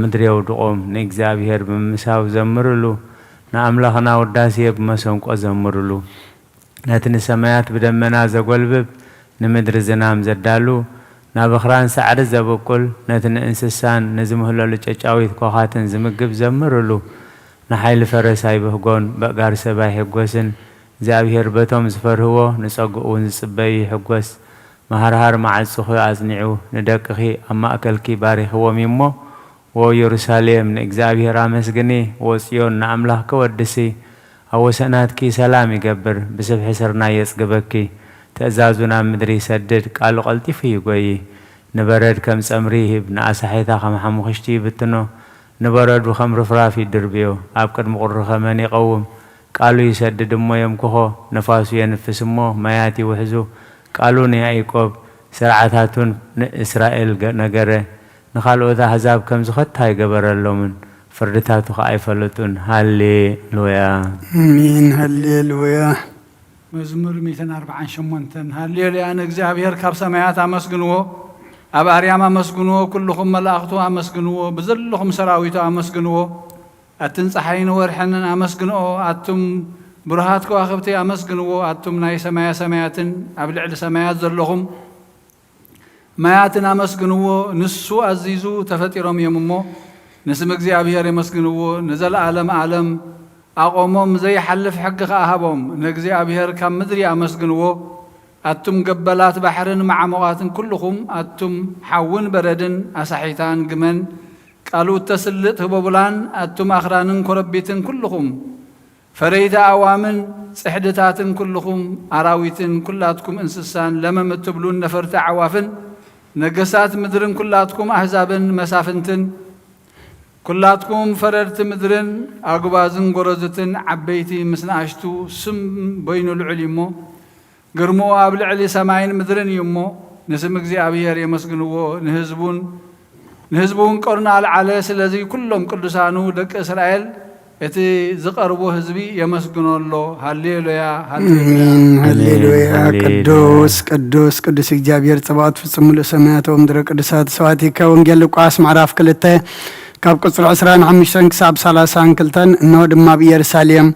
ምድሪ የውድቖም፣ ንእግዚኣብሔር ብምምሳው ዘምርሉ፣ ንኣምላኽና ውዳሴ ብመሰንቆ ዘምርሉ። ነቲ ንሰማያት ብደመና ዘጎልብብ፣ ንምድሪ ዝናም ዘዳሉ፣ ናብ ኣኽራን ሳዕሪ ዘብቁል፣ ነቲ ንእንስሳን ንዝምህለሉ ጨጫዊት ኮኻትን ዝምግብ ዘምርሉ። ንሓይሊ ፈረስ ኣይብህጎን፣ በእጋር ሰብ ኣይሕጎስን። እግዚኣብሔር በቶም ዝፈርህዎ፣ ንጸግኡ እውን ዝጽበዩ ይሕጎስ። መሃርሃር መዓጹኺ ኣጽኒዑ፣ ንደቅኺ ኣብ ማእከልኪ ባሪኽዎም እዩ እሞ፣ ዎ ኢየሩሳሌም ንእግዚኣብሔር ኣመስግኒ፣ ዎ ጽዮን ንኣምላኽኪ ወድሲ። ኣብ ወሰናትኪ ሰላም ይገብር፣ ብስብሒ ስርናይ የጽግበኪ። ትእዛዙ ናብ ምድሪ ይሰድድ፣ ቃሉ ቀልጢፉ ይጎዪ። ንበረድ ከም ጸምሪ ይህብ፣ ንኣሳሒታ ከም ሓሙኽሽቲ ይብትኖ። ንበረዱ ከም ርፍራፍ ይድርብዮ፣ ኣብ ቅድሚ ቁሪ ከመን ይቐውም። ቃሉ ይሰድድ እሞ የምክኾ፣ ነፋሱ የንፍስ እሞ ማያት ይውሕዙ። ቃሉ ንያኢቆብ ስርዓታቱን ንእስራኤል ገ-፣ ነገረ። ንኻልኦት ኣህዛብ ከምዚ ኸቶ ኣይገበረሎምን፣ ፍርድታቱ ኸኣ ኣይፈለጡን። ሃሌሉያ። ኣሜን። ሃሌሉያ። መዝሙር ሚእትን ኣርባዓን ሸሞንተን። ሃሌሉያ ንእግዚኣብሔር፣ ካብ ሰማያት ኣመስግንዎ፣ ኣብ ኣርያም ኣመስግንዎ፣ ኩልኹም መላእኽቱ ኣመስግንዎ፣ ብዘለኹም ሰራዊቱ ኣመስግንዎ። ኣትን ጸሓይን ወርሕን ኣመስግንኦ፣ ኣቱም ብሩሃት ከዋኽብቲ ኣመስግንዎ፣ ኣቱም ናይ ሰማያ ሰማያትን ኣብ ልዕሊ ሰማያት ዘለኹም ማያትን ኣመስግንዎ። ንሱ ኣዚዙ ተፈጢሮም እዮም እሞ፣ ንስም እግዚኣብሔር የመስግንዎ። ንዘለኣለም ኣለም ኣቖሞም፣ ዘይሓልፍ ሕጊ ኸኣ ሃቦም። ንእግዚኣብሔር ካብ ምድሪ ኣመስግንዎ። ኣቱም ገበላት ባሕርን መዓሙቓትን ኩልኹም፣ ኣቱም ሓውን በረድን ኣሳሒታን ግመን ቃሉ እተስልጥ ህቦብላን፣ ኣቱም ኣኽራንን ኮረቢትን ኩልኹም፣ ፈረይቲ ኣእዋምን ጽሕድታትን ኩልኹም፣ ኣራዊትን ኩላትኩም እንስሳን ለመም እትብሉን ነፈርቲ ኣዕዋፍን፣ ነገሳት ምድርን ኩላትኩም ኣህዛብን መሳፍንትን፣ ኩላትኩም ፈረድቲ ምድርን ኣጉባዝን ጎረዙትን ዓበይቲ ምስ ንኣሽቱ፣ ስም በይኑ ልዑል እዩ እሞ፣ ግርምኡ ኣብ ልዕሊ ሰማይን ምድርን እዩ እሞ፣ ንስም እግዚኣብሔር የመስግንዎ፣ ንህዝቡን፣ ንህዝቡ እውን ቀርኑ ኣልዓለ። ስለዚ ኩሎም ቅዱሳኑ ደቂ እስራኤል፣ እቲ ዝቐርቦ ህዝቢ የመስግኖ ኣሎ። ሃሌሉያ፣ ሃሌሉያ። ኣሜን። ሃሌሉያ። ሃሌሉያ። ቅዱስ፣ ቅዱስ፣ ቅዱስ እግዚኣብሔር ጸባኦት፣ ፍጹም ምሉእ ሰማያት ወምድረ ቅዱሳት። ሰዋቲከ ወንጌል ሉቃስ ምዕራፍ ክልተ ካብ ቁጽሪ ዕስራን ሓሙሽተን ክሳብ ሰላሳን ክልተን። እንሆ ድማ ኣብ ኢየሩሳሌም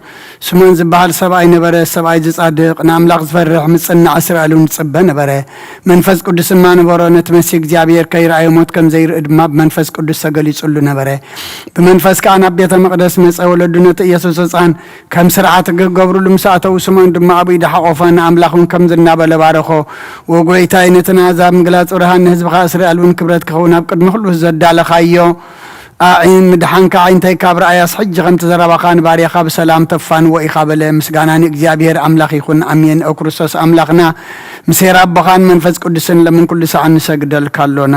ስሞን ዝበሃል ሰብኣይ ነበረ፣ ሰብኣይ ዝጻድቕ፣ ንኣምላኽ ዝፈርሕ፣ ምጽናዕ እስራኤል እውን ዝጽበ ነበረ። መንፈስ ቅዱስ ድማ ነበሮ፣ ነቲ መሲህ እግዚኣብሔር ከይረኣየ ሞት ከም ዘይርኢ ድማ ብመንፈስ ቅዱስ ተገሊጹሉ ነበረ። ብመንፈስ ከኣ ናብ ቤተ መቕደስ መጸ፣ ወለዱ ነቲ ኢየሱስ ህጻን ከም ስርዓት ክገብሩሉ ምስ ኣተዉ፣ ስምዖን ድማ ኣብ ኢዱ ሓቖፎ፣ ንኣምላኽ እውን ከምዚ እናበለ ባረኾ፣ "ወጎይታይ፣ ነቲ ንኣሕዛብ ምግላጽ ብርሃን፣ ንህዝብኻ እስራኤል እውን ክብረት ክኸውን ኣብ ቅድሚ ኩሉ ዘዳለኻዮ ኣዒን ምድሓንካ ኣዒንተይ ካብ ረኣያስ፣ ሕጂ ከምቲ ዘረባኻ ንባርያኻ ብሰላም ተፋንዎ ኢኻ" በለ። ምስጋና ንእግዚኣብሔር ኣምላኽ ይኹን፣ ኣሜን። ኦ ክርስቶስ ኣምላኽና፣ ምስ ኄር ኣቦኻን መንፈስ ቅዱስን ለምን ኩሉ ሰዓት ንሰግደልካ ኣሎና።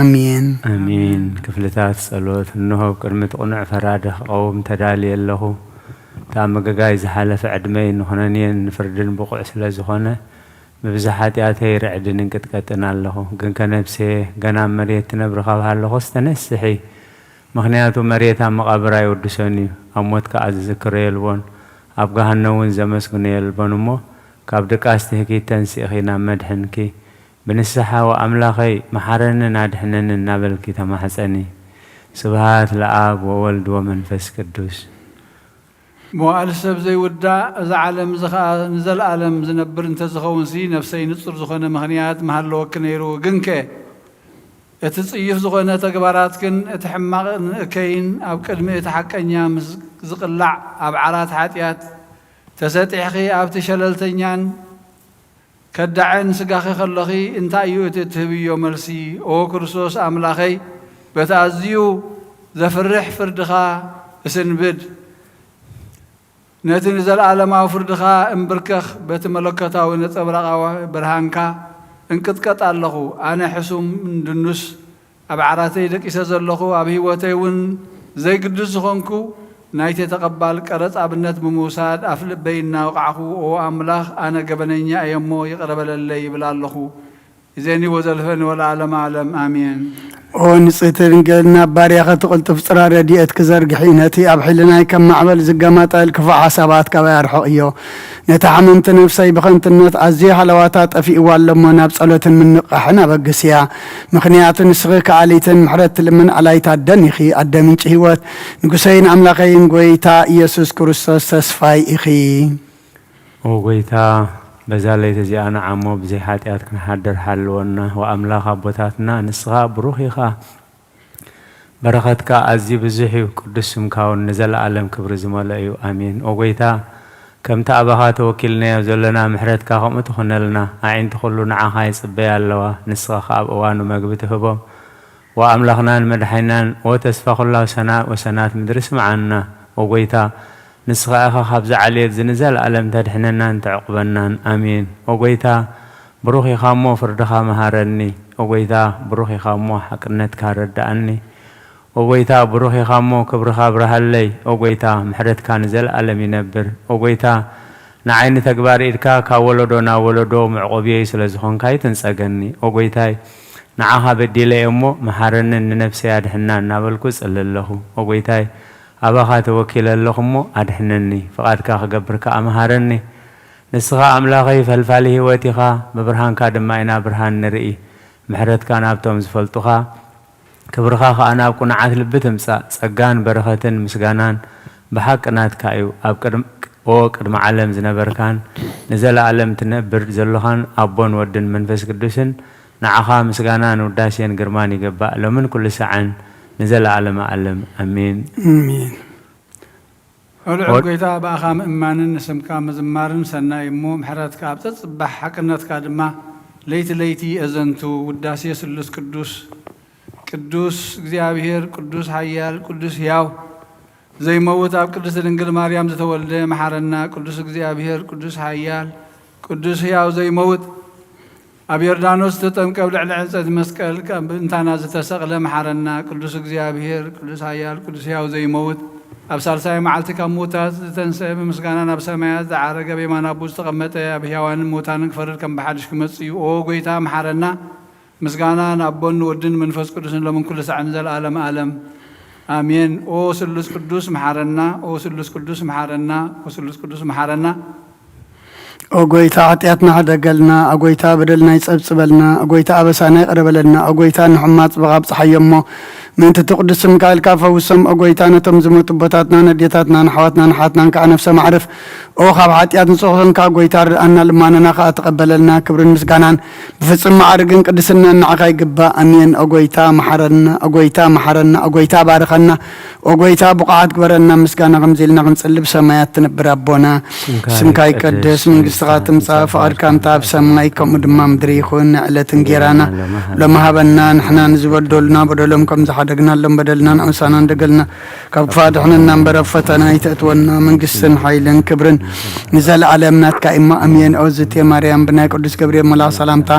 ኣሜን። ኣሜን። ክፍልታት ጸሎት። እንሆ፣ ኣብ ቅድሚ እቲ ቅኑዕ ፈራዲ ክቐውም ተዳልየ ኣለኹ። እቲ ኣብ ምግጋይ ዝሓለፈ ዕድመይ ንኹነኔን ንፍርድን ብቑዕ ስለ ዝኾነ፣ ብብዝሒ ሓጢኣተይ ርዕድን እንቅጥቀጥን ኣለኹ። ግንከ ነፍሰየ፣ ገና ኣብ መሬት ትነብሪ ካብ ሃለኹስ ተነስሒ። ምኽንያቱ መሬት ኣብ መቓብር ኣይውድሶን እዩ፣ ኣብ ሞት ከኣ ዝዝክሮ የልቦን፣ ኣብ ገሃነም እውን ዘመስግኖ የልቦን። እሞ ካብ ድቃስ ትህኪት ተንሲእኺ ናብ መድሕንኪ፣ ብንስሓ "ወኣምላኸይ፣ መሓረንን ኣድሕነንን" እናበልኪ ተማሕጸኒ። ስብሃት ለኣብ ወወልድ ወመንፈስ ቅዱስ። መዋእል ሰብ ዘይውዳእ፣ እዛ ዓለም እዚ ኸኣ ንዘለኣለም ዝነብር እንተዝኸውንሲ፣ ነፍሰይ ንጹር ዝኾነ ምኽንያት ምሃለወኪ ነይሩ። ግንከ እቲ ጽዩፍ ዝኾነ ተግባራትክን እቲ ሕማቕ ንእከይን ኣብ ቅድሚ እቲ ሓቀኛ ምስ ዝቕላዕ፣ ኣብ ዓራት ሓጢኣት ተሰጢሕኺ፣ ኣብቲ ሸለልተኛን ከዳዕን ስጋኺ ከለኺ እንታይ እዩ እቲ እትህብዮ መልሲ? ኦ ክርስቶስ ኣምላኸይ፣ በቲ ኣዝዩ ዘፍርሕ ፍርድኻ እስንብድ። ነቲ ንዘለኣለማዊ ፍርድኻ እምብርከኽ፣ በቲ መለኮታዊ ነጸብራቓዊ ብርሃንካ እንቅጥቀጥ ኣለኹ። ኣነ ሕሱም ድኑስ ኣብ ዓራተይ ደቂሰ ዘለኹ፣ ኣብ ህይወተይ እውን ዘይግዱስ ዝኾንኩ፣ ናይቲ ተቐባል ቀረጽ ኣብነት ብምውሳድ ኣፍልበይ እናወቓዕኹ፣ "ኦ ኣምላኽ፣ ኣነ ገበነኛ እየ እሞ ይቕረ በለለይ" ይብል ኣለኹ። እዜኒ ወዘልፈኒ ወለዓለመ ዓለም ኣሜን። ኦ ንጽሕቲ ድንግል፣ ናብ ባርያኺ እቲ ቅልጡፍ ጽራ ረድኤት ክዘርግሒ፣ ነቲ ኣብ ሕልናይ ከም ማዕበል ዝገማጠል ክፉእ ሓሳባት ካባይ ኣርሕቕዮ። ነታ ሕምምቲ ነፍሰይ ብኸንትነት ኣዝዩ ሃለዋታ ጠፊእዋ ኣሎ እሞ፣ ናብ ጸሎትን ምንቕቓሕን ኣበግስያ። ምኽንያቱ ንስኺ ከኣሊትን ምሕረት ትልምን ኣላይት ኣደን ኢኺ፣ ኣደ ምንጪ ህይወት። ንጉሰይን ኣምላኸይን ጐይታ ኢየሱስ ክርስቶስ ተስፋይ ኢኺ። ኦ ጐይታ፣ በዛ ለይቲ እዚኣ ንዓሞ ብዘይ ሓጢኣት ክንሓድር ሓልወና። ወኣምላኽ ኣቦታትና፣ ንስኻ ብሩኽ ኢኻ። በረኸትካ ኣዝዩ ብዙሕ እዩ፣ ቅዱስ ስምካ እውን ንዘለኣለም ክብሪ ዝመልኦ እዩ። ኣሜን። ኦ ጐይታ፣ ከምቲ ኣባኻ ተወኪልናዮ ዘለና ምሕረትካ ከምኡ ትኹነልና። ኣዒንቲ ኩሉ ንዓኻ ይጽበያ ኣለዋ፣ ንስኻ ኸኣ ኣብ እዋኑ መግቢ ትህቦም። ወኣምላኽናን መድሓኒናን፣ ወተስፋ ኩላ ሰና-፣ ወሰናት ምድሪ ስምዓና። ኦጎይታ፣ ንስኻ ኢኻ ካብዚ ዓሌት እዚ ንዘለኣለም ተድሕነናን ተዕቁበናን። ኣሜን። ኦጎይታ፣ ብሩኽ ኢኻ እሞ ፍርድኻ መሃረኒ። ኦጎይታ፣ ብሩኽ ኢኻ እሞ ሓቅነትካ ረድኣኒ። ኦጎይታ፣ ብሩኽ ኢኻ እሞ ክብርኻ ኣብርሃለይ። ኦጎይታ፣ ምሕረትካ ንዘለኣለም ይነብር። ኦጎይታ፣ ንዓይ ንተግባር ኢድካ ካብ ወለዶ ናብ ወለዶ መዕቆብየይ ስለ ዝኾንካ ኣይትንጸገኒ። ኦጎይታይ፣ ንዓኻ በዲለ እየ እሞ መሓረንን ንነፍሰይ ኣድሕና እናበልኩ እጽሊ ኣለኹ። ኦጎይታይ፣ ኣባኻ ተወኪለ ኣለኹ እሞ ኣድሕነኒ። ፍቓድካ ክገብር ከኣ መሃረኒ። ንስኻ ኣምላኸይ ፈልፋሊ ህይወት ኢኻ፣ ብብርሃንካ ድማ ኢና ብርሃን ንርኢ። ምሕረትካ ናብቶም ዝፈልጡኻ ክብርኻ ኸኣ ናብ ቅኑዓት ልቢ ትምጻእ። ጸጋን በረኸትን ምስጋናን ብሓቂ ናትካ እዩ። ኣብ ቅድም-፣ ኦ ቅድሚ ዓለም ዝነበርካን ንዘለኣለም ትነብር ዘሎኻን ኣቦን ወድን መንፈስ ቅዱስን ንዓኻ ምስጋናን ውዳሴን ግርማን ይገባእ፣ ሎምን ኩሉ ሳዕን ንዘለኣለመ ኣለም። ኣሜን። ኣሜን። ኦ ልዑል ወድ- ጐይታ፣ ብኣኻ ምእማንን ንስምካ ምዝማርን ሰናይ እሞ፣ ምሕረትካ ኣብ ጸጽባሕ ሓቅነትካ ድማ ለይቲ ለይቲ የዘንቱ። ውዳሴ ስሉስ ቅዱስ፣ ቅዱስ እግዚኣብሔር፣ ቅዱስ ሓያል፣ ቅዱስ ሕያው ዘይመውት፣ ኣብ ቅድስት ድንግል ማርያም ዝተወልደ፣ መሓረና። ቅዱስ እግዚኣብሔር፣ ቅዱስ ሓያል፣ ቅዱስ ሕያው ዘይመውት፣ ኣብ ዮርዳኖስ ዝተጠምቀ፣ ኣብ ልዕሊ ዕንጸይቲ መስቀል ካብ እንታና ዝተሰቕለ፣ መሓረና። ቅዱስ እግዚኣብሔር፣ ቅዱስ ሓያል፣ ቅዱስ ሕያው ዘይመውት፣ ኣብ ሳልሳይ መዓልቲ ካብ ምዉታት ዝተንስአ፣ ብምስጋና ናብ ሰማያት ዝዓረገ፣ ኣብ የማን ኣቦ ዝተቐመጠ፣ ኣብ ሕያዋንን ምዉታንን ክፈርድ ከም ብሓድሽ ክመጽእ እዩ። ኦ ጐይታ፣ መሓረና። ምስጋና ንኣቦን ንወድን መንፈስ ቅዱስን ሎምን ኩሉ ሳዕን ንዘለኣለም ኣለም። ኣሜን። ኦ ስሉስ ቅዱስ መሓረና፣ ኦ ስሉስ ቅዱስ መሓረና፣ ኦ ስሉስ ቅዱስ መሓረና። ኦ ጐይታ፣ ሓጢኣትና ሕደገልና። ኦ ጐይታ፣ በደልና ይጸብጽበልና። ኦ ጐይታ፣ ኣበሳና ይቕረ በለልና። ኦ ጐይታ፣ ንሕሙማት ጽባሕ ኣብጽሓዮ እሞ፣ ምእንቲ እቲ ቅዱስ ስምካ ኢልካ ፈውሶም። ኦ ጐይታ፣ ነቶም ዝሞቱ ኣቦታትናን ኣዴታትናን ኣሕዋትናን ኣሓትናን ከኣ ነፍሶም ኣዕርፍ። ኦ ካብ ሓጢኣት ንጹህ ኾንካ ጐይታ፣ ርድኣና፣ ልማናና ከኣ ተቐበለልና። ክብርን ምስጋናን ብፍጹም ማዕርግን ቅድስናን ንዓኻ ይግባእ። ኣሜን። ኦ ጐይታ፣ መሓረና። ኦ ጐይታ፣ መሓረና። ኦ ጐይታ፣ ባርኸና። ኦ ጐይታ፣ ብቑዓት ግበረና። ምስጋና ከምዚ ኢልና ክንጽሊ፣ ብሰማያት ትነብር ኣቦና፣ ስምካ ስምካ ይቀደስ፣ ይቀደስ፣ መንግስትኻ መንግስትኻ ትምጻእ፣ ትምጻእ፣ ፍቓድካ ፍቓድካ እንተ ኣብ ኣብ ሰማይ ሰማይ ከምኡ ድማ ከምኡ ምድሪ ይኹን። ንዕለት እንጌራና ንጌራና ሎሚ ሎሚ ሃበና። ሃበና። ንሕና ንዝበደሉና በደሎም ከም ዝሓደግናሎም በደልና ንዕውሳና እንደገልና ካብ ክፋ ድሕነና እምበር ኣብ ፈተና ኣይተእትወና። መንግስትን ሓይልን ክብርን ንዘለኣለም ናትካ እማ። ኣሜን። ኦ ዝቴ ማርያም፣ ብናይ ቅዱስ ገብርኤል መልኣኽ ሰላምታ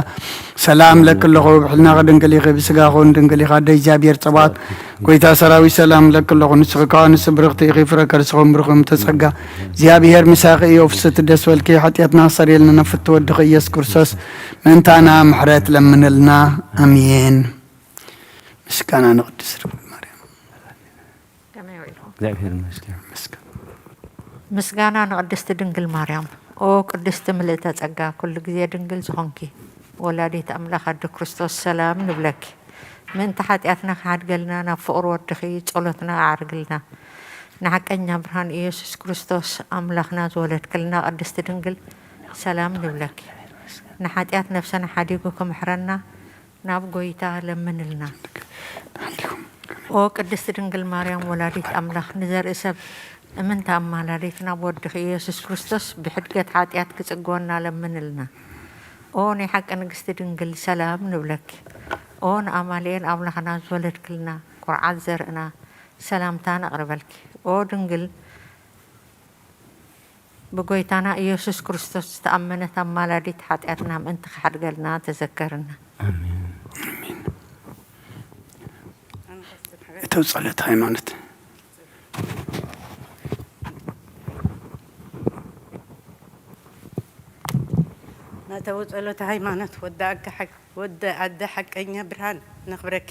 ሰላም ለኪ ኣለኹ። ብሕልናኺ ድንግል ኢኺ፣ ብስጋኺ እውን ድንግል ኢኻ። ኣደ እግዚኣብሔር ጸባኦት፣ ጐይታ ሰራዊት ሰላም ለኪ ኣለኹ። ንስኺ ከኣ ንስቲ ብርኽቲ ኢኺ፣ ፍረ ከርስኺ እውን ብሩኽ እዩ። እምተ ጸጋ እግዚኣብሔር ምሳኺ እዩ። ፍስሕቲ ደስ በልኪ፣ ሓጢኣትና ክሰርየልና ናብ ፍትው ወድኺ ኢየሱስ ክርስቶስ ምእንታና ምሕረት ለምንልና። ኣሜን። ምስጋና ንቅድስት ድንግል ማርያም። ከመይ ውዒልኩም? እግዚኣብሔር ይመስገን። ይመስገን። ምስጋና ንቅድስቲ ድንግል ማርያም። ኦ ቅድስቲ ምልእተ ጸጋ፣ ኩሉ ግዜ ድንግል ዝኾንኪ ወላዲት ኣምላኽ ኣደ ክርስቶስ፣ ሰላም ንብለኪ። ምእንቲ ሓጢኣትና ክሓድገልና ናብ ፍቕሪ ወድኺ ጸሎትና ኣዕርግልና። ንሓቀኛ ብርሃን ኢየሱስ ክርስቶስ ኣምላኽና ዝወለድክልና ቅድስቲ ድንግል፣ ሰላም ንብለኪ። ንሓጢኣት ነፍሰና ሓዲጉ ክምሕረና ናብ ጐይታ ለምንልና። ኦ ቅድስቲ ድንግል ማርያም ወላዲት ኣምላኽ፣ ንዘርኢ ሰብ እምንቲ ኣማላዲት ናብ ወድኺ ኢየሱስ ክርስቶስ ብሕድገት ሓጢኣት ክጽግወና ለምንልና። ኦ ናይ ሓቂ ንግስቲ ድንግል፣ ሰላም ንብለኪ። ኦ ንኣማኑኤል ኣምላኽና ዝወለድክልና ኩርዓት ዘርእና፣ ሰላምታ ነቕርበልኪ። ኦ ድንግል ብጎይታና ኢየሱስ ክርስቶስ ዝተኣመነት ኣማላዲት ሓጢኣትና ምእንቲ ክሓድገልና ተዘከርና። ኣሜን። ኣሜን። እተው ጸሎት ሃይማኖት። ናተው ጸሎት ሃይማኖት፣ ወዲ ኣጋ ሓቅ-፣ ወዲ ኣደ ሓቀኛ ብርሃን ነኽብረኪ።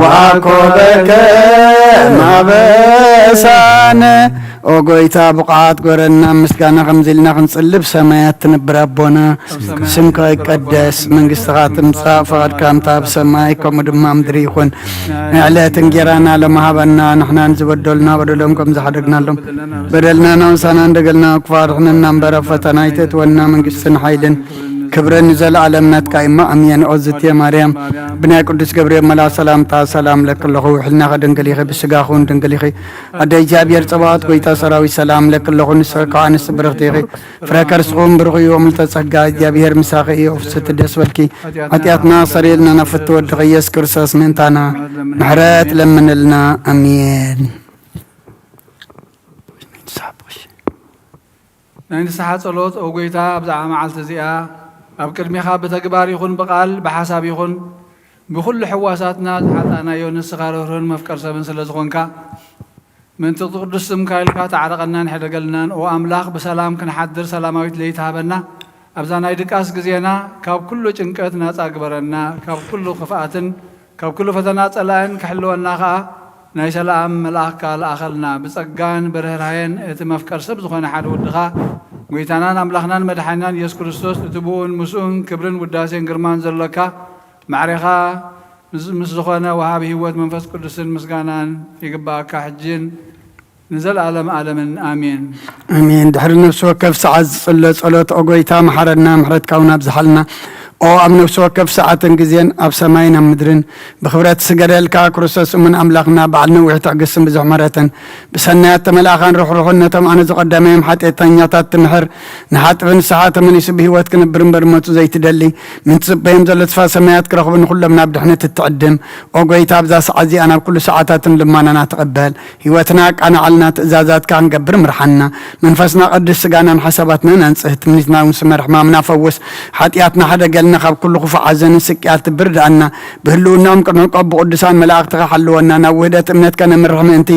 ወአኮበከ ማበሳነ። ኦ ጎይታ፣ ብቑዓት ጎረና ምስጋና ከምዚ ኢልና ክንጽልብ ሰማያት ትነብር ኣቦና፣ ስምካ ይቀደስ፣ መንግስትኻ ትምጻእ፣ ፈቓድካ ከምታ ኣብ ሰማይ ከምኡ ድማ ኣብ ምድሪ ይኹን። ንዕለት እንጌራና ሎሚ ሃበና፣ ንሕናን ዝበደሉና በደሎም ከም ዝሓደግናሎም፣ በደልና ናውሳና እንደገልና ክፋ ድሕነና እምበር፣ ኣብ ፈተና ኣይተእትወና፣ መንግስትን ሓይልን ክብርን ንዘለኣለም ናትካ እማ ኣሜን። ኦ ዝትየ ማርያም፣ ብናይ ቅዱስ ገብርኤል መልኣክ ሰላምታ ሰላም ለኪ ኣለኹ። ውሕልና ከድንግል ኢኺ፣ ብስጋኹን ድንግል ኢኺ። ኣደ እግዚኣብሔር ጸባኦት፣ ጎይታ ሰራዊት፣ ሰላም ለኪ ኣለኹ። ንስኺ ከኣ ኣንስቲ ብርኽቲ ኢኺ፣ ፍረ ከርስኹም ብሩኽ እዩ። ምልተ ጸጋ፣ እግዚኣብሔር ምሳኺ እዩ። ፍስሕቲ ደስ በልኪ፣ ሓጢኣትና ኣስተሰርየልና፣ ናብ ፍትወ ወድኺ ኢየሱስ ክርስቶስ ምእንታና ምሕረት ለምንልና። ኣሜን። ናይ ንስሓ ጸሎት። ኦ ጐይታ፣ ኣብዛ መዓልቲ እዚኣ ኣብ ቅድሜኻ ብተግባር ይኹን ብቓል፣ ብሓሳብ ይኹን ብኹሉ ሕዋሳትና ዝሓጣናዮ፣ ንስኻ ርህሩህን መፍቀር ሰብን ስለ ዝኾንካ፣ ምእንቲ ቅዱስ ስምካ ኢልካ ተዓረቐናን ሕደገልናን። ኦ ኣምላኽ፣ ብሰላም ክንሓድር ሰላማዊት ለይቲ ሃበና። ኣብዛ ናይ ድቃስ ግዜና ካብ ኩሉ ጭንቀት ናጻ ግበረና፣ ካብ ኩሉ ክፍኣትን ካብ ኩሉ ፈተና ጸላእን ክሕልወና ኸኣ ናይ ሰላም መልኣኽካ ለኣኸልና። ብጸጋን ብርህራሄን እቲ መፍቀር ሰብ ዝኾነ ሓደ ወድኻ፣ ጐይታናን ኣምላኽናን መድሓኒናን ኢየሱስ ክርስቶስ፣ እቲ ብኡን ምስኡን ክብርን ውዳሴን ግርማን ዘሎካ፣ ማዕሬኻ ምስ፣ ምስ ዝኾነ ወሃቢ ህይወት መንፈስ ቅዱስን ምስጋናን ይግብኣካ፣ ሕጅን ንዘለኣለም ኣለምን። ኣሜን። ኣሜን። ድሕሪ ነፍሲ ወከፍ ሰዓት ዝጽሎ ጸሎት፣ ኦ ጐይታ፣ መሓረና፣ ምሕረትካ እውን ኣብዝሓልና። ኦ ኣብ ነፍሲ ወከፍ ሰዓትን ግዜን፣ ኣብ ሰማይን ኣብ ምድርን ብኽብረት ዝስገደልካ ክርስቶስ እሙን ኣምላኽና፣ በዓል ነዊሕ ትዕግስትን ብዙሕ ምሕረትን፣ ብሰናያት ተመልኣኻን ርሕሩሕን፣ ነቶም ኣነ ዝቐደመዮም ሓጢኣተኛታት ትምሕር፣ ንሓጥቢ ንስሓ ተመሊሱ ብህይወት ክነብር እምበር ሞቱ ዘይትደሊ፣ ምእንቲ ዝጽበዮም ዘሎ ተስፋ ሰማያት ክረኽቡ፣ ንኹሎም ናብ ድሕነት እትዕድም፣ ኦ ጐይታ፣ ኣብዛ ሰዓት እዚኣ ናብ ኩሉ ሰዓታትን ልማናና ተቐበል። ህይወትና ኣቃናዓልና፣ ትእዛዛትካ ክንገብር ምርሓና። መንፈስና ቀድስ፣ ስጋናን ሓሳባትናን ኣንጽህ። ትምኒትና እውን ስመር፣ ሕማምና ፈውስ። ሓጢኣትና ሓደገልና፣ ካብ ኩሉ ክፉእ ሓዘንን ስቅያት ትብር ደኣና። ብህልውናኦም ቅድሚ ቀቡ ቅዱሳን መላእኽትኻ ሓልወና። ናብ ውህደት እምነትካ ነምርሕ ምእንቲ፣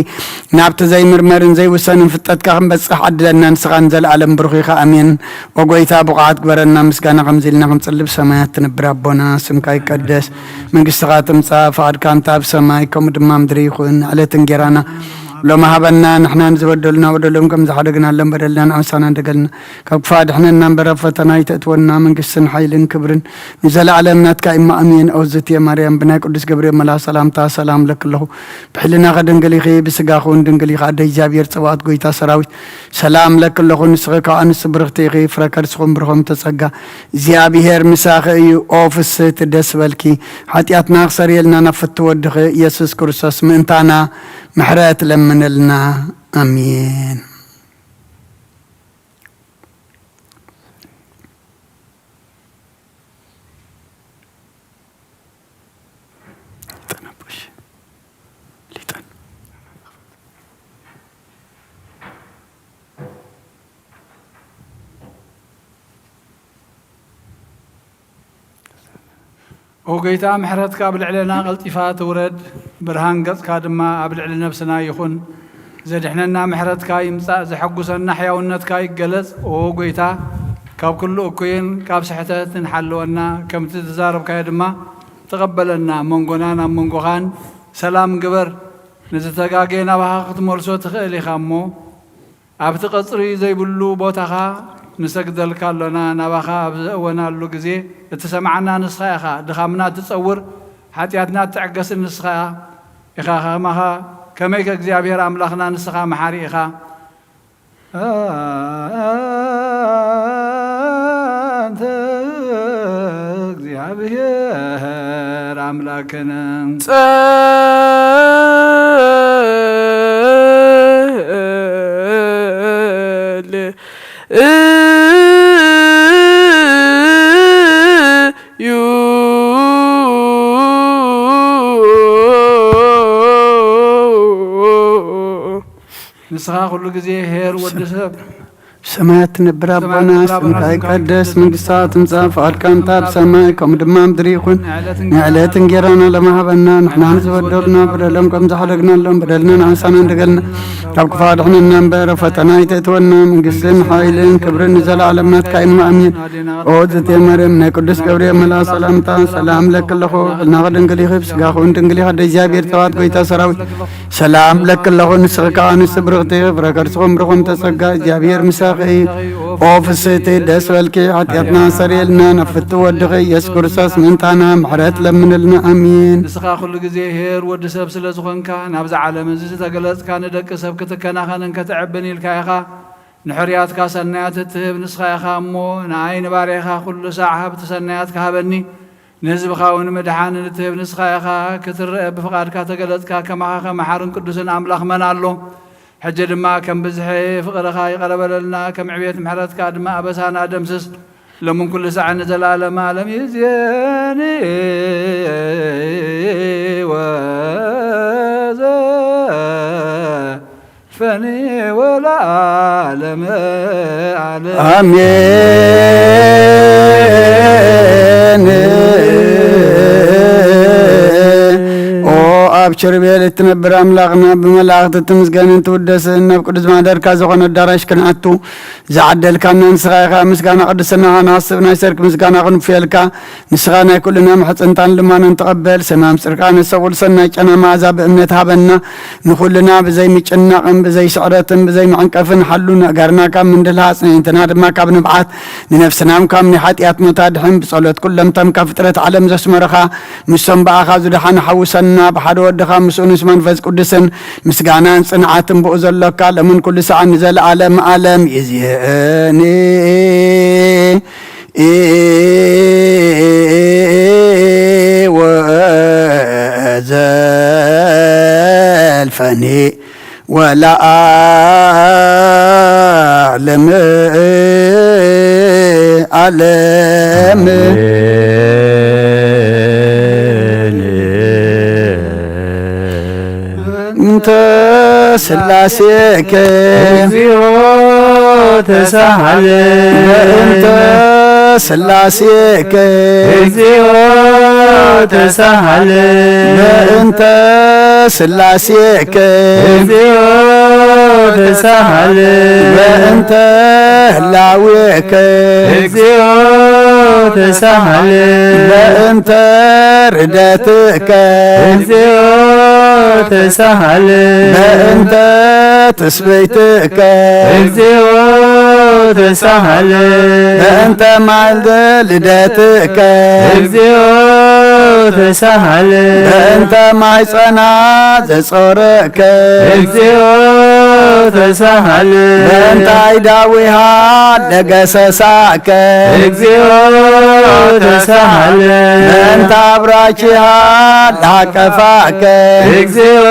ናብቲ ዘይምርመርን ዘይውሰንን ፍልጠትካ ክንበጽሕ ዓድለና። ንስኻ ንዘለኣለም ብሩኽ ኢኻ። ኣሜን። ኦ ጐይታ፣ ብቑዓት ግበረና። ምስጋና ከምዚ ኢልና ክንጽልብ ሰማያት ትነብር ኣቦና፣ ስምካ ይቀደስ፣ መንግስትኻ ትምጻእ፣ ፈቓድካ እንተ ኣብ ሰማይ ከምኡ ድማ ምድሪ ይኹን። ዕለት እንጌራና ሎሚ ሃበና፣ ንሕናን ዝበደሉና በደሎም ከም ዝሓደግናሎም በደልና ንኣምሳና እንደገልና፣ ካብ ክፋ ድሕነና እምበር ኣብ ፈተና ኣይተእትወና፣ መንግስትን ሓይልን ክብርን ንዘለኣለም ናትካ እማ ኣሜን። ኦ ዝትየ ማርያም፣ ብናይ ቅዱስ ገብርኤል መልኣኽ ሰላምታ ሰላም ለኪ ኣለኹ። ብሕልናኸ ድንግል ኢኺ፣ ብስጋኹ እውን ድንግል ኢኻ። ኣደ እግዚኣብሔር ጸባኦት፣ ጐይታ ሰራዊት፣ ሰላም ለኪ ኣለኹ። ንስኺ ካብ ኣንስቲ ብርኽቲ ኢኺ፣ ፍረ ከርስኹም ብሩኽ እምተ ጸጋ፣ እግዚኣብሔር ምሳኺ እዩ። ኦ ፍስህቲ ደስ በልኪ፣ ሓጢኣትና ክሰርየልና ናብ ፍቲ ወድኺ ኢየሱስ ክርስቶስ ምእንታና ምሕረት ለምንልና። ኣሜን። ሊጠን ኣቦሽ፣ ሊጠን። ኦ ጐይታ፣ ምሕረትካ ኣብ ልዕሌና ቀልጢፋ ትውረድ፣ ብርሃን ገጽካ ድማ ኣብ ልዕሊ ነብስና ይኹን። ዘድሕነና ምሕረትካ ይምጻእ፣ ዘሐጉሰና ሕያውነትካ ይገለጽ። ኦ ጐይታ፣ ካብ ኩሉ እኩይን ካብ ስሕተትን ሓልወና፣ ከምቲ ዝዛረብካዮ ድማ ተቐበለና። ኣብ መንጎናን ኣብ መንጎኻን ሰላም ግበር። ንዝተጋገየ ናባኻ ክትመልሶ ትኽእል ኢኻ እሞ፣ ኣብቲ ቀጽሪ ዘይብሉ ቦታኻ ንሰግደልካ ኣሎና። ናባኻ ኣብ ዘእወናሉ ግዜ እትሰምዓና ንስኻ ኢኻ። ድኻምና እትጸውር፣ ሓጢኣትና እትዕገስን ንስኻ ኢኻ። ከማኻ ከመይ ከ እግዚኣብሔር ኣምላኽና ንስኻ መሓሪ ኢኻ። ኣንተ እግዚኣብሔር ኣምላክነ። ጸል እዩ። ንስኻ ኩሉ ግዜ ኄር ወዲ ሰብ ብሰማያት ትነብር ኣቦና፣ ስምካ ይቀደስ፣ መንግስታ ትምጻእ፣ ፍቓድካ እንታ ብሰማይ ከምኡ ድማ ምድሪ ይኹን። ንዕለት እንጌራና ለማሃበና፣ ንሕና ንዝበደሉና በደሎም ከም ዝሓደግናሎም በደልና ንዓሳና እንደገልና፣ ካብ ክፉ ኣድሕነና እምበር፣ ፈተና ኣይተእትወና፣ መንግስትን ሓይልን ክብርን ንዘለኣለም ናትካ እዩ፣ ኣሜን። ኦ ዝቴ ማርያም፣ ናይ ቅዱስ ገብርኤል መልኣ ሰላምታ፣ ሰላም ለኪ ኣለኹ፣ ልና ድንግል ኢኺ፣ ብስጋኹ እውን ድንግል ኢኻ፣ ኣደ እግዚኣብሔር፣ ተዋት ጎይታ ሰራዊት፣ ሰላም ለኪ ኣለኹ፣ ንስኺ ከኣ ኣንስቲ ብርኽቲ ኢኺ፣ ፍረ ከርስኺ እውን ብሩኽ ተጸጋ፣ እግዚኣብሔር ምሳኺ እዩ። ኦ ፍስሕቲ፣ ደስ በልኪ፣ ሓጢኣትና ኣስተሰርየልና፣ ናብ ፍትው ወድኺ ኢየሱስ ክርስቶስ ምእንታና ምሕረት ለምንልና። ኣሜን። ንስኻ ኩሉ ግዜ ሄር ወዲ ሰብ ስለ ዝኾንካ፣ ናብዛ ዓለም እዚ ዝተገለጽካ፣ ንደቂ ሰብ ክትከናኸንን ከተዕብን ኢልካ ኢኻ። ንሕርያትካ ሰናያት እትህብ ንስኻ ኢኻ እሞ፣ ንኣይ ንባርያኻ ኩሉ ሳዕ ሃብቲ ሰናያት ክሃበኒ፣ ንህዝብኻ እውን ምድሓን እትህብ ንስኻ ኢኻ። ክትረአ ብፍቓድካ ተገለጽካ፣ ከማኻ ከመሓርን ቅዱስን ኣምላኽ መን ኣሎ? ሕጂ ድማ ከም ብዝሒ ፍቕርኻ ይቕረ በለልና፣ ከም ዕቤት ምሕረትካ ድማ ኣበሳና ደምስስ። ሎምን ኩሉ ሳዕ ንዘለኣለም ዓለም ይእዜኒ ወዘልፈኒ ወለዓለመ ዓለም። ኣሜን። ኦ ኣብ ኪሩቤል እትነብር ኣምላኽና፣ ብመላእኽቲ እትምስገንን ትውደስን፣ ናብ ቅዱስ ማሕደርካ ዝኾነ ኣዳራሽ ክንኣቱ ዝዓደልካና ንስኻ ኢኻ። ምስጋና ቅድስናኻ ንሓስብ፣ ናይ ሰርክ ምስጋና ክንፍየልካ። ንስኻ ናይ ኩልና ምሕጽንታን ልማናን ተቐበል። ሰማም ጽድቃ ነሰውል ሰናይ ጨና መዓዛ ብእምነት ሃበና። ንኹልና ብዘይ ምጭናቕን ብዘይ ስዕረትን ብዘይ መዕንቀፍን ሓሉ፣ ንእጋርና ካብ ምንድልሃጽ፣ ንእንትና ድማ ካብ ንብዓት፣ ንነፍስና ካብ ናይ ሓጢኣት ሞት ኣድሕን። ብጸሎት ኩለምታም ካብ ፍጥረት ዓለም ዘስመረኻ፣ ምስቶም ብኣኻ ዝደሓኑ ሓውሰና፣ ብሓደ ወድኻ ምስኡ ምስ መንፈስ ቅዱስን ምስጋናን ጽንዓትን ብኡ ዘሎካ፣ ሎምን ኩሉ ሰዓት ንዘለዓለም ዓለም ይእዜኒ ወዘልፈኒ ወለዓለመ ዓለም። እንተ ስላሴከ እግዚኦ ተሳሃለ። በእንተ ስላሴከ እግዚኦ ተሳሃለ። በእንተ ስላሴከ እግዚኦ ተሳሃለ። በእንተ ህላዌከ እግዚኦ ተሳሃለ። በእንተ ርደትከ እግዚኦ ተሳሃለ። በእንተ ትስብእትከ እግዚኦ ተሳሃለ። በእንተ ማልደ ልደትከ እግዚኦ ተሳሃለ። በእንተ ማይጸና ዘጾረከ እግዚኦ ተሳሃለ። በእንተ ኣይዳዊሃ ለገሰሳከ እግዚኦ ተሳሃለ። በእንተ ኣብራኪሃ ላቀፋከ እግዚኦ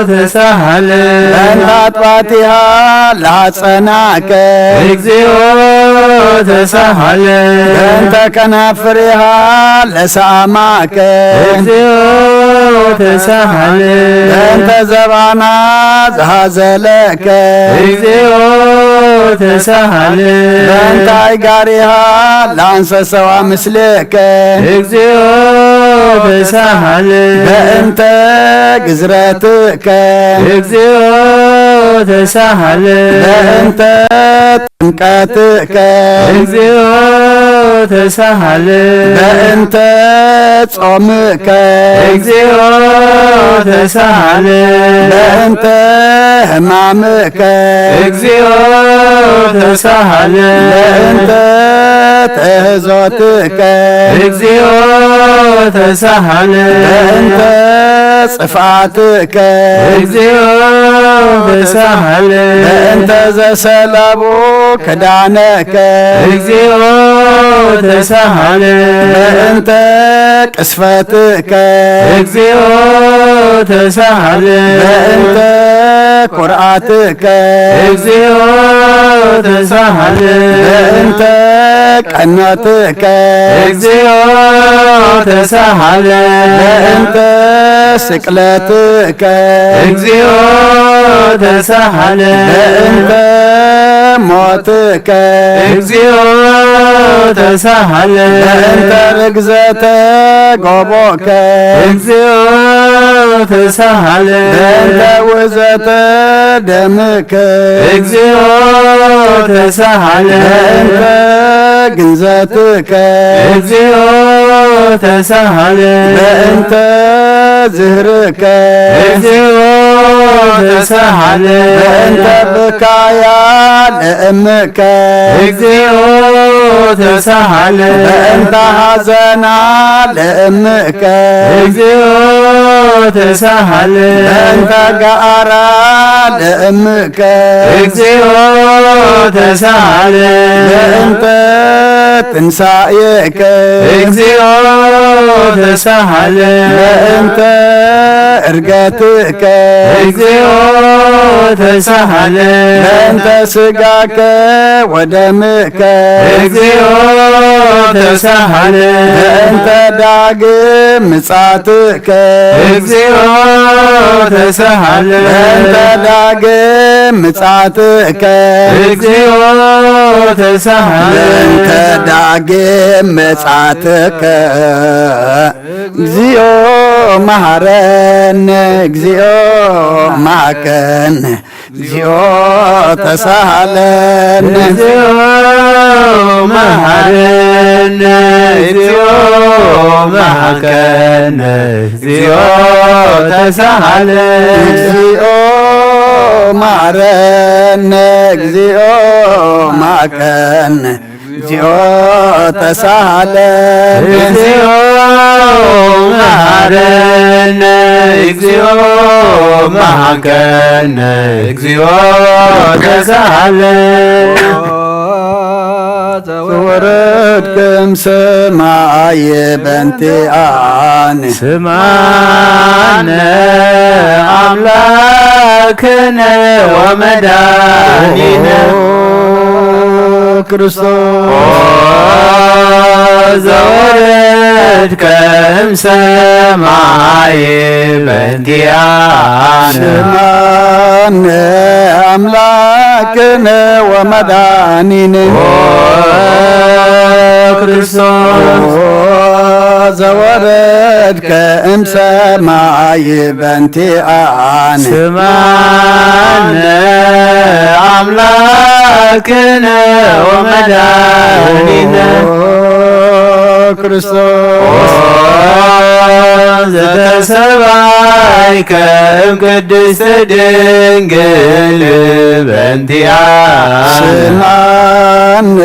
ተሳሃለ። በእንተ ኣጥባቲሃ ላጸናከ እግዚኦ ተሳሃለ። በእንተ ከናፍሪሃ ለሰኣማከ እግዚኦ ተሳሃለ። በእንተ ዘባና ዝሃዘለከ እግዚኦ ተሳሃለ። በእንተ ኣይጋሪሃ ለኣንሰሰዋ ምስሌከ እግዚኦ ተሳሃለ። በእንተ ግዝረትከ እግዚኦ ተሳሃለ። በእንተ ጥምቀትከ እግዚኦ ተሳሃለ። በእንተ ጾምከ እግዚኦ ተሳሃለ። በእንተ ሕማምከ እግዚኦ ተሳሃለ። በእንተ ትእህዞትከ እግዚኦ ተሳሃለ። በእንተ ጽፍኣትከ እግዚኦ ተሳሃለ። በእንተ ዘሰለቡ ክዳነከ እግዚኦ ተሳሃለ። በእንተ ቅስፈትከ እግዚኦ ተሳሃለ። በእንተ ኩርዓትከ እግዚኦ ተሳሃለ። በእንተ ቀናትከ እግዚኦ ተሳሃለ። በእንተ ስቅለትከ እግዚኦ ተሳሃለ። በእንተ ሞትከ፣ እግዚኦ ተሳሃለ በእንተ ርግዘተ ጎቦከ፣ እግዚኦ ተሳሃለ በእንተ ውዘተ ደምከ፣ እግዚኦ ተሳሃለ በእንተ ግንዘትከ፣ እግዚኦ ተሳሃለ በእንተ ዝህርከ፣ እግዚኦ ተሳሃለ በእንተ ብካያ ለእምከ፣ እግዚኦ ተሳሃለ በእንተ ሐዘና ለእምከ፣ እግዚኦ ተሳሃለ በእንተ ገኣራ ለእምከ፣ እግዚኦ ተሳሃለ በእንተ ትንሳኤከ፣ እግዚኦ ተሳሃለ በእንተ እርገትከ፣ እግዚኦ ተሳሃለ በእንተ ስጋከ ወደምከ፣ እግዚኦ ተሳሃለ በእንተ ዳግም ምጻትከ፣ እግዚኦ ተሳሃለ በእንተ ዳግም ምጻትከ፣ እግዚኦ ተሳሃለ በእንተ ዳግም ምጻትከ፣ እግዚኦ መሐረነ፣ እግዚኦ መሐከነ፣ እግዚኦ ተሳሃለነ። እግዚኦ መሐረነ እግዚኦ መሐከነ እግዚኦ ተሳሃለ እግዚኦ መሐረነ፣ እግዚኦ መሐከነ፣ እግዚኦ ተሳሃለነ። እግዚኦ መሐረነ እግዚኦ መሐከነ እግዚኦ ተሳሃለ ወረድክም ሰማይ በንቲኣን ስማነ ኣምላክነ ወመድኃኒነ ክርስቶስ ኦ ዘወረድከ እምሰማይ በንቲኣነ ስማነ ኣምላክነ ወመድኃኒነ ኦ ክርስቶስ ኦ ዘወረድከ እምሰማይ በንቲኣን ስማነ ኣምላክነ ወመድኃኒነ ኦ ክርስቶስ ኦ ዘተሰባይከ እም ቅድስት ድንግል በንቲኣነ ስማነ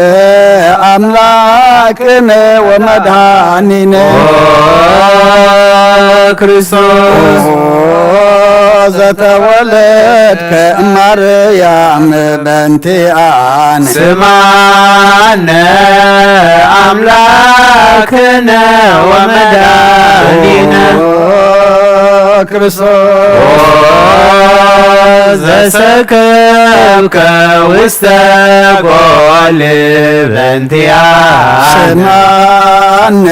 ኣምላክነ ወመድኃኒነ ኦ ክርስቶስ ኦ ዘተወለድከ ማርያም በንቲኣን ስማነ ኣምላክነ ወመድኃኒነ ኦ ክርስቶስ ኦ ዘሰከብከ ውስተ ጎል በንቲኣነ ስማነ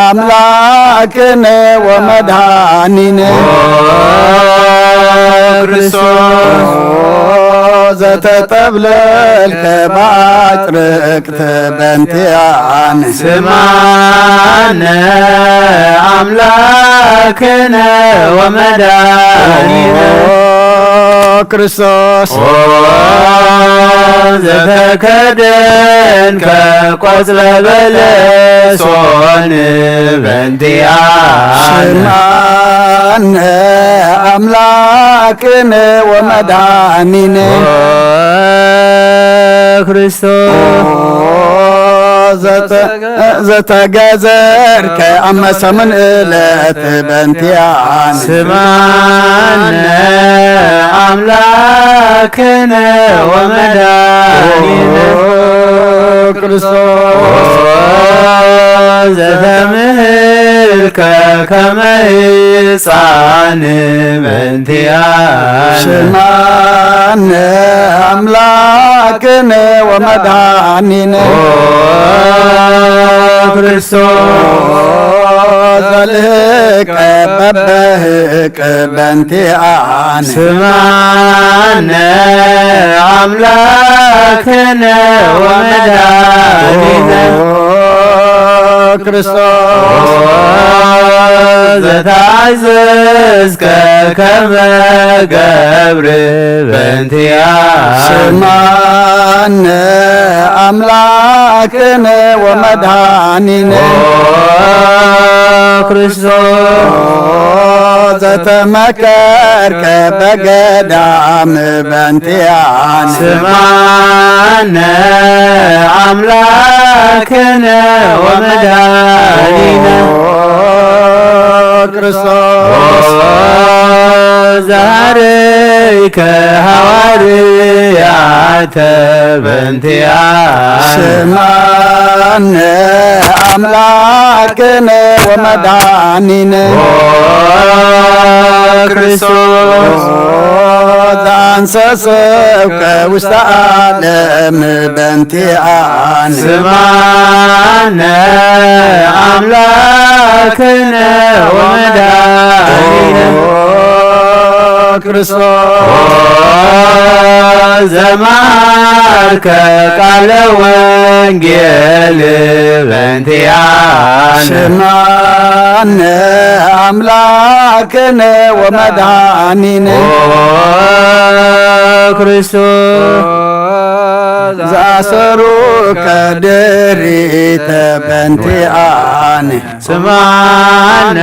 ኣምላክነ ወመድኃኒነ ኦ ክርስቶስ ኦ ዘተጠብለልከ ባጭርቅት በንቲኣን ስማነ ኣምላክነ ወመድኃኒነ ኦ ክርስቶስ ኦ ዘተከደንከ ቆጽለ በለሶን በንቲኣነ ስማነ ኣምላክነ ወመድኃኒነ ኦ ክርስቶስ ኦ ዘተ- ዘተገዘርከ ኣብ መሰሙን ዕለት በንቲኣን ስማነ ኣምላክነ ወመድኃኒነ ኦ ክርስቶስ ኦ ዘተምህልከ ከመ ህፃን በንቲኣነ ስማነ ኣምላክነ ወመድኃኒነ ኦ ክርስቶስ ኦ ዘልህቀ በበህቅ በንቲኣን ስማነ ኣምላክ ክነ ወመድኃኒነ ክርስቶስ ዘተአዘዝከ ከመ ገብር በእንቲአነ። ስማነ አምላክነ ወመድኃኒነ ኦ ክርስቶስ ዘተመከርከ በገዳም በእንቲአነ። ስማነ አምላክነ ወመድኃኒነ ኦ ክርስቶስ ዛሬከ ሐዋርያተ በእንቲአነ። ስማነ አምላክነ ወመድኃኒነ ኦ ክርስቶስ ዘአንሰሰብከ ውስተ ዓለም በእንቲአነ። ስማነ አምላክነ ወመድኃኒነ ኦ ክርስቶስ ዘማርከ ቃለ ወንጌል በእንቲአነ። ስማነ አምላክነ ወመድኃኒነ ኦ ክርስቶስ ዘአሰሩከ ድሪተ በእንቲአነ። ስማነ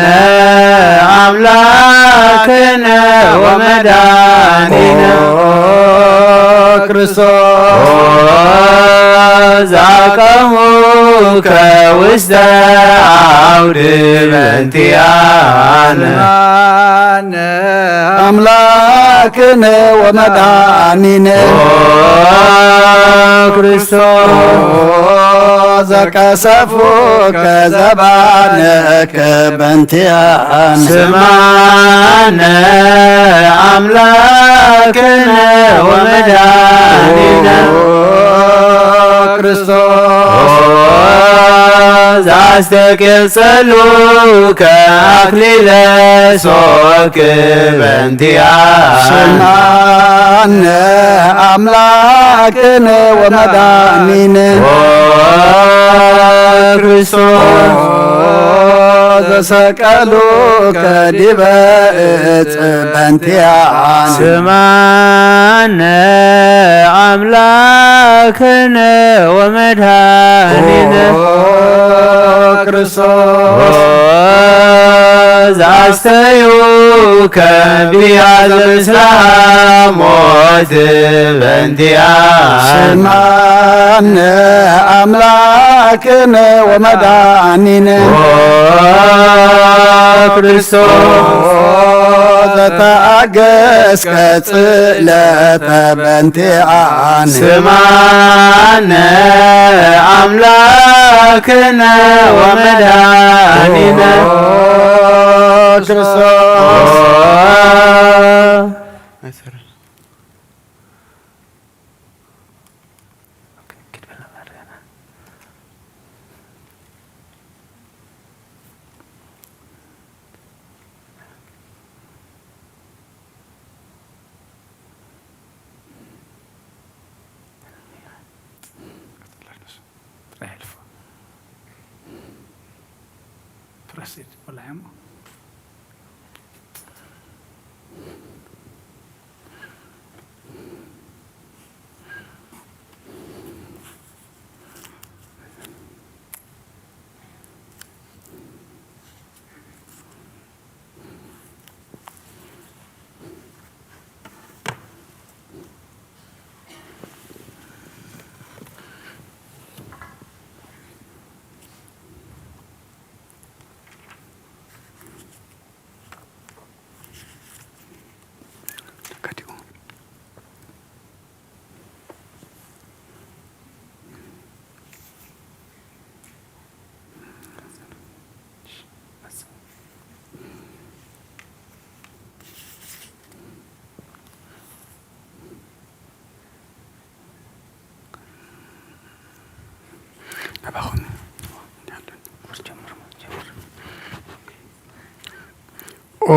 አምላክነ ወመድኃኒነ ኦ ክርስቶስ ኦ ዘአቀሙከ ውስተ አውድ በእንቲአነ። ስማነ አምላክነ ወመድኃኒነ ኦ ክርስቶስ ኦ ዘቀሰፉከ ዘባነከ በእንቲአነ። ስማነ አምላክነ ወመድኃኒነ ኦ ክርስቶስ ኦ ዘአስተቄጸሉከ አክሊለ ሶክ በእንቲአነ። ስማነ አምላክነ ወመድኃኒነ ኦ ክርስቶስ ኦ ዘሰቀሉከ ዲበ እጽ በእንቲአነ። ስማነ አምላክነ ወመድኃኒነ ኦ ክርስቶስ ኦ ዘአስተዩከ ቢያዘ ምስለ ሞት በእንቲአነ። ስማነ አምላክነ ወመድኃኒነ ኦ ክርስቶስ ኦ ዘተአገስከ ጽለተ በእንቲአነ። ስማነ አምላክነ ወመድኃኒነ ኦ ክርስቶስ ኦ ኦ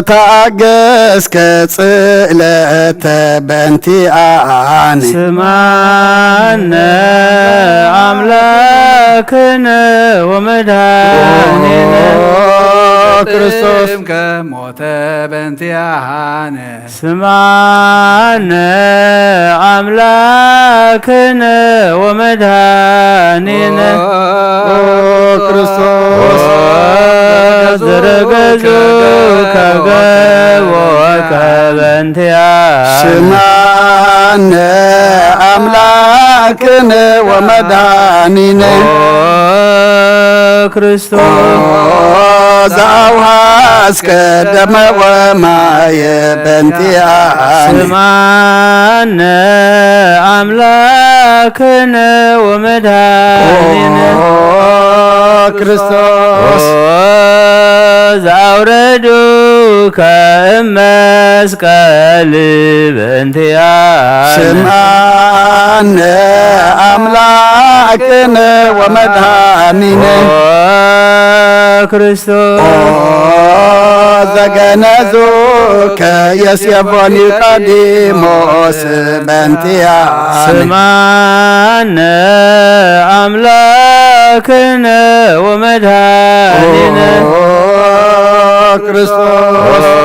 ተኣገስከ ጽእለተ በንቲኣነ። ስማነ ኣምላክነ ወመድኃኒነ። ኦ ክርስቶስ። ከሞተ በንቲኣነ። ስማነ ኣምላክነ ወመድኃኒነ። ኦ ክርስቶስ። ዘረገዙ ከገቦ ከበንቲያ። ስማነ ኣምላክነ ወመድኃኒነ። ኦ ክርስቶስ። ኦ ዘአውሃስከ ደመ ወማየ በንቲኣነ። ስማነ ኣምላክነ ወመድኃኒነ። ኦ ክርስቶስ። ኦ ዘአውረዱከ እመስቀል በንቲኣነ። ስምዓነ ኣምላክነ ወመድኃኒነ። ኦ ክርስቶስ። ኦ ዘገነዙከ የስየፎ ኒቆዲሞስ በንቲኣነ። ስምዓነ ኣምላክነ ወመድኃኒነ። ኦ ክርስቶስ። ኦ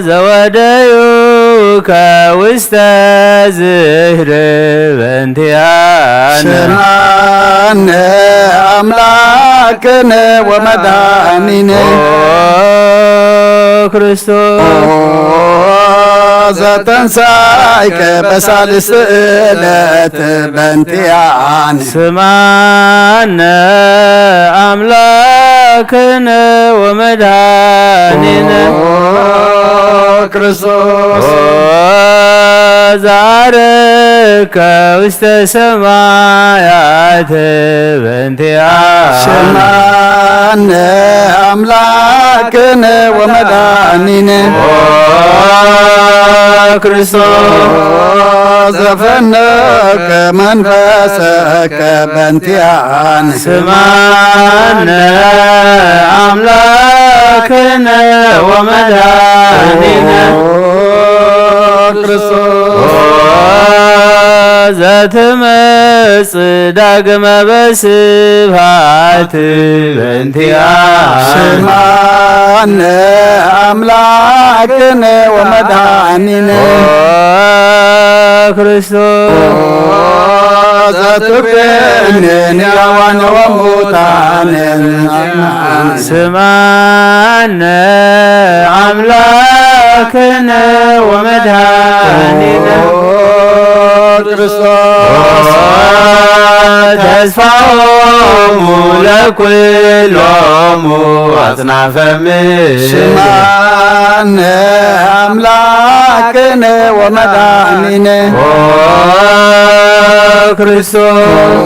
ዘወደዩከ ውስተ ዝህር በንቲኣነ። ስምዓነ ኣምላክነ ወመድኃኒነ። ኦ ክርስቶስ። ኦ ዘተንሳይከ በሳልስት ዕለት በንቲኣነ። ስምዓነ ኣምላክነ ወመድኃኒነ። ኦ ክርስቶስ። ኦ ዘዐረግከ ውስተ ሰማያት በንቲኣነ። ስምዓነ ኣምላክነ ወመድኃኒነ። ኦ ክርስቶስ። ኦ ዘፈነውከ መንፈሰከ በንቲኣነ። ስምዓነ ኣምላክነ ወመድኃኒነ። ኦ ክርስቶስ። ኦ ዘትመጽእ ዳግመ በስብሐት በንቲኣነ። ስምዓነ ኣምላክነ ወመድኃኒነ። ኦ ክርስቶስ። ኦ ዘትኩንን ሕያዋን ወሙታንን። ስምዓነ ኣምላክነ ወመድኃኒነ። ኦ ክርስቶስ። ተስፋሆሙ ለኩሎሙ አጽናፈ ምድር። ስምዓነ አምላክነ ወመድኃኒነ። ኦ ክርስቶስ።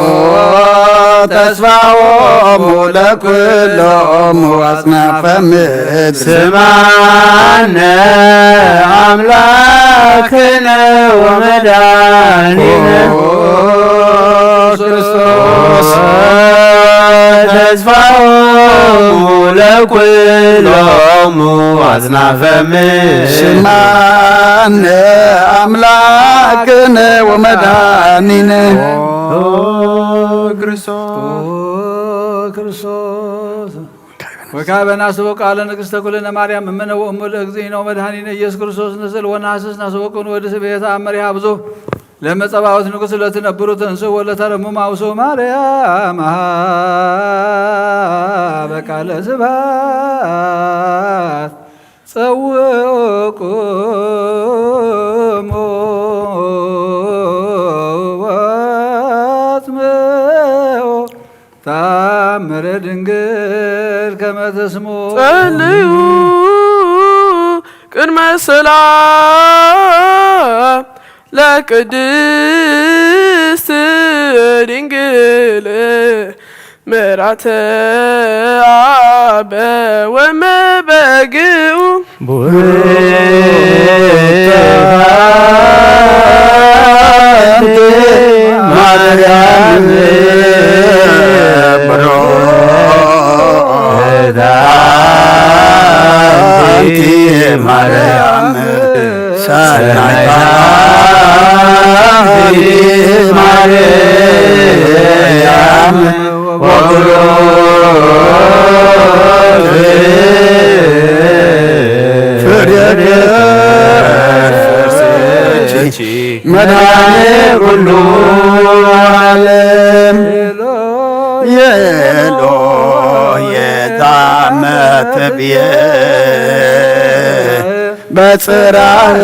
ተስፋሆሙ ለኩሎሙ አጽናፈ ምድር። ስምዓነ አምላክነ ወመድኃኒነ። ኦ ክርስቶስ። ተስፋሆሙ ለኩሎሙ አጽናፈ ምድር። ስምዓነ አምላክነ ወመድኃኒነ። ኦ ክርስቶስ። ክርስቶስ። ወካዕበ ናስቦ ቃለ ንግሥተ ኩልነ ማርያም እምነ ወእሙ ለእግዚእነ ወመድኃኒነ ኢየሱስ ክርስቶስ ንስእል ወናስስ ናስቦ ቅን ወድስ ቤታ አመሪሃ ብዙ ለመጸባዖት ንጉሥ ለትነብሩ ተንሥኡ ወለተረሙ ማውሶ ማርያም በቃለ ስብሐት ጸውቁሙ ወአጽምዑ ተአምረ ድንግል ከመ ተስሞ። ጸልዩ ቅድመ ሰላም ለቅድስት ድንግል ምራተ አበ ወመበግኡ። ቡርክት አንቲ ማርያም ብሩክት አንቲ ሰናይታ ማርያም ወብሩክ ፍሬ ከርሥኪ መድኃኔ ኩሉ ዓለም። የሎ የታመ ትብዬ በጽራህ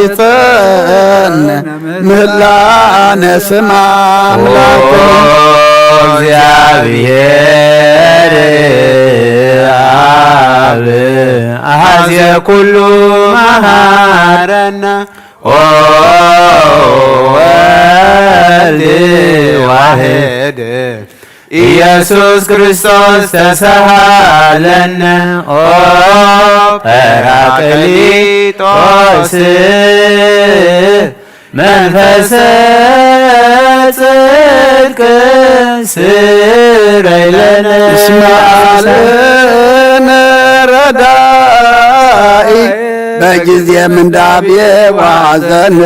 ከተማሂፀን ምህላነ ስም ኣምላክ እግዚአብሔር አብ አሐዜ ኩሉ መሐረነ ኦ ወልድ ዋሕድ ኢየሱስ ክርስቶስ ተሰሃለነ ኦ ጰራቅሊጦስ መንፈሰ ጽድቅ ስረይለነ እስመ አልነ ረዳኢ በጊዜ ምንዳቤ ዋዘን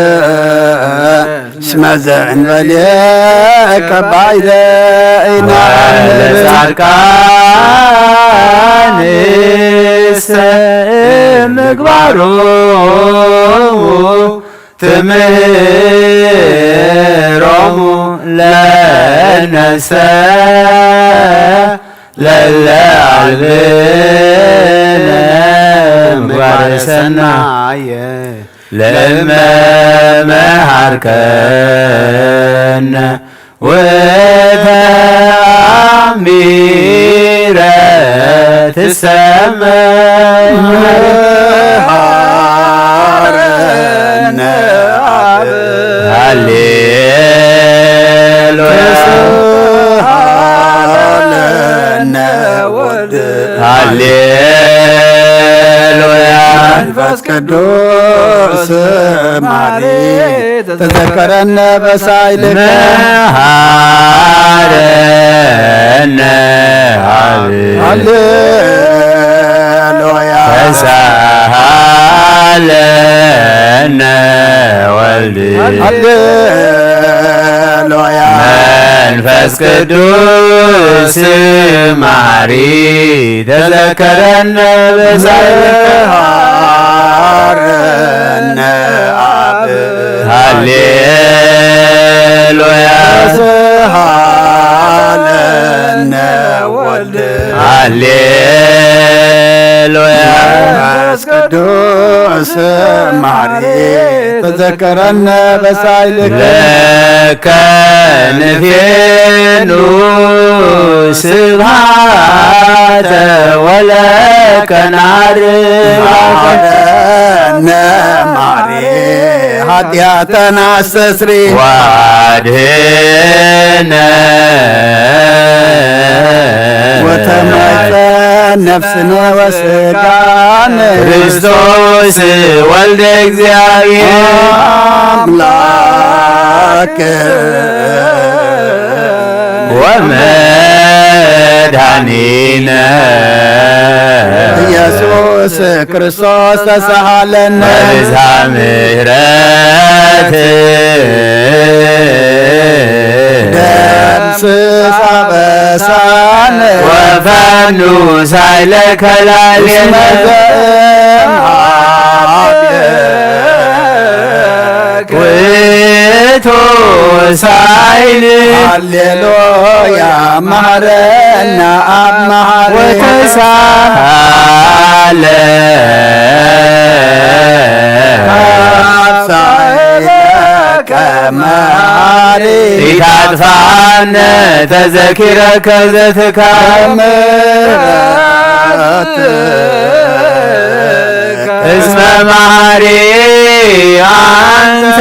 እስመ ዘእንበሌከ ባይደ ኢናምር ለጻድቃንሰ ምግባሮሙ ትምህሮሙ ለነሰ ለለ አልብነ ምግባረ ሰናየ ለእመ መሃርከነ ወተአሚረ ትሰመ መሃረነ አብ ሃሌሉያ ተስሃለነ ወልድ ሃሌሉያ መንፈስ ቅዱስ ማሪ ተዘከረነ በሳይልከ መሃረነ አብ ሃሌሉያ ተሳሃለነ ወልድ ሃሌሉያ መንፈስ ቅዱስ ማሪ ተዘከረነ በሳይልከ መሃረነ አብ ሃሌሉያ ተስሃለነ ወልድ ሃሌሉያ መንፈስ ቅዱስ ማሪ ተዘከረነ በሳይልከ ለከ ንፌኑ ስብሃተ ወለከ ናርግ መሃረነ ማሪ ኃጢአተና አስተስሪ ዋድህነ ወተመይጠን ነፍስነ ወስጋነ ክርስቶስ ወልደ እግዚአብሔር አምላክ ወመድኃኒነ ኢየሱስ ክርስቶስ ተሳሃለነ በብዝሃ ምሕረት ደምስስ አበሳነ ወፈኑ ሳይለ ከላሌነ እስመ ዘእምሃቤከ ውእቱ ሳይል ሃሌሉያ መሐረነ አብ መሐሪ ወተሳሃለ አብሳይለከ መሐሪ ኢታጥፋነ ተዘኪረከ ዘትካል ምሕረት እስመ መሐሪ አንተ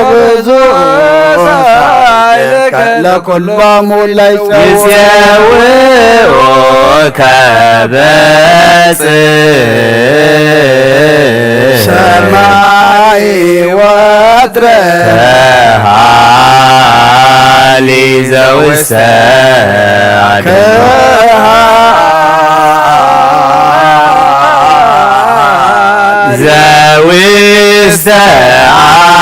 ብዙ ለኩሎሙ ለይጸውዕ ይጼውዑከ በጽ ሰማይ ወትረ ተሃሊ ዘውስተ አድማ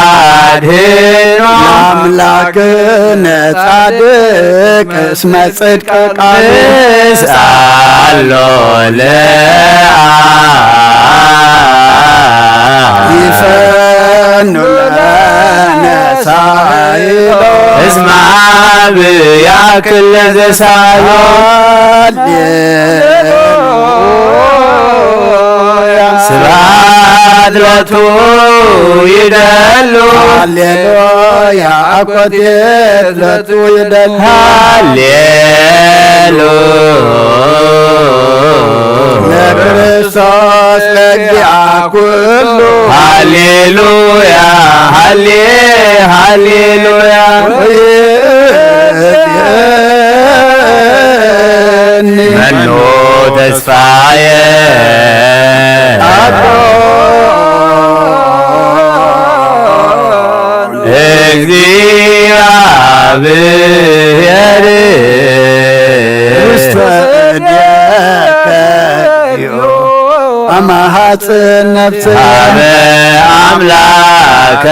ተኣድህኖ ኣምላክነ ጻድቅ እስመ ጽድቅ ቃሉ ንስኣሎ ለኣ ይፈኑ ለነ ሳይሎ እስመ ብያክል ዘሳሎ ሃሌሉያ ስብሐት ሎቱ ይደሉ ሃሌሉያ ኣኮቴት ሎቱ ይደሉ ሃሌሉያ ለክርስቶስ ለእግዚአ ኩሉ ሃሌሉያ ሃሌ ሃሌሉያ ወይእዜኒ መኑ ተስፋየ እግዚአብሔር ውስተ እዴከ አማሃጽ ነፍስ ሃበ አምላከ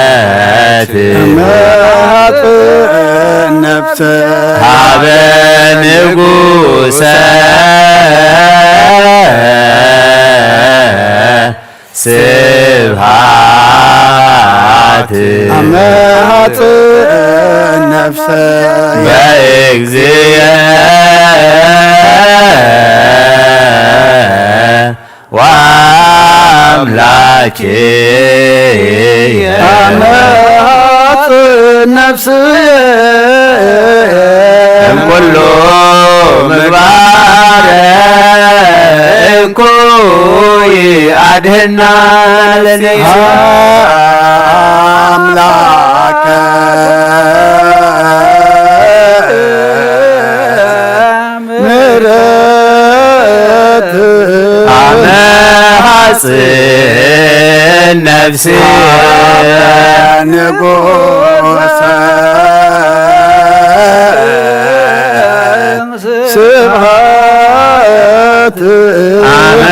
ምህረት መሃጽ ነፍስ ሃበ ንጉሰ ስብሃት መሃጽ ነፍስ በእግዚአ ወአምላኬ አመሃጽ ነፍስየ እምኩሉ ምግባር እኩይ አድህና ለነፍስየ አምላከ ምሕረት አመ ሐጽን ነፍስየ ንጉሰ ስብሐት አመ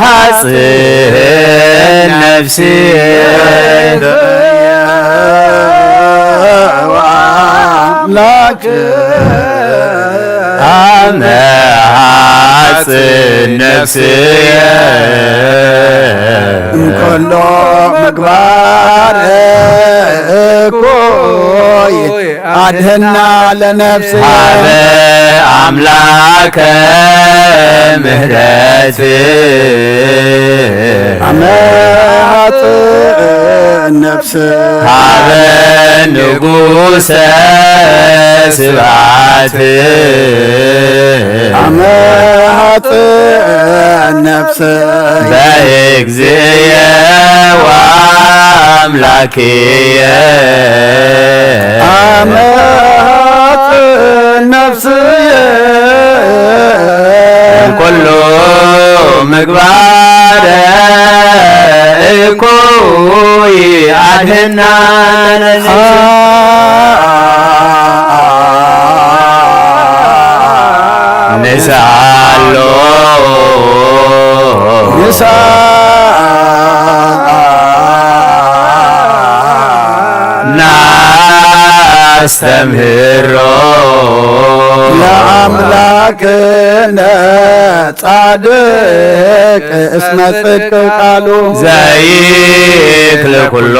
ሐጽን ነፍስየ ወአምላክ አመ ሐጽን ነፍስየ እምኩሎ ምግባር እኩይ አድህና ለነፍስ ሀበ አምላከ ምህረት አመ ሐጽን ነፍስ ሀበ ንጉሰ ስብሐት አመ ሐጽን ነፍስ በእግዚእየ ወአምላክየ አመ ሐጽን ነፍስየ እምኩሉ ምግባረ እኩይ አድህና ንስአሎ ንስአ ናስተምህሮ ለአምላክነ ጻድቅ እስመ ጽድቅ ቃሉ ዘይክል ኩሎ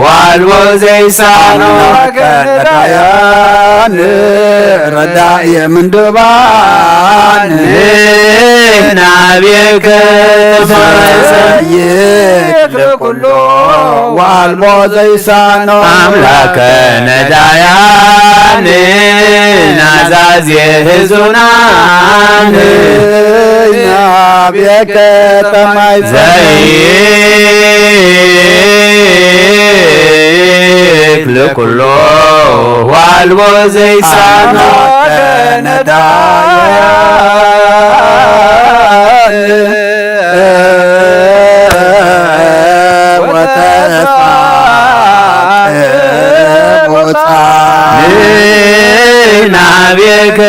ዋልቦ ዘይሳኖ አምላከ ነዳያን ረዳየ ምንዱባን ንሕና ቤከ ዘይክል ኩሎ ዋልቦ ዘይሳኖ አምላከ ነዳያን ናዛዜ ህዙናን ንሕና ቤከ ጠማይ ዘይክል ኩሎ ዋልቦ ዘይሳኖ አምላከ ነዳያን ወተስፋ ቅቡጻ ንሕና ቤከ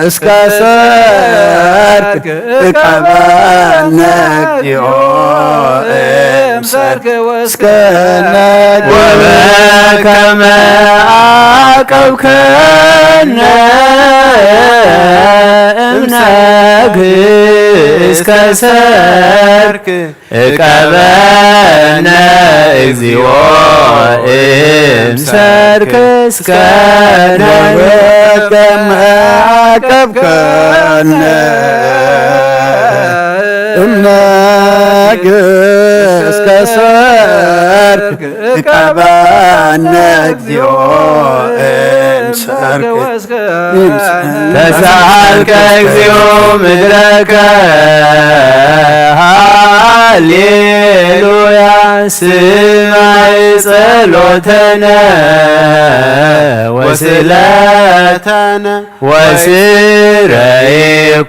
እስከ ሰርክ እቀበነ እግዚኦ እምሰርክ እስከ ነግ ወበከመ አቀብከነ እምነግ እስከ ሰርክ እቀበነ እግዚኦ እምሰርክ እስከ ነግ ወበከመ አቀብከነ እምነግ እስከ ሰርክ እቀበነ እግዚኦ እምሰርክ ተሳልከ እግዚኦ ምድረከ ሃሌሉያ ስማይ ጸሎተነ ወስእለተነ ወስረይ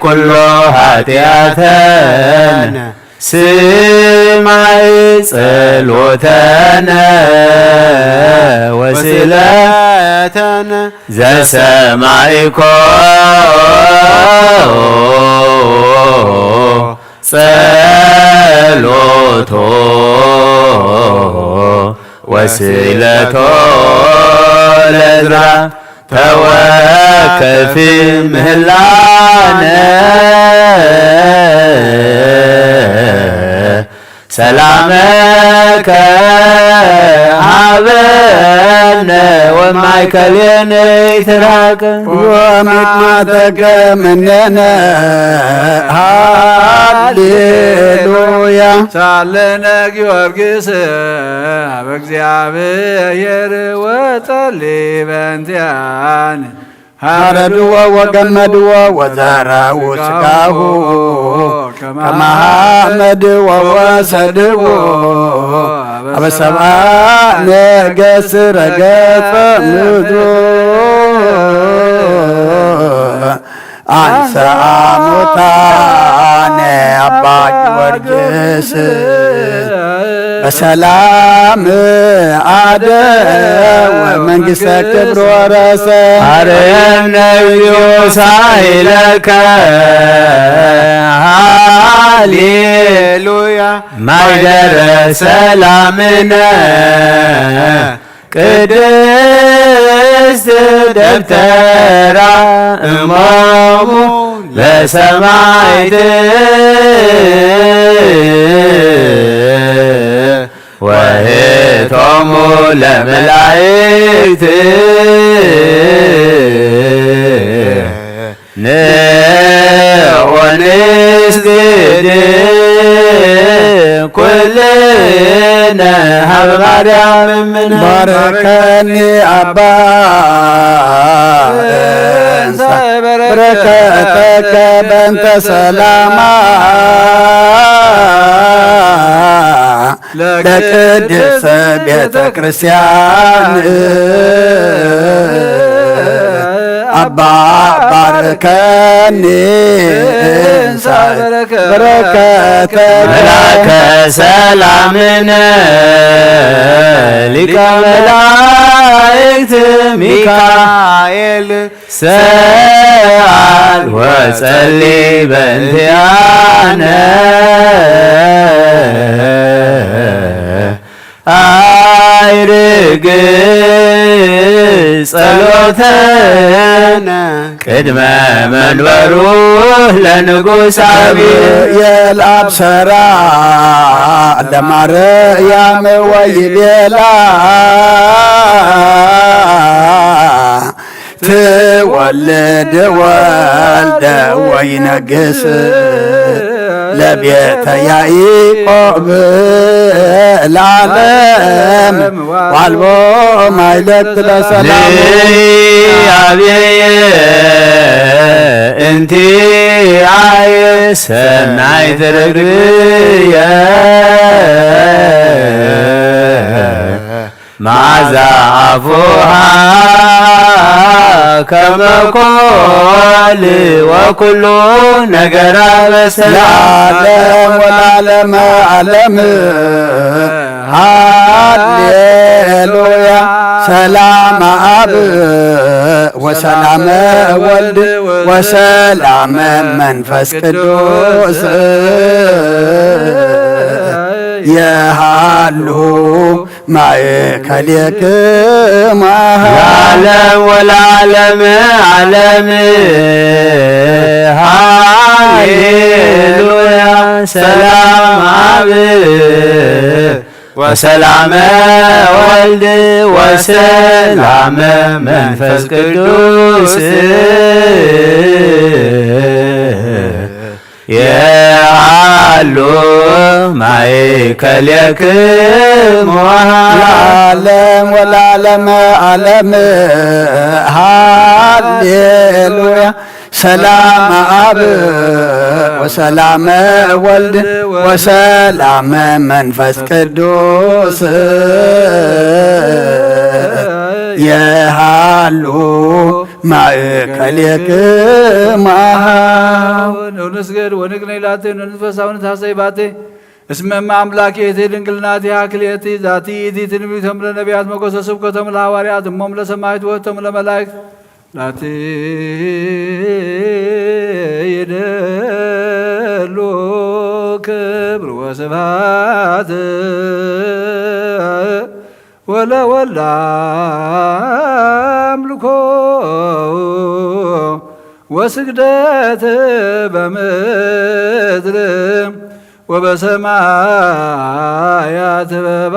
ኩሎ ኃጢአተነ ስማይ ጸሎተነ ወስእለተነ ዘሰማይኮ ጸሎቶ ወስእለቶ ለዝራ ተወከፊ ምህላነ ሰላመከ ሃበነ ወማእከሌነ ይትራቀ ወሚጥማተከ ምኔነ ሃሌሉያ ሳለነ ጊዮርጊስ ኣብ እግዚኣብሔር ወጸሊ በንቲያን ሃረድዎ ወገመድዎ ወዘራኡ ስጋሁ ከመ ሐመድዎ ወሰድዎ አበ ሰብአ ነገሥት ረገጸ ምድሮ አንሰአ ሙታነ አባ ጊዮርጊስ በሰላም አደ ወመንግስተ ክብር ወረሰ። አርየነ እግዚኦ ሳይለከ ሃሌሉያ ማይደረ ሰላምነ ቅድስት ደብተራ እሞሙ ለሰማይት ወህቶሙ ለመላእክት ንዑ ንስግድ ኩልነ ሀበ ማርያም እምነ። ባርከኒ አባ እንሰ በረከተከ በእንተ ሰላማ ለቅድስት ቤተ ክርስቲያን አባ ባርከኒ እንሳይ በረከተ መላከ ሰላምነ ሊቀ መላእክት ሚካኤል ሰአል ወጸሊ በእንቲአነ አይርግ ጸሎተነ ቅድመ መንበሩ ለንጉሳዊ የልአብ ሰራ ለማርያም ወይቤላ ትወልድ ወልደ ወይነግስ ለቤተ ያዕቆብ ለዓለም ዋልቦ ማይለት ለሰላም አብየ እንቲ አየ ሰናይ ትርግየ መዓዛ አፉሃ ከመ ኮል ወኩሉ ነገራ በሰላም ለዓለም ወለዓለመ ዓለም ሃሌሉያ። ሰላም ኣብ ወሰላም ወልድ ወሰላም መንፈስ ቅዱስ የሃሉ ማእከሌክማ ለዓለም ወለዓለም ዓለም። ሃሌሉያ። ሰላም ኣብ ወሰላመ ወልድ ወሰላመ መንፈስ ቅዱስ የሃሉ ማእከሌክሙ ለዓለም ወለዓለመ ዓለም። ሃሌሉያ። ሰላም ኣብ ወሰላም ወልድ ወሰላም መንፈስ ቅዱስ የሃሉ ማእከሌክማ። ንስገድ ወንግነይ ላቴ፣ ንንፈሳዊ ንታሰይ ባቴ። እስመ እመ አምላክ የእቲ ድንግል ናቲሃ ክልኤቲ ዛቲ ይእቲ ትንቢቶም ለነቢያት መጎሰ ስብከቶም ለሐዋርያት እሞም ለሰማይት ወህቶም ለመላእክት ላቲ ይደሉ ክብር ወስብሐት ወለወልድ አምልኮ ወስግደት በምድር ወበሰማያት በባህር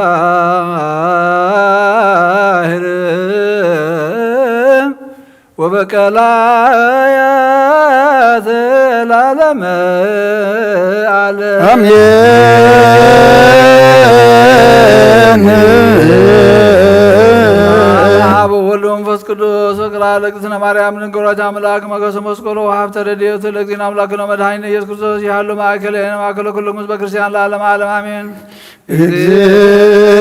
ወበቀላያት ለዓለመ ዓለም። አሜን። አብ ወወልድ ወመንፈስ ቅዱስ። ወቅላ ለእግዝእትነ ማርያም ድንግል ወላዲተ አምላክ መገሰ መስቀሎ ወሀብተ ረድኤቱ ለእግዚእነ አምላክነ መድኃኒነ ኢየሱስ ክርስቶስ ይሃሉ ማእከለ ማእከለ ኩሉ ህዝበ ክርስቲያን ለዓለመ ዓለም አሜን። እግዚኦ።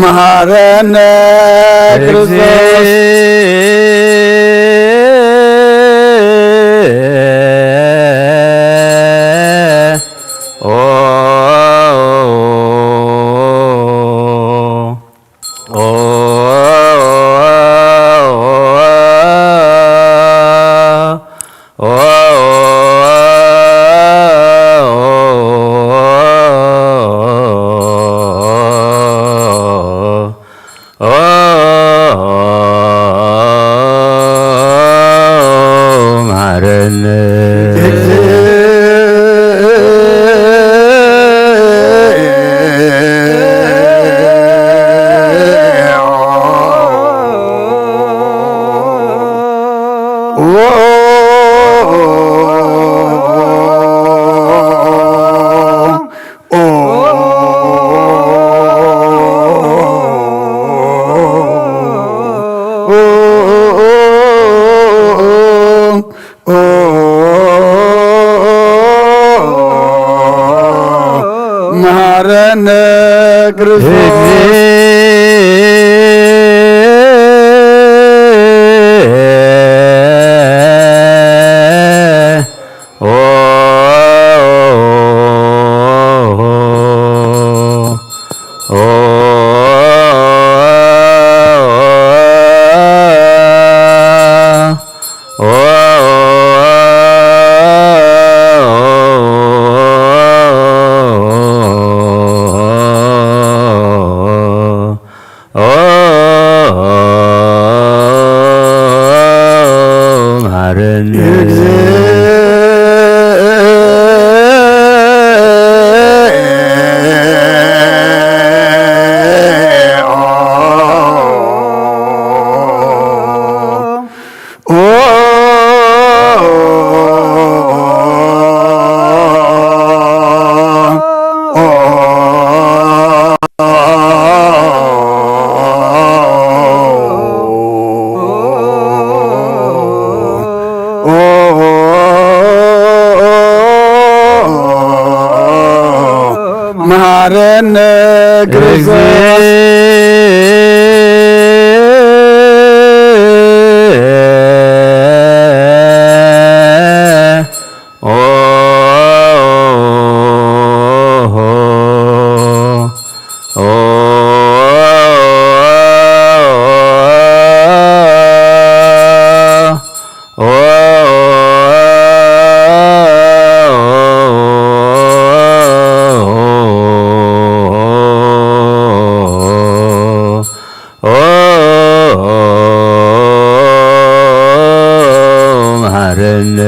መሐረነ ክርስቶስ። መሐረነ። መሐረነ ክርስቶስ። መሐረነ ክርስቶስ። መሐረነ።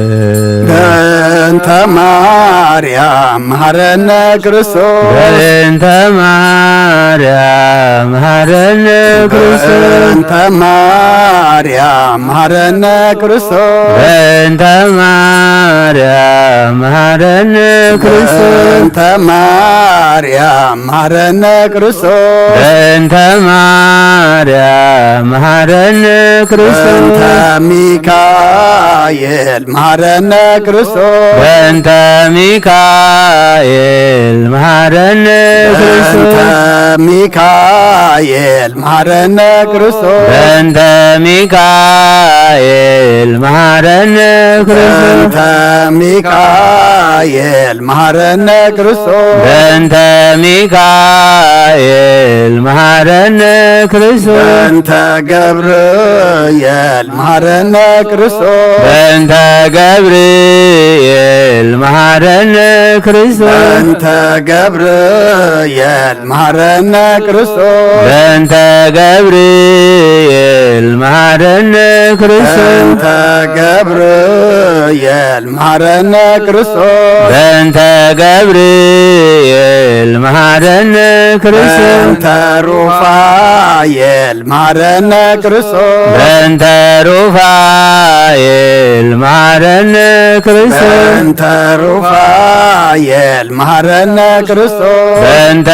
በእንተ ማርያም መሐረነ ክርስቶስ። በእንተ ማርያም መሐረነ ክርስቶስ። በእንተ ማርያም መሐረነ ክርስቶስ። በእንተ ማርያም መሐረነ ክርስቶስ። በእንተ ማርያም መሐረነ ክርስቶስ። በእንተ ማርያም መሐረነ ክርስቶስ። በእንተ ሚካኤል መሐረነ ክርስቶስ። በእንተ ሚካኤል መሐረነ ክርስቶስ። በእንተ ሚካኤል መሐረነ ክርስቶስ። በእንተ ሚካኤል መሐረነ ክርስቶስ። በእንተ ሚካኤል መሐረነ ክርስቶስ። በእንተ ሚካኤል መሐረነ ክርስቶስ። በእንተ ገብርኤል መሐረነ ክርስቶስ። በእንተ ገብርኤል መሐረነ ክርስቶስ። በእንተ ገብርኤል መሐረነ ክርስቶስ። በእንተ ገብርኤል መሐረነ ክርስቶስ። በእንተ ገብርኤል መሐረነ ክርስቶስ። በእንተ ገብርኤል መሐረነ ክርስቶስ። በእንተ ሩፋኤል መሐረነ ክርስቶስ። በእንተ ሩፋኤል መሐረነ ክርስቶስ። በእንተ ሩፋኤል መሐረነ ክርስቶስ። በእንተ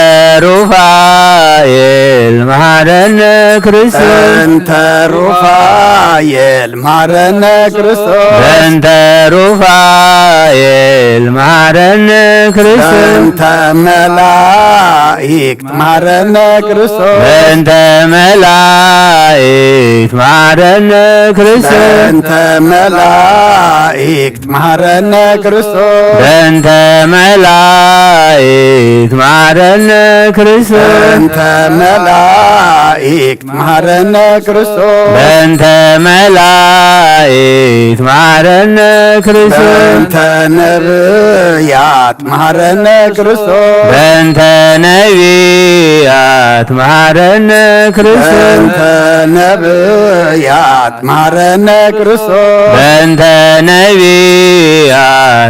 ሩፋኤል መሐረነ ክርስቶስ። በእንተ ሩፋኤል መሐረነ ክርስቶስ። በእንተ ሩፋኤል መሐረነ ክርስቶስ። በእንተ መላእክት መሐረነ ክርስቶስ። በእንተ መላእክት መሐረነ ክርስቶስ። በእንተ መላእክት መሐረነ ክርስቶስ። በእንተ መላእክት መሐረነ ክርስቶስ። በእንተ መላእክት መሐረነ ክርስቶስ። በእንተ መላእክት መሐረነ ክርስቶስ። በእንተ ነብያት መሐረነ ክርስቶስ። በእንተ ነቢያት መሐረነ ክርስቶስ። በእንተ ነብያት መሐረነ ክርስቶስ። በእንተ ነቢያት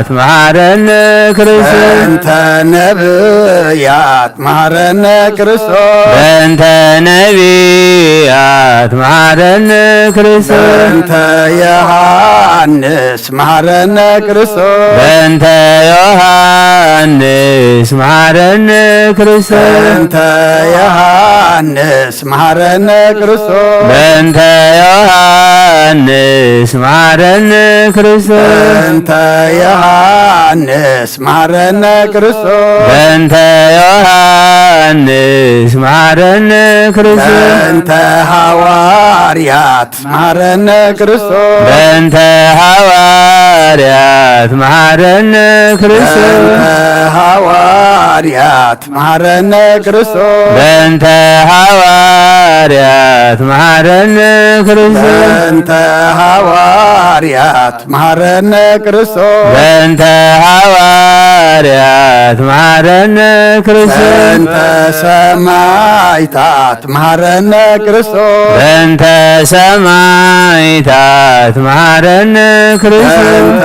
መሐረነ ክርስቶስ። በእንተ ነብያት መሐረነ ክርስቶስ። በእንተ ነቢያት መሐረነ ክርስቶስ። በእንተ ዮሐንስ መሐረነ ክርስቶስ። በእንተ ዮሐንስ መሐረነ ክርስቶስ። በእንተ ዮሐንስ መሐረነ ክርስቶስ። በእንተ ዮሐንስ መሐረነ ክርስቶስ። በእንተ ዮሐንስ መሐረነ ክርስቶስ። በእንተ ዮሐንስ መሐረነ ክርስቶስ። በእንተ ሐዋርያት መሐረነ ክርስቶስ። በእንተ ሐዋርያት መሐረነ ክርስቶስ። በእንተ ሐዋርያት መሐረነ ክርስቶስ። በእንተ ሐዋርያት መሐረነ ክርስቶስ። በእንተ ሐዋርያት መሐረነ ክርስቶስ። በእንተ ሐዋርያት መሐረነ ክርስቶስ። በእንተ ሰማዕታት መሐረነ ክርስቶስ። በእንተ ሰማዕታት መሐረነ ክርስቶስ። በእንተ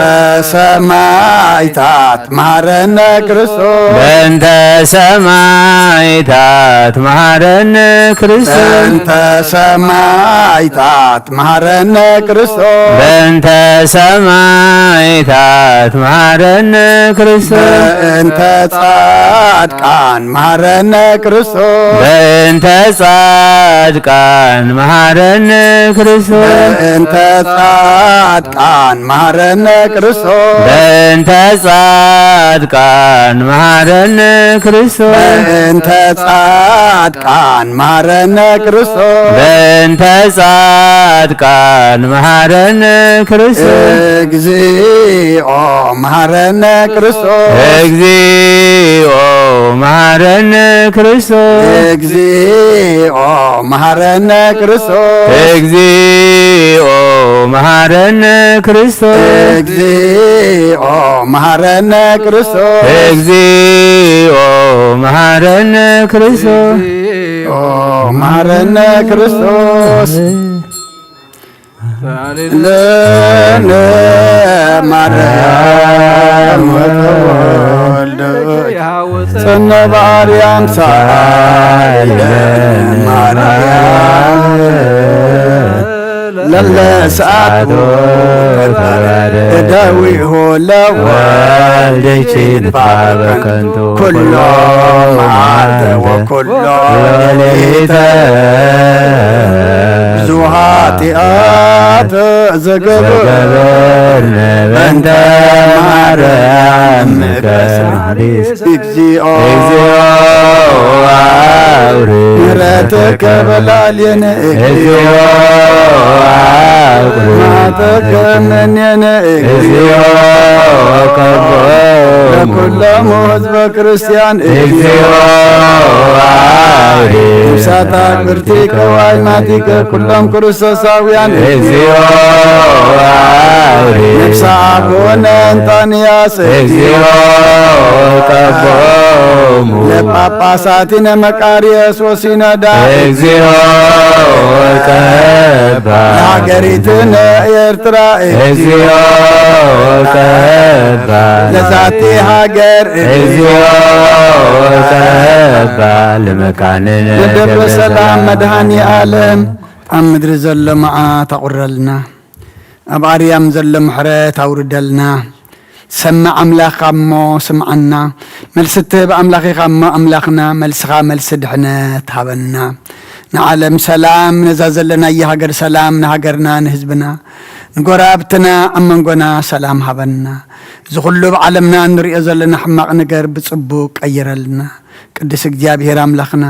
ሰማዕታት መሐረነ ክርስቶስ። በእንተ ሰማዕታት መሐረነ ክርስቶስ። በእንተ ሰማዕታት መሐረነ ክርስቶስ። በእንተ ሰማዕታት መሐረነ ክርስቶስ። በእንተ ጻድቃን መሐረነ ክርስቶስ። በእንተ ጻድቃን መሐረነ ክርስቶስ። በእንተ ጻድቃን መሐረነ ክርስቶስ። በእንተ ጻድቃን መሐረነ ክርስቶስ። በእንተ ጻድቃን መሐረነ ክርስቶስ። በእንተ ጻድቃን መሐረነ ክርስቶስ። እግዚኦ መሐረነ ክርስቶስ። እግዚኦ መሐረነ ክርስቶስ። እግዚኦ መሐረነ ክርስቶስ። እግዚኦ መሐረነ ክርስቶስ። እግዚኦ መሐረነ ክርስቶስ። እግዚኦ መሐረነ ክርስቶስ። እግዚኦ መሐረነ ክርስቶስ። ለነ ማርያም ወተወልደ ጽነ ባርያም ሳይለ ማርያም ለለሳቱ እደዊሁ ለወልድኪ ንፋበከንቱ ኩሎ መዓልተ ወኩሎ ሌሊተ ብዙ ኃጢአት ዘገበርነ በእንተ ማርያም ምከር። እግዚኦ አውሪ ምሕረትከ በላዕሌነ። እግዚኦ አውሪ ማተከ እምኔነ። እግዚኦ ቀቦ ለኩሎሙ ህዝበ ክርስቲያን። እግዚኦ አውሪ ነፍሳት አክብርቲከ ወአዕማዲከ ኩሎም ክርስቶሳውያን። እግዚኦ አውሪ ነፍሰ አቡነ እንጣንያስ። እግዚኦ ቀቦሙ ለጳጳሳቲነ መቃርዮስ ወሲኖዳ። እግዚኦ ቀባ ለሀገሪትነ ኤርትራ። እግዚኦ ቀባ ለዛቲ ሀገር። እግዚኦ ቀባ ለመካንነ ደብረ ደብረ ሰላም ሰላም። መድኃኔ ዓለም ኣብ ምድሪ ዘሎ መዓት ኣቑረልና፣ ኣብ ኣርያም ዘሎ ምሕረት ኣውርደልና። ሰማዕ ኣምላኽ እሞ ስምዓና፣ መልሲ እትህብ ኣምላኽ ኢኻ እሞ ኣምላኽና፣ መልስኻ መልሲ ድሕነት ሃበና። ንዓለም ሰላም፣ ነዛ ዘለናያ ሃገር ሰላም፣ ንሃገርና ንህዝብና ንጎረባብትና ኣብ መንጎና ሰላም ሃበና። እዚ ኩሉ ኣብ ዓለምና እንሪኦ ዘለና ሕማቕ ነገር ብጽቡቕ ቀይረልና። ቅዱስ እግዚኣብሔር ኣምላኽና፣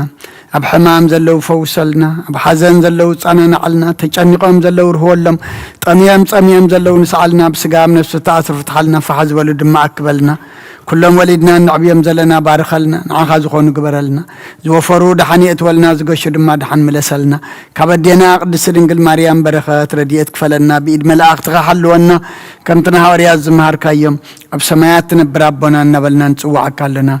ኣብ ሕማም ዘለዉ ፈውሰልና፣ ኣብ ሓዘን ዘለዉ ጻናናዓልና፣ ተጨኒቖም ዘለዉ ርህወሎም፣ ጠምዮም ጸሚኦም ዘለዉ ንስዓልና፣ ብስጋ ኣብ ነፍሲ ተኣስሩ ፍትሓልና፣ ፋሕ ዝበሉ ድማ ኣክበልና። ኩሎም ወሊድና እነዕብዮም ዘለና ባርኸልና፣ ንዓኻ ዝኾኑ ግበረልና። ዝወፈሩ ደሓን የእትወልና፣ ዝገሹ ድማ ደሓን ምለሰልና። ካብ ኣዴና ቅድስቲ ድንግል ማርያም በረኸት ረድኤት ክፈለና፣ ብኢድ መላእኽትኻ ሓልወና። ከምቲ ንሃዋርያት ዝመሃርካዮም፣ ኣብ ሰማያት ትነብር ኣቦና እናበልና ንጽውዓካ ኣለና።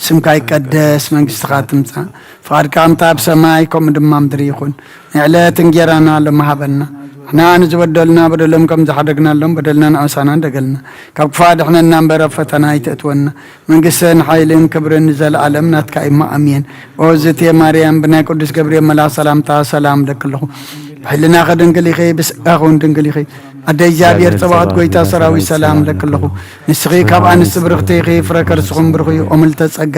ስምካ ይቀደስ፣ መንግስትኻ ትምጻእ፣ ፍቓድካ ከምቲ ኣብ ሰማይ ከምኡ ድማ ኣብ ምድሪ ይኹን። ንዕለት እንጌራና ሎሚ ሃበና። ንሕና ንዝበደሉና በደሎም ከም ዝሓደግናሎም በደልና ንኣበሳና ደገልና። ካብ ክፉእ ኣድሕነና እምበር ኣብ ፈተና ኣይተእትወና። መንግስትን ሓይልን ክብርን ንዘለኣለም ናትካ እሞ ኣሜን። ኦ ዝእቲ ማርያም ብናይ ቅዱስ ገብርኤል መልኣኽ ሰላምታ ሰላም እብለኪ ኣለኹ። ብሕልናኺ ድንግል ኢኺ፣ ብስጋኺ እውን ድንግል ኢኺ። ኣደ እግዚኣብሔር ጸባኦት ጎይታ ሰራዊት ሰላም እብለኪ ኣለኹ። ንስኺ ካብ ኣንስቲ ብርኽቲ ኢኺ፣ ፍረ ከርስኹም ብሩኽ እዩ። ኦ ምልዕተ ጸጋ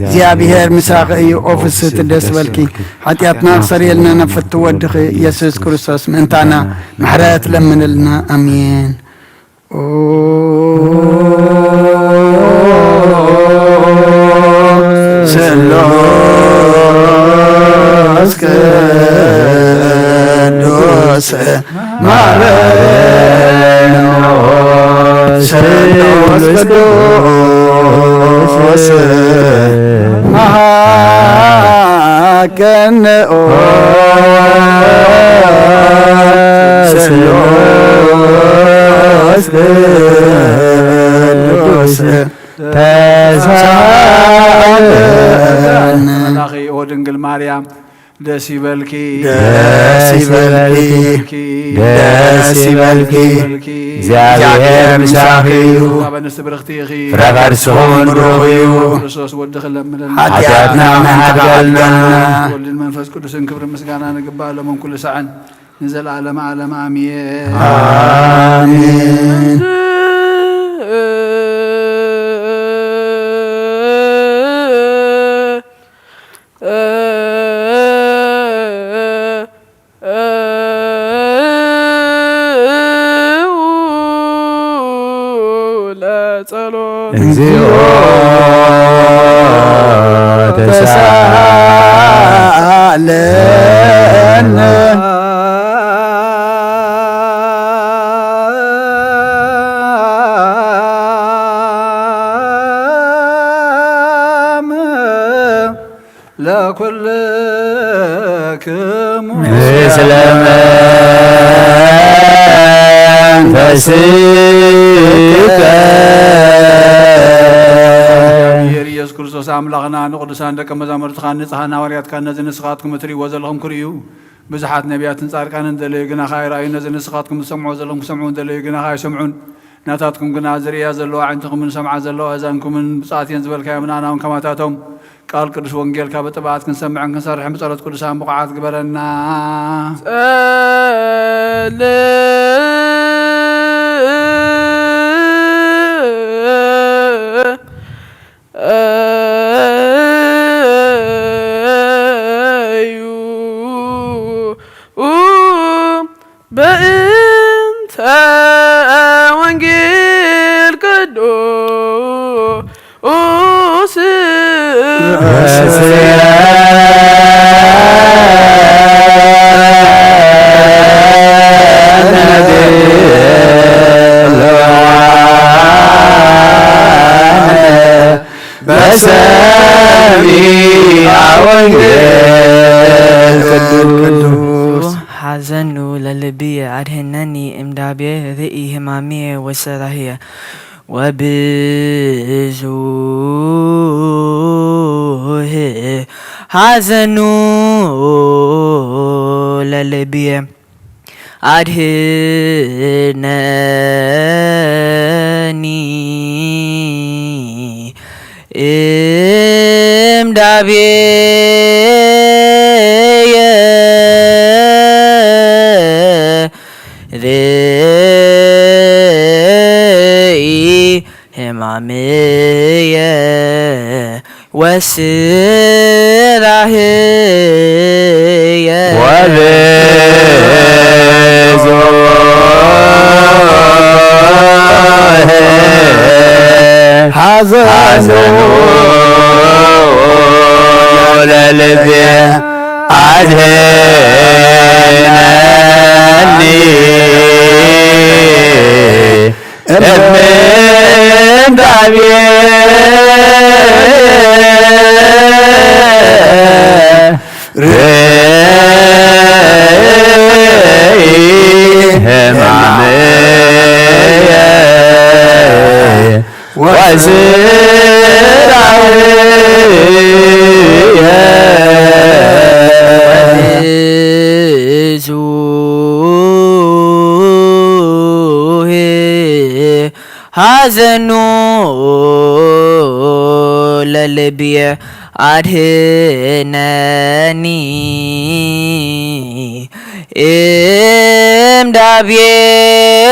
እግዚኣብሔር ምሳኺ እዩ። ኦ ፍስህቲ ደስ በልኪ። ሓጢኣትና ክሰርየልና ናብ ፍትው ወድኺ ኢየሱስ ክርስቶስ ምእንታና ምሕረት ለምንልና። ኣሜን። ኦ ስሉስ ቅዱስ ማረን ኦ ስሉስ ቅዱስ መሃ ከነ ኦ ስሉስ ቅዱስ ተሳለነ። ተሳለነ። መላኺ ኦ ድንግል ማርያም ደስ ይበልኪ፣ ደስ ይበልኪ፣ ደስ ይበልኪ። ይበልኪ። እግዚኣብሔር ምሳኺ እዩ። ኣብ ኣንስቲ ብርኽቲ ኢኺ። ፍረ ከርስኹም ብሩኽ እዩ። ክርስቶስ ወድኺ ለምነልና። ሓጢኣትና ምሕረት ሓጢኣትና። ወልድን መንፈስ ቅዱስን ክብርን ምስጋናን ይግባእ፣ ሎምን ኩሉ ሳዕን ንዘለዓለመ ዓለም ኣሜን። ኣሜን። ለጸሎት እግዚኦ ለኩልክሙ ምስለ መንፈስከ። እግዚኣብሔር ኢየሱስ ክርስቶስ ኣምላኽና ንቅዱሳን ደቀ መዛሙርትኻን ንጽሓን ሃዋርያትካን ነዚ ንስኻትኩም እትርእይዎ ዘለኹም ክርእዩ ብዙሓት ነቢያትን ጻድቃንን ደለዩ፣ ግናኻ ኣይረኣዩን። ነዚ ንስኻትኩም ትሰምዕዎ ዘለኹም ክሰምዑ ደለዩ፣ ግናኻ ኣይሰምዑን። ናታትኩም ግና ዝርእያ ዘለዋ ኣዒንትኹምን ዝሰምዓ ዘለዋ ኣእዛንኩምን ብጻት እየን ዝበልካዮም ንኣና እውን ከማታቶም ቃል ቅዱስ ወንጌልካ ብጥብዓት ክንሰምዕን ክንሰርሕን ብጸሎት ቅዱሳን ብቑዓት ግበረና። ጸልእ እዩ በእንተ ወንጌል ቅዱስ በሰሚዐ ወንጌል ቅዱስ። ሓዘኑ ለልብየ ኣድህነኒ እምዳቤ ርኢ ህማሜ ወሰራህየ ወብዙህ ሓዘኑ ለልብየ ኣድህነኒ እምዳቤየ ርእይ ህማምየ ወስራህየ ወብዙህ ሓዘኑ ለልቤ ኣድህነኒ እምንታቤ ርእይ ህማምየ ወስራህየ ወብዙህ ሓዘኑ ለልብየ ኣድህነኒ እምዳቤየ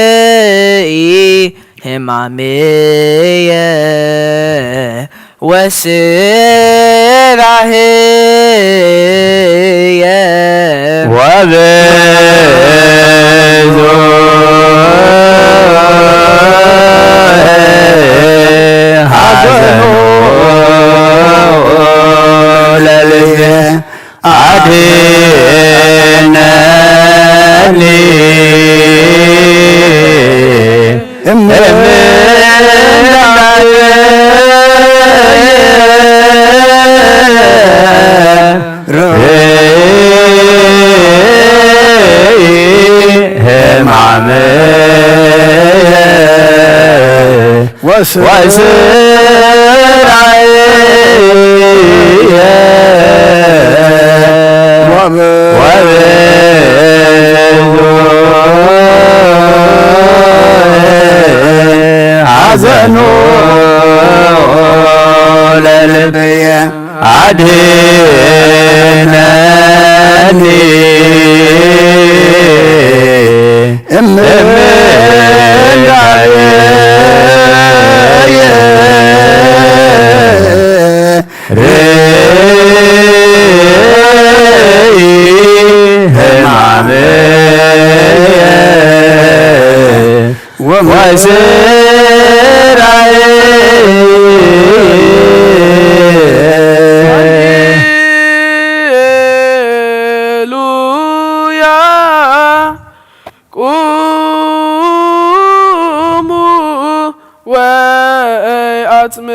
ርእይ ህማምየ ወስራህየ ወብዙህ ሓዘኑ ለልቤ ኣድህነኒ እምንታየ ርእይ ህማምየ ወስራየ ወብዙህ ሓዘኑ ለልብየ ኣድህነኒ እምንታየ ርእይ ህማምየ ወስራህየ ሃሌሉያ። ቁ ወአጽምዑ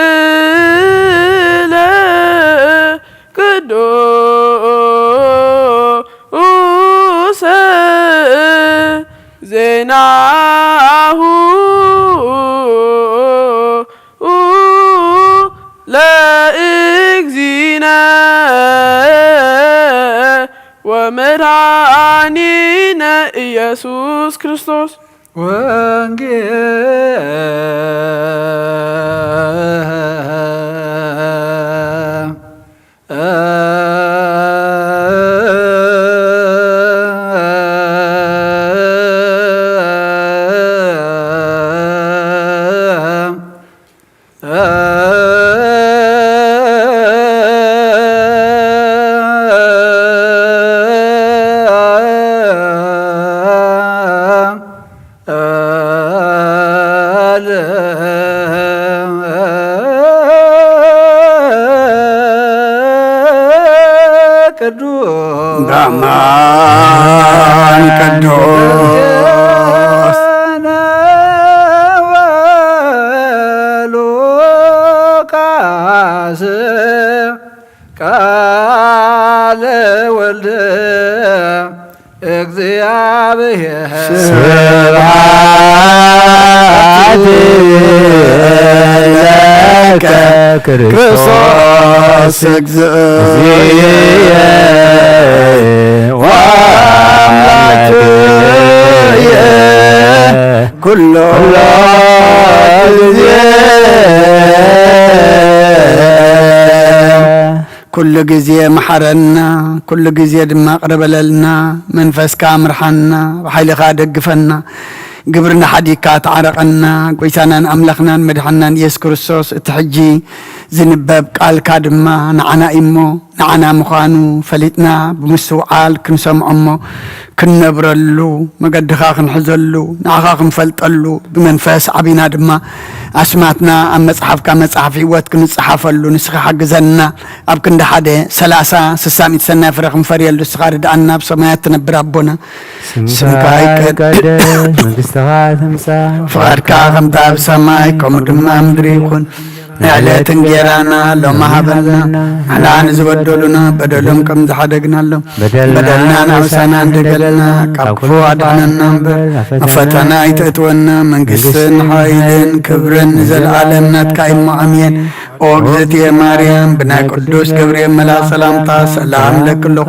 ወንጌለ ቅዱሰ ዜናሁ ለእግዚእነ ወመድኃኒነ ኢየሱስ ክርስቶስ። ወንጌል ቅዱስ በአማን ቅዱስ ቃለ ወልድ እግዚአብሔር ስብሐት ለከ ክርስቶስ እግዝእየ ወአምላክየ ኩሎ ጊዜ። ኩሉ ግዜ መሓረና፣ ኩሉ ግዜ ድማ ቅረ በለልና። መንፈስካ ምርሓና፣ ብሓይልኻ ደግፈና። ግብርና ሓዲግካ ተዓረቐና። ጎይታናን ኣምላኽናን መድሓናን ኢየሱስ ክርስቶስ፣ እቲ ሕጂ ዝንበብ ቃልካ ድማ ንዓና እዩ እሞ፣ ንዓና ምዃኑ ፈሊጥና ብምስትውዓል ክንሰምዖ እሞ፣ ክንነብረሉ፣ መገድኻ ክንሕዘሉ፣ ንዓኻ ክንፈልጠሉ፣ ብመንፈስ ዓቢና ድማ ኣስማትና ኣብ መጽሓፍካ መጽሓፍ ህይወት ክንጽሓፈሉ ንስኻ ሓግዘና። ኣብ ክንዲ ሓደ ሰላሳ ስሳ ሚእቲ ሰናይ ፍረ ክንፈርየሉ ንስኻ ርድኣና። ኣብ ሰማያት ትነብር ኣቦና፣ ስምካ ስምካ ይቀደስ፣ ይቀደስ፣ መንግስትኻ ትምጻእ፣ ፍቓድካ ከምታ ኣብ ሰማይ ከምኡ ድማ ኣብ ምድሪ ይኹን። ንዕለት እንጌራና ሎሚ ሃበና፣ ንሕና ንዝበደሉና በደሎም ከም ዝሓደግናሎም፣ በደልና በደልና ናብ ናብሳና እንዳይገለልና፣ እንዳይገለልና፣ ካብ ካብ ክፉ ክፉ ኣድሕነና እምበር፣ ናብ ፈተና ናብ ፈተና ኣይተእትወና። መንግስትን መንግስትን ሓይልን ሓይልን ክብርን ክብርን ንዘለኣለም ናትካ እዩ እሞ፣ ኣሜን። ኣሜን። ኦ እግዝእትየ ማርያም፣ ብናይ ቅዱስ ገብርኤል መልኣክ ሰላምታ ሰላም እለኪ ኣለኹ።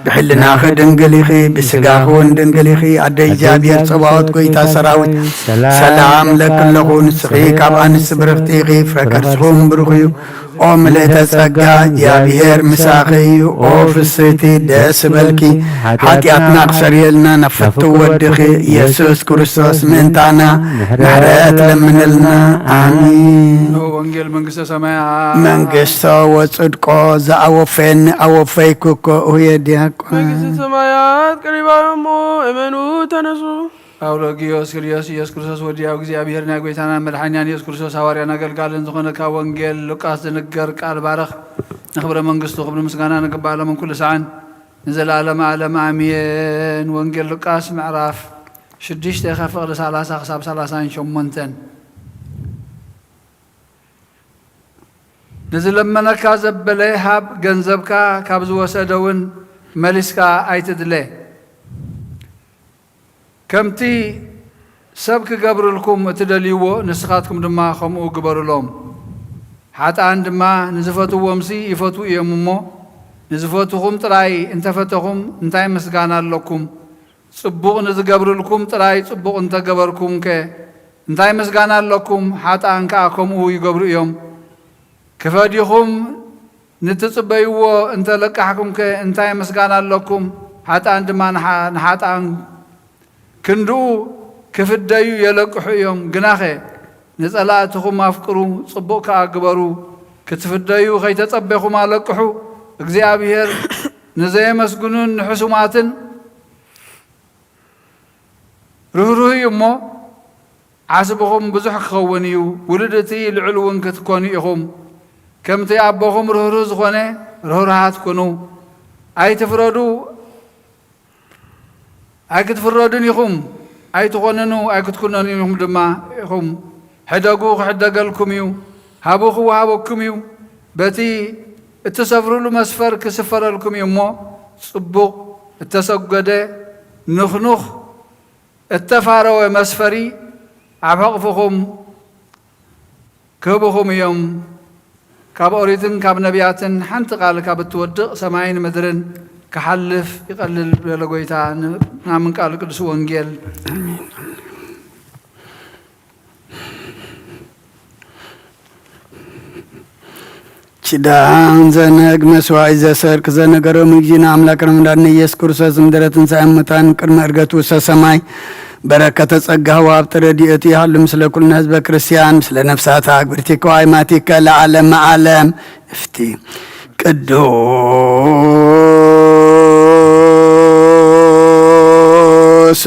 ብሕልናኺ ድንግል ኢኺ፣ ብስጋኺ እውን ድንግል ኢኺ። ኣደ እግዚኣብሔር ጸባኦት፣ ጎይታ ሰራዊት፣ ሰላም እለኪ ኣለኹ። ንስኺ ካብ ኣንስቲ ብርኽቲ ኢኺ፣ ፍረ ከርስኺ እውን ብሩኽ እዩ። ኦ ምልእተ ጸጋ፣ እግዚኣብሔር ምሳኺ እዩ። ኦ ፍስህቲ፣ ደስ ይበልኪ። ሓጢኣትና ክሰርየልና ናብ ፍቱው ወድኺ ኢየሱስ ክርስቶስ ምእንታና ምሕረት ለምንልና። ኣሜን። ወንጌል መንግስተ ሰማያት። መንግስቶ ወጽድቆ ዘአወፈየኒ አወፈይኩ እኮ እሁየ ዲያቆን። መንግስተ ሰማያት ቀሪባ እሞ እመኑ ተነሱ። ጳውሎጊዮስ ክልዮስ ኢየሱስ ክርስቶስ ወዲ ኣብ እግዚኣብሔር ናይ ጎይታና መድሓኛን ኢየሱስ ክርስቶስ ሃዋርያን ኣገልጋልን ዝኾነ ካብ ወንጌል ሉቃስ ዝንገር ቃል ባርኽ። ንኽብረ መንግስቱ ክብሪ ምስጋና ንግባእ ሎምን ኩሉ ሰዓን ንዘለዓለመ ዓለም ኣሜን። ወንጌል ሉቃስ ምዕራፍ ሽዱሽተ ካብ ፍቕዲ ሰላሳ ክሳብ ሰላሳን ሸሞንተን። ንዝለመነካ ዘበለ ሃብ፣ ገንዘብካ ካብ ዝወሰደ እውን መሊስካ ኣይትድለ። ከምቲ ሰብ ክገብርልኩም እትደልይዎ፣ ንስኻትኩም ድማ ከምኡ ግበሩሎም። ሓጥኣን ድማ ንዝፈትዎምሲ ይፈትዉ እዮም እሞ፣ ንዝፈትኹም ጥራይ እንተፈተኹም እንታይ ምስጋና ኣለኩም? ጽቡቕ ንዝገብርልኩም ጥራይ ጽቡቕ እንተ ገበርኩምከ እንታይ ምስጋና ኣለኩም? ሓጥኣን ከኣ ከምኡ ይገብሩ እዮም። ክፈድዩኹም ንትጽበይዎ እንተ ለቃሕኩምከ እንታይ ምስጋና ኣለኩም? ሓጥኣን ድማ ንሓ-፣ ንሓጥኣን ክንድኡ ክፍደዩ የለቅሑ እዮም። ግናኸ ንጸላእትኹም ኣፍቅሩ፣ ጽቡቕ ከኣ ግበሩ። ክትፍደዩ ከይተጸበኹም ኣለቅሑ። እግዚኣብሔር ንዘየመስግኑን ንሕሱማትን ርህሩህ እዩ እሞ፣ ዓስብኹም ብዙሕ ክኸውን እዩ፣ ውሉድ እቲ ልዑል እውን ክትኮኑ ኢኹም። ከምቲ ኣቦኹም ርህሩህ ዝኾነ፣ ርህሩሃት ኩኑ። ኣይትፍረዱ፣ ኣይክትፍረዱን ኢኹም፣ ኣይትኾንኑ፣ ኣይክትኩነኑ ኢኹም ድማ ኢኹም። ሕደጉ፣ ክሕደገልኩም እዩ። ሃቡ፣ ክወሃበኩም እዩ። በቲ እትሰፍሩሉ መስፈር ክስፈረልኩም እዩ እሞ፣ ጽቡቕ እተሰጎደ፣ ንኽኑኽ እተፋረወ መስፈሪ ኣብ ሕቕፍኹም ክህብኹም እዮም። ካብ ኦሪትን ካብ ነቢያትን ሓንቲ ቃል ካብ እትወድቕ ሰማይን ምድርን ክሓልፍ ይቐልል በለ ጎይታ። ን-፣ ናምን ቃል ቅዱስ ወንጌል። ኪዳን ዘነግ መስዋዕት ዘሰርክ ዘነገሮም እግዚእነ ኣምላክ ረመዳን ኢየሱስ ክርስቶስ ምድረ ትንሳኤ ሙታን ቅድመ እርገቱ ውስተ ሰማይ በረከተ ጸጋ ወሀብተ ረድኤቱ ይሃሉ ምስለ ኩልነ ህዝበ ክርስቲያን ምስለ ነፍሳት ኣግብርቲከ ወአይማቲከ ለዓለመ ዓለም። እፍቲ ቅዱስ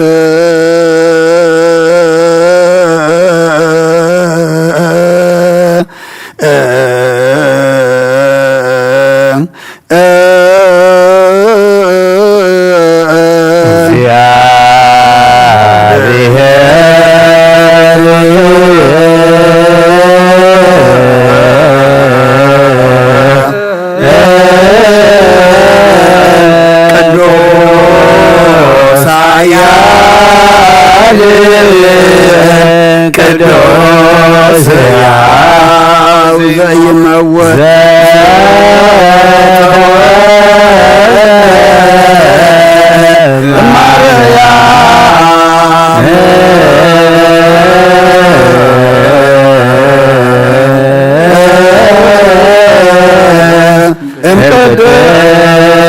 ቅዱስ ኃያል ቅዱስ ሕያው ዘይመውት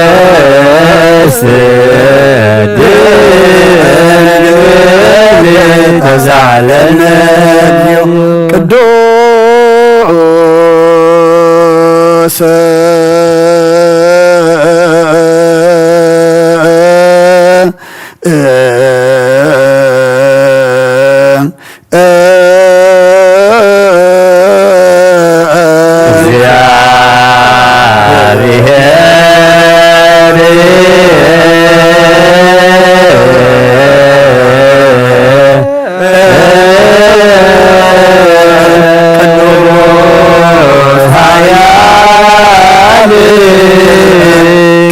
እምቅድስት ድንግል ተሳለነ። ቅዱስ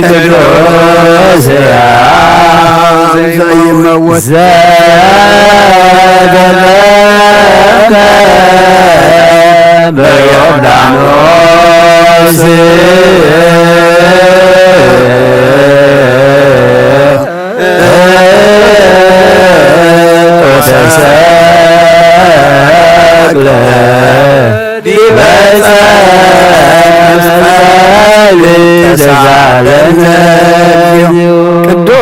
ቅዱስ ሕያው ዘይመውት ዘተጠምቀ በዮርዳኖስ ተሰቅለ ዲበ ዕፀ መስቀል ተሳለነ። ቅዱስ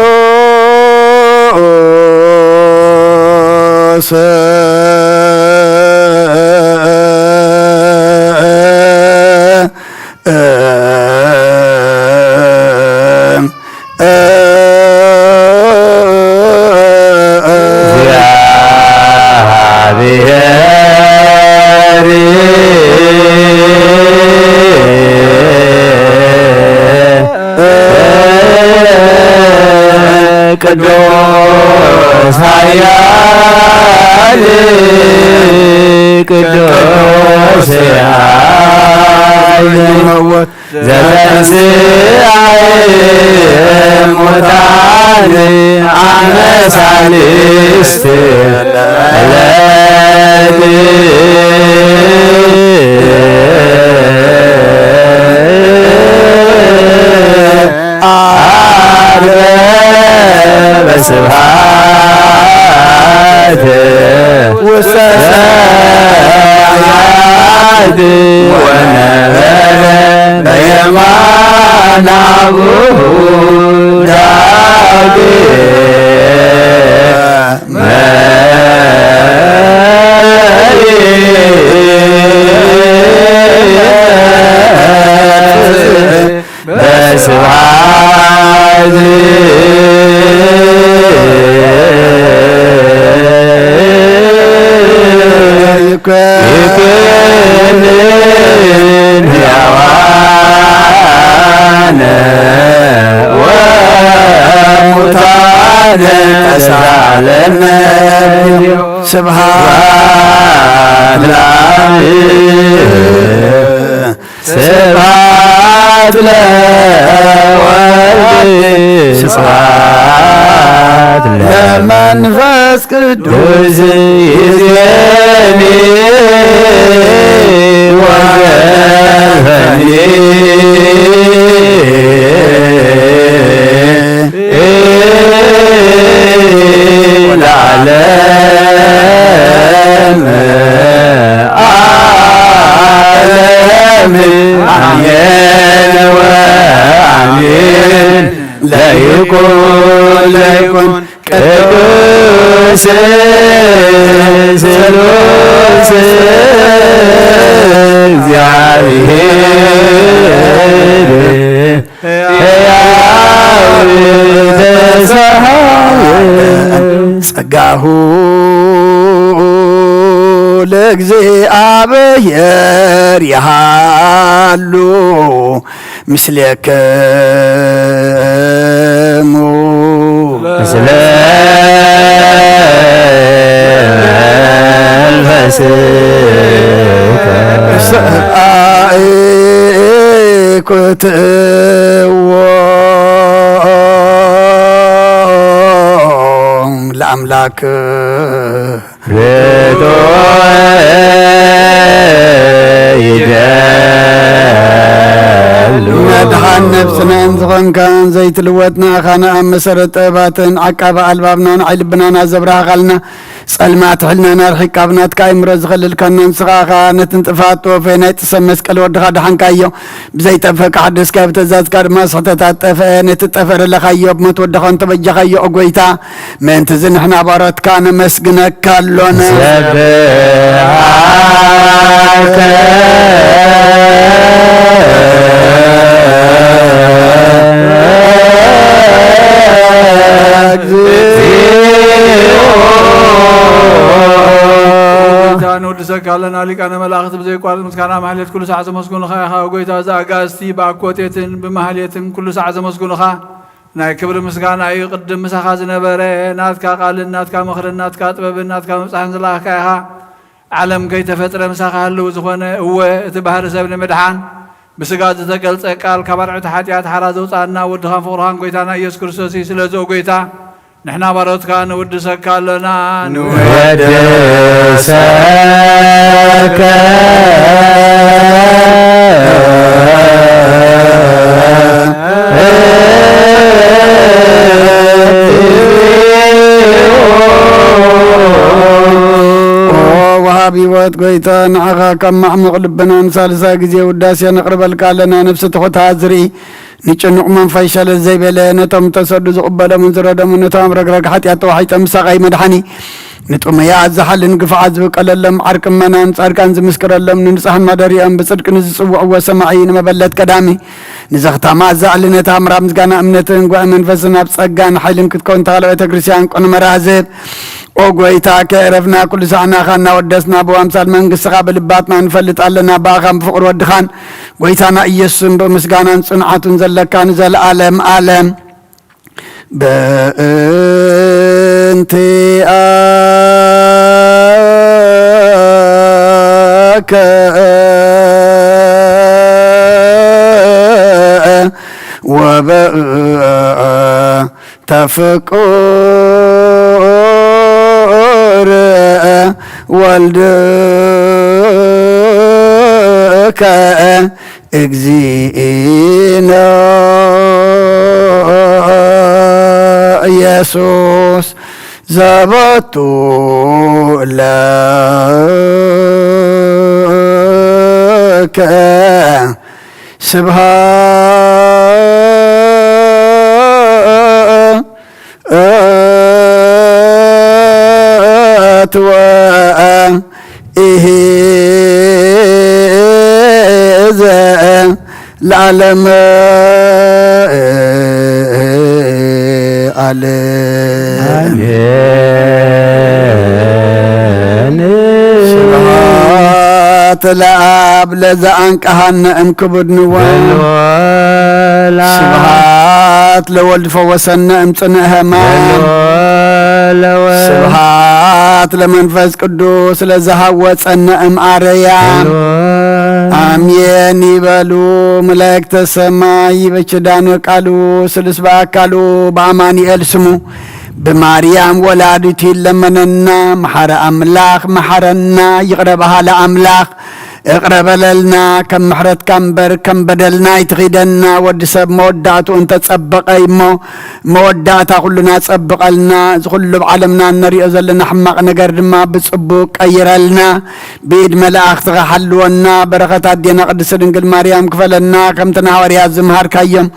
ቅዱስ ኃያል ቅዱስ ኃያል ዘተንሥአ እሙታን አመ ሣልስት ዕለት ዐርገ በስብሐት ውስተ ሰማያት ወነበረ በየማነ አቡሁ ዳግመ በስብሐት ይኩንን ሕያዋነ ስብሐት ለአብ። ስብሐት ለወልድ። ስብሐት ለመንፈስ ቅዱስ። ይዜኒ ወዘልፈኒ። ለዓለመ ዓለም። አሜን ወአሜን። ለይኩን ለይኩን ቅዱስ ስሉስ እግዚአብሔር ሕያው ተሰሃየ። ጸጋሁ ለእግዚአብሔር ይሃሉ ምስሌክሙ። ምስለ መንፈስከ። ሰአይኩትዎ ለአምላክ። ርቶ ይደሉ። መድኃን ነፍስናን ዝኾንካን ዘይትልወጥ ንኣኻና ኣብ መሰረት ጥበባትን ዓቃቢ ኣልባብናን ዓይልብናን ኣዘብራህኻልና። ጸልማት ሕልናና ርሒቅ ካብ ናትካ ኣእምሮ ዝኸልልካና ንስኻ ኢኻ። ነቲ ንጥፋት ተወፈየ ናይ ጥሰ መስቀል ወድኻ ደሓንካዮ። ብዘይጠፍእ ካሕደስካ ብትእዛዝካ ድማ ስሕተታት ጠፍአ። ነቲ ጠፍአ ደለኻዮ ብሞት ወድኻ እንተበጃኻዮ፣ ኦ ጐይታ፣ ምእንትዚ ንሕና ባሮትካ ነመስግነካ ኣሎና። ሰብሐከ እግዚኦ። ጌታ ንወድሰካ ኣለና። ሊቃነ መላእኽቲ ብዘይቋርጥ ምስጋና ማሕሌት ኩሉ ሳዕ ዘመስግኑኻ ኢኻ። ኦ ጐይታ፣ እዚ ኣጋእዝቲ ብኣኮቴትን ብማሕሌትን ኩሉ ሳዕ ዘመስግኑኻ። ናይ ክብሪ ምስጋና እዩ። ቅድም ምሳኻ ዝነበረ ናትካ ቃልን ናትካ ምኽርን ናትካ ጥበብን ናትካ ምብጻሕን ዝለኣኽካ ኢኻ። ዓለም ከይተፈጥረ ምሳኻ ህልው ዝኾነ፣ እወ፣ እቲ ባህሪ ሰብ ንምድሓን ብስጋ ዝተገልጸ ቃል፣ ካብ ኣርዑት ሓጢኣት ሓራ ዘውጽኣና ወድኻን ፍቕርኻን ጐይታና ኢየሱስ ክርስቶስ እዩ። ስለዚ ኦ ጐይታ፣ ንሕና ባሮትካ ንውድሰካ ኣሎና። ንወድሰከ። ኦ ወሃብ ህይወት ጐይታ፣ ንዓኻ ካብ ማዕሙቕ ልብና ንሳልሳይ ግዜ ውዳሴ ነቕርበልካ ኣለና። ነፍሲ ትሑት ዝርኢ፣ ንጭኑቕ መንፈስ ሸለል ዘይበለ፣ ነቶም ተሰዱ ዝቕበሎምን ዝረደሙ፣ ነቶም ኣብ ረግረግ ሓጢኣት ተዋሒጦም ምሳኻ እዩ መድሓኒ። ንጥሙያት ዝሓልን ግፉዓት ዝብቀለሎም፣ ዓርቂ እመናን ጻድቃን ዝምስክረሎም፣ ንንጹሓን ማደሪኦም ብጽድቂ ንዝጽውዕዎ ሰማዒ፣ ንመበለት ቀዳሚ፣ ንዘኽታማ ዘዕሊ፣ ነታ ኣምራ ምስጋና እምነትን ጓዕ መንፈስን ኣብ ጸጋን ሓይልን ክትከውን ተኻለ ቤተ ክርስቲያን ቅኑመ ራዝብ። ኦ ጐይታ፣ ከየዕረፍና ኩሉ ሳዕ ንኣኻ እናወደስና፣ ብኣምሳል መንግስትኻ ብልባትና ንፈልጥ ኣለና። ብኣኻን ብፍቕሪ ወድኻን ጐይታና ኢየሱስን ብምስጋናን ጽንዓቱን ዘለካ ንዘለኣለም ኣለም። በእንቲኣከ ወበእንተ ፍቁር ወልድከ እግዚእነ ኢየሱስ ዘበቱ ለከ ስብሐት ወኢሂዘ ለዓለመ ዓለም። አሜን። ስብሐት ለአብ ለዘአንቀሃነ እምክቡድ ንዋም። በሎ ለአብ። ስብሐት ለወልድ ፈወሰነ እምጽንዕ ሕማም። በሎ ለወልድ። ስብሐት ስብሐት ለመንፈስ ቅዱስ ለዘሃወፀነ እምአረያ። ሄሎ። አሜን ይበሉ መላእክተ ሰማይ። በኪዳነ ቃሉ ስሉስ በአካሉ በአማኑኤል ስሙ ብማርያም ወላዲቱ ይለመነና። መሐረ አምላኽ መሐረና። ይቕረ በሃለ አምላኽ እቕረ በለልና። ከም ምሕረትካ እምበር ከም በደልና ኣይትኺደና። ወዲ ሰብ መወዳእትኡ እንተጸበቐ እሞ መወዳእታ ኩሉና ጸብቐልና። እዚ ኩሉ ኣብ ዓለምና እንሪኦ ዘለና ሕማቕ ነገር ድማ ብጽቡቕ ቀይረልና። ብኢድ መላእኽትኻ ሓልወና። በረኸት ኣዴና ቅድስት ድንግል ማርያም ክፈለና። ከምቲ ንሃዋርያት ዝምሃርካዮም፣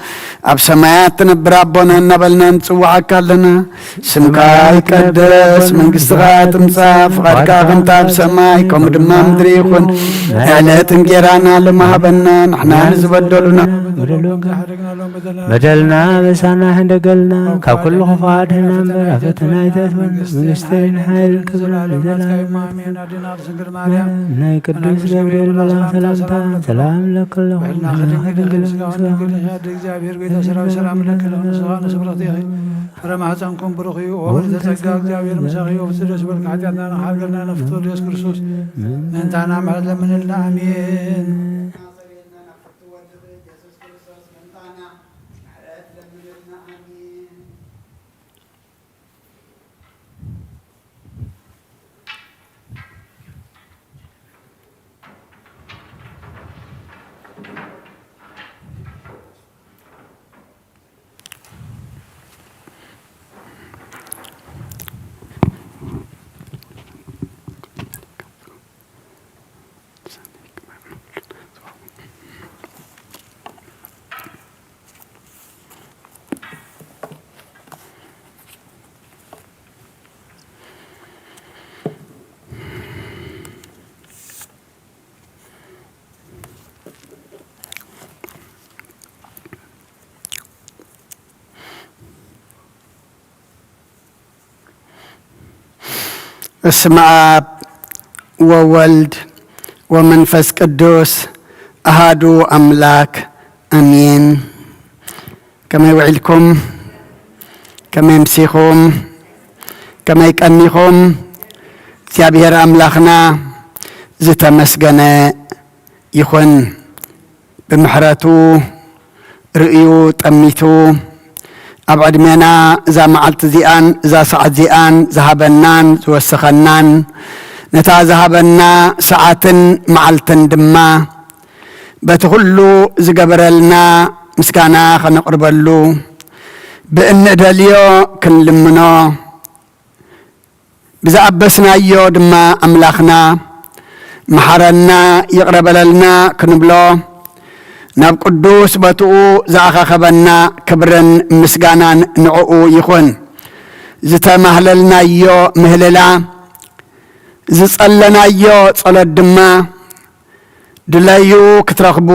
ኣብ ሰማያት ትነብር ኣቦና እናበልና ንጽውዓካ ኣለና። ስምካ ይቀደስ፣ መንግስትኻ ትምጻእ፣ ፍቓድካ ከምታ ኣብ ሰማይ ከምኡ ድማ ምድሪ ይኹን። ዕለት እንጌራና ሎሚ ሃበና፣ ንሕና ንዝበደሉና። በደልና በሳና ሕደገልና፣ ካብ ኩሉ ክፉእ ኣድሕና እምበር፣ ኣብ ፈተና ኣይተእትወና። መንግስቲ፣ ሓይል፣ ክብሪ ንዘለዓለሙ። ኣሜን። ኣዴና ቅድስት ድንግል ማርያም፣ ናይ ቅዱስ ገብርኤል መልኣክ ሰላምታ፣ ሰላም ለኪ ኣለኹ። ድንግል ስጋውን ድንግል እግዚኣብሔር ቤተ ሰራዊት ሰላም ለኪ ኣለኹ። ንስኻ ንስብረት ኢኺ። ፍረ ማህፀንኩም ብሩኽ እዩ። ወወልድ ተጸጋ እግዚኣብሔር ምሳኺ። ወብስደስ በልካ ሓጢኣትና ንሓርገልና ነፍቶ ኢየሱስ ክርስቶስ ምእንታና ምሕረት ለምንልና። ኣሜን። በስመ አብ ወወልድ ወመንፈስ ቅዱስ አሃዱ አምላክ አሜን። ከመይ ውዒልኩም? ከመይ ኣምሲኹም? ከመይ ቀኒኹም? እግዚኣብሔር ኣምላኽና ዝተመስገነ ይኹን። ብምሕረቱ ርእዩ ጠሚቱ ኣብ ዕድሜና እዛ መዓልቲ እዚኣን እዛ ሰዓት እዚኣን ዝሃበናን ዝወሰኸናን፣ ነታ ዝሃበና ሰዓትን መዓልትን ድማ በቲ ኩሉ ዝገበረልና ምስጋና ኸነቕርበሉ፣ ብእንእደልዮ ክንልምኖ፣ ብዝኣበስናዮ ድማ ኣምላኽና መሓረና፣ ይቕረ በለልና ክንብሎ፣ ናብ ቅዱስ ቦትኡ ዝኣኻኸበና ክብርን ምስጋናን ንዕኡ ይኹን። ዝተማህለልናዮ ምህልላ፣ ዝጸለናዮ ጸሎት ድማ፣ ድለዩ ክትረኽቡ፣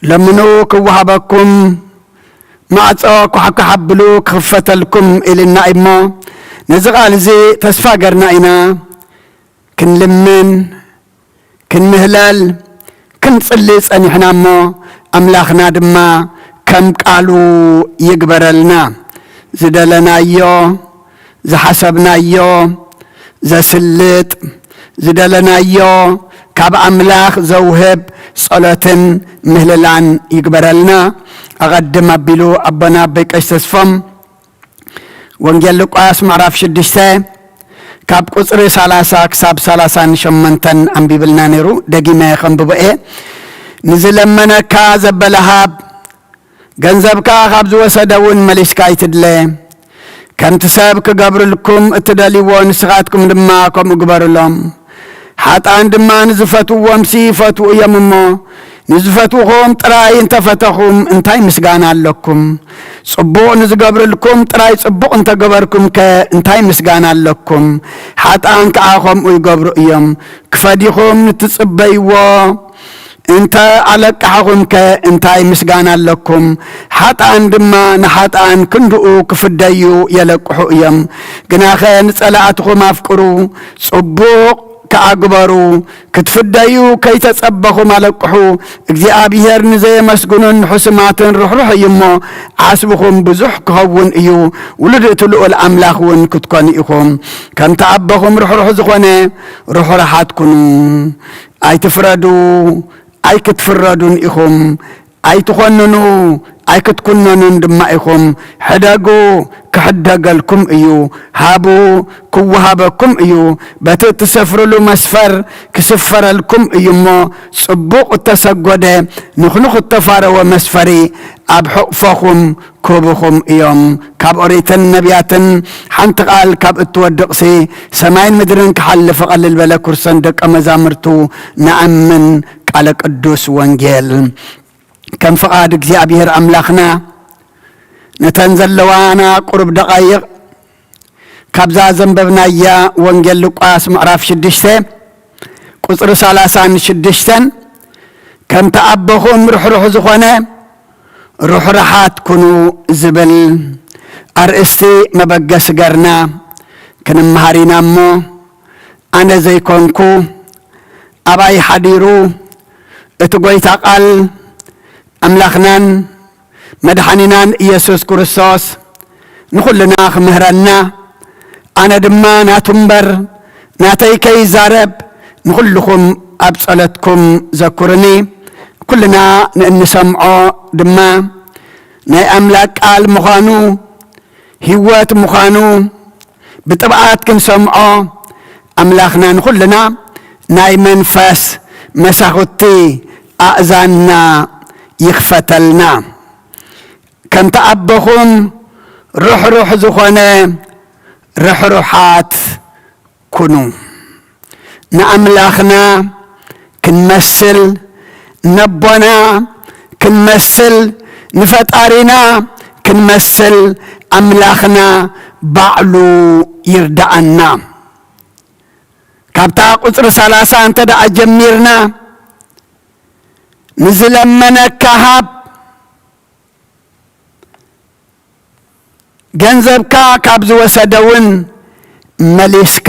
ለምኑ ክወሃበኩም፣ ማዕጾ ኳሕኳሕ ኣብሉ ክኽፈተልኩም ኢልና እሞ፣ ነዚ ቃል እዚ ተስፋ ገርና ኢና ክንልምን፣ ክንምህለል፣ ክንጽሊ ጸኒሕና እሞ፣ ኣምላኽና ድማ ከም ቃሉ ይግበረልና። ዝደለናዮ፣ ዝሓሰብናዮ ዘስልጥ፣ ዝደለናዮ ካብ ኣምላኽ ዘውህብ ጸሎትን ምህልላን ይግበረልና። ኣቐድም ኣቢሉ ኣቦና ኣቦይ ቀሺ ተስፎም ወንጌል ሉቃስ ምዕራፍ ሽዱሽተ ካብ ቁጽሪ ሰላሳ ክሳብ ሰላሳን ሸሞንተን ኣንቢብልና ነይሩ። ደጊመ ከንብቦ እየ። ንዝለመነካ ዘበለ ሃብ፣ ገንዘብካ ካብ ዝወሰደ እውን መሊስካ ኣይትድለ። ከምቲ ሰብ ክገብርልኩም እትደልይዎ ንስኻትኩም ድማ ከምኡ ግበሩሎም። ሓጥኣን ድማ ንዝፈትውዎምሲ ይፈትዉ እዮም እሞ፣ ንዝፈትውኹም ጥራይ እንተፈተኹም እንታይ ምስጋና ኣለኩም? ጽቡቕ ንዝገብርልኩም ጥራይ ጽቡቕ እንተገበርኩምከ እንታይ ምስጋና ኣለኩም? ሓጥኣን ከኣ ከምኡ ይገብሩ እዮም። ክፈዲኹም ንትጽበይዎ እንተ ኣለቃሕኹምከ እንታይ ምስጋና ኣለኩም? ሓጥኣን ድማ ንሓጥኣን ክንድኡ ክፍደዩ የለቅሑ እዮም። ግናኸ ንጸላእትኹም ኣፍቅሩ፣ ጽቡቕ ከኣ ግበሩ። ክትፍደዩ ከይተጸበኹም ኣለቅሑ። እግዚኣብሔር ንዘየመስግኑን ንሕሱማትን ርሕሩሕ እዩ እሞ፣ ዓስብኹም ብዙሕ ክኸውን እዩ። ውሉድ እቲ ልኡል ኣምላኽ እውን ክትኮኑ ኢኹም። ከምቲ ኣቦኹም ርሕሩሕ ዝኾነ፣ ርሑራሓት ኩኑ። ኣይትፍረዱ፣ ኣይክትፍረዱን ኢኹም። ኣይትኾንኑ፣ ኣይክትኩነኑን ድማ ኢኹም። ሕደጉ፣ ክሕደገልኩም እዩ። ሃቡ፣ ክወሃበኩም እዩ። በቲ እትሰፍርሉ መስፈር ክስፈረልኩም እዩ እሞ፣ ጽቡቕ እተሰጎደ፣ ንኹንኹ እተፋረወ መስፈሪ ኣብ ሕቑፎኹም ክህቡኹም እዮም። ካብ ኦሪትን ነቢያትን ሓንቲ ቃል ካብ እትወድቕሲ፣ ሰማይን ምድርን ክሓልፍ ቀልል በለ። ኩርሰን ደቀ መዛሙርቱ ንኣምን። ቃለ ቅዱስ ወንጌል። ከም ፍቓድ እግዚኣብሔር ኣምላኽና፣ ነተን ዘለዋና ቁሩብ ደቓይቕ ካብዛ ዘንበብናያ ወንጌል ሉቃስ ምዕራፍ ሽዱሽተ ቁጽሪ ሰላሳን ሽዱሽተን፣ "ከምቲ ኣቦኹም ርሕሩሕ ዝኾነ ርሑራሓት ኩኑ" ዝብል ኣርእስቲ መበገሲ ገርና ክንመሃር ኢና እሞ፣ ኣነ ዘይኮንኩ፣ ኣባይ ሓዲሩ እቲ ጐይታ ቃል ኣምላኽናን መድሓኒናን ኢየሱስ ክርስቶስ ንኹልና ክምህረና፣ ኣነ ድማ ናቱ እምበር ናተይ ከይዛረብ ንኹልኹም ኣብ ጸሎትኩም ዘኩርኒ። ኩልና ንእንሰምዖ ድማ ናይ ኣምላኽ ቃል ምዃኑ፣ ህይወት ምዃኑ ብጥብዓት ክንሰምዖ፣ ኣምላኽና ንኹልና ናይ መንፈስ መሳኹቲ ኣእዛንና ይኽፈተልና። ከምቲ ኣቦኹም ርሕሩሕ ዝኾነ ርሕሩሓት ኩኑ። ንኣምላኽና ክንመስል፣ ነቦና ክንመስል፣ ንፈጣሪና ክንመስል ኣምላኽና ባዕሉ ይርድኣና። ካብታ ቁጽሪ ሰላሳ እንተ ደኣ ጀሚርና፣ "ንዝለመነካ ሃብ፣ ገንዘብካ ካብ ዝወሰደ እውን መሊስካ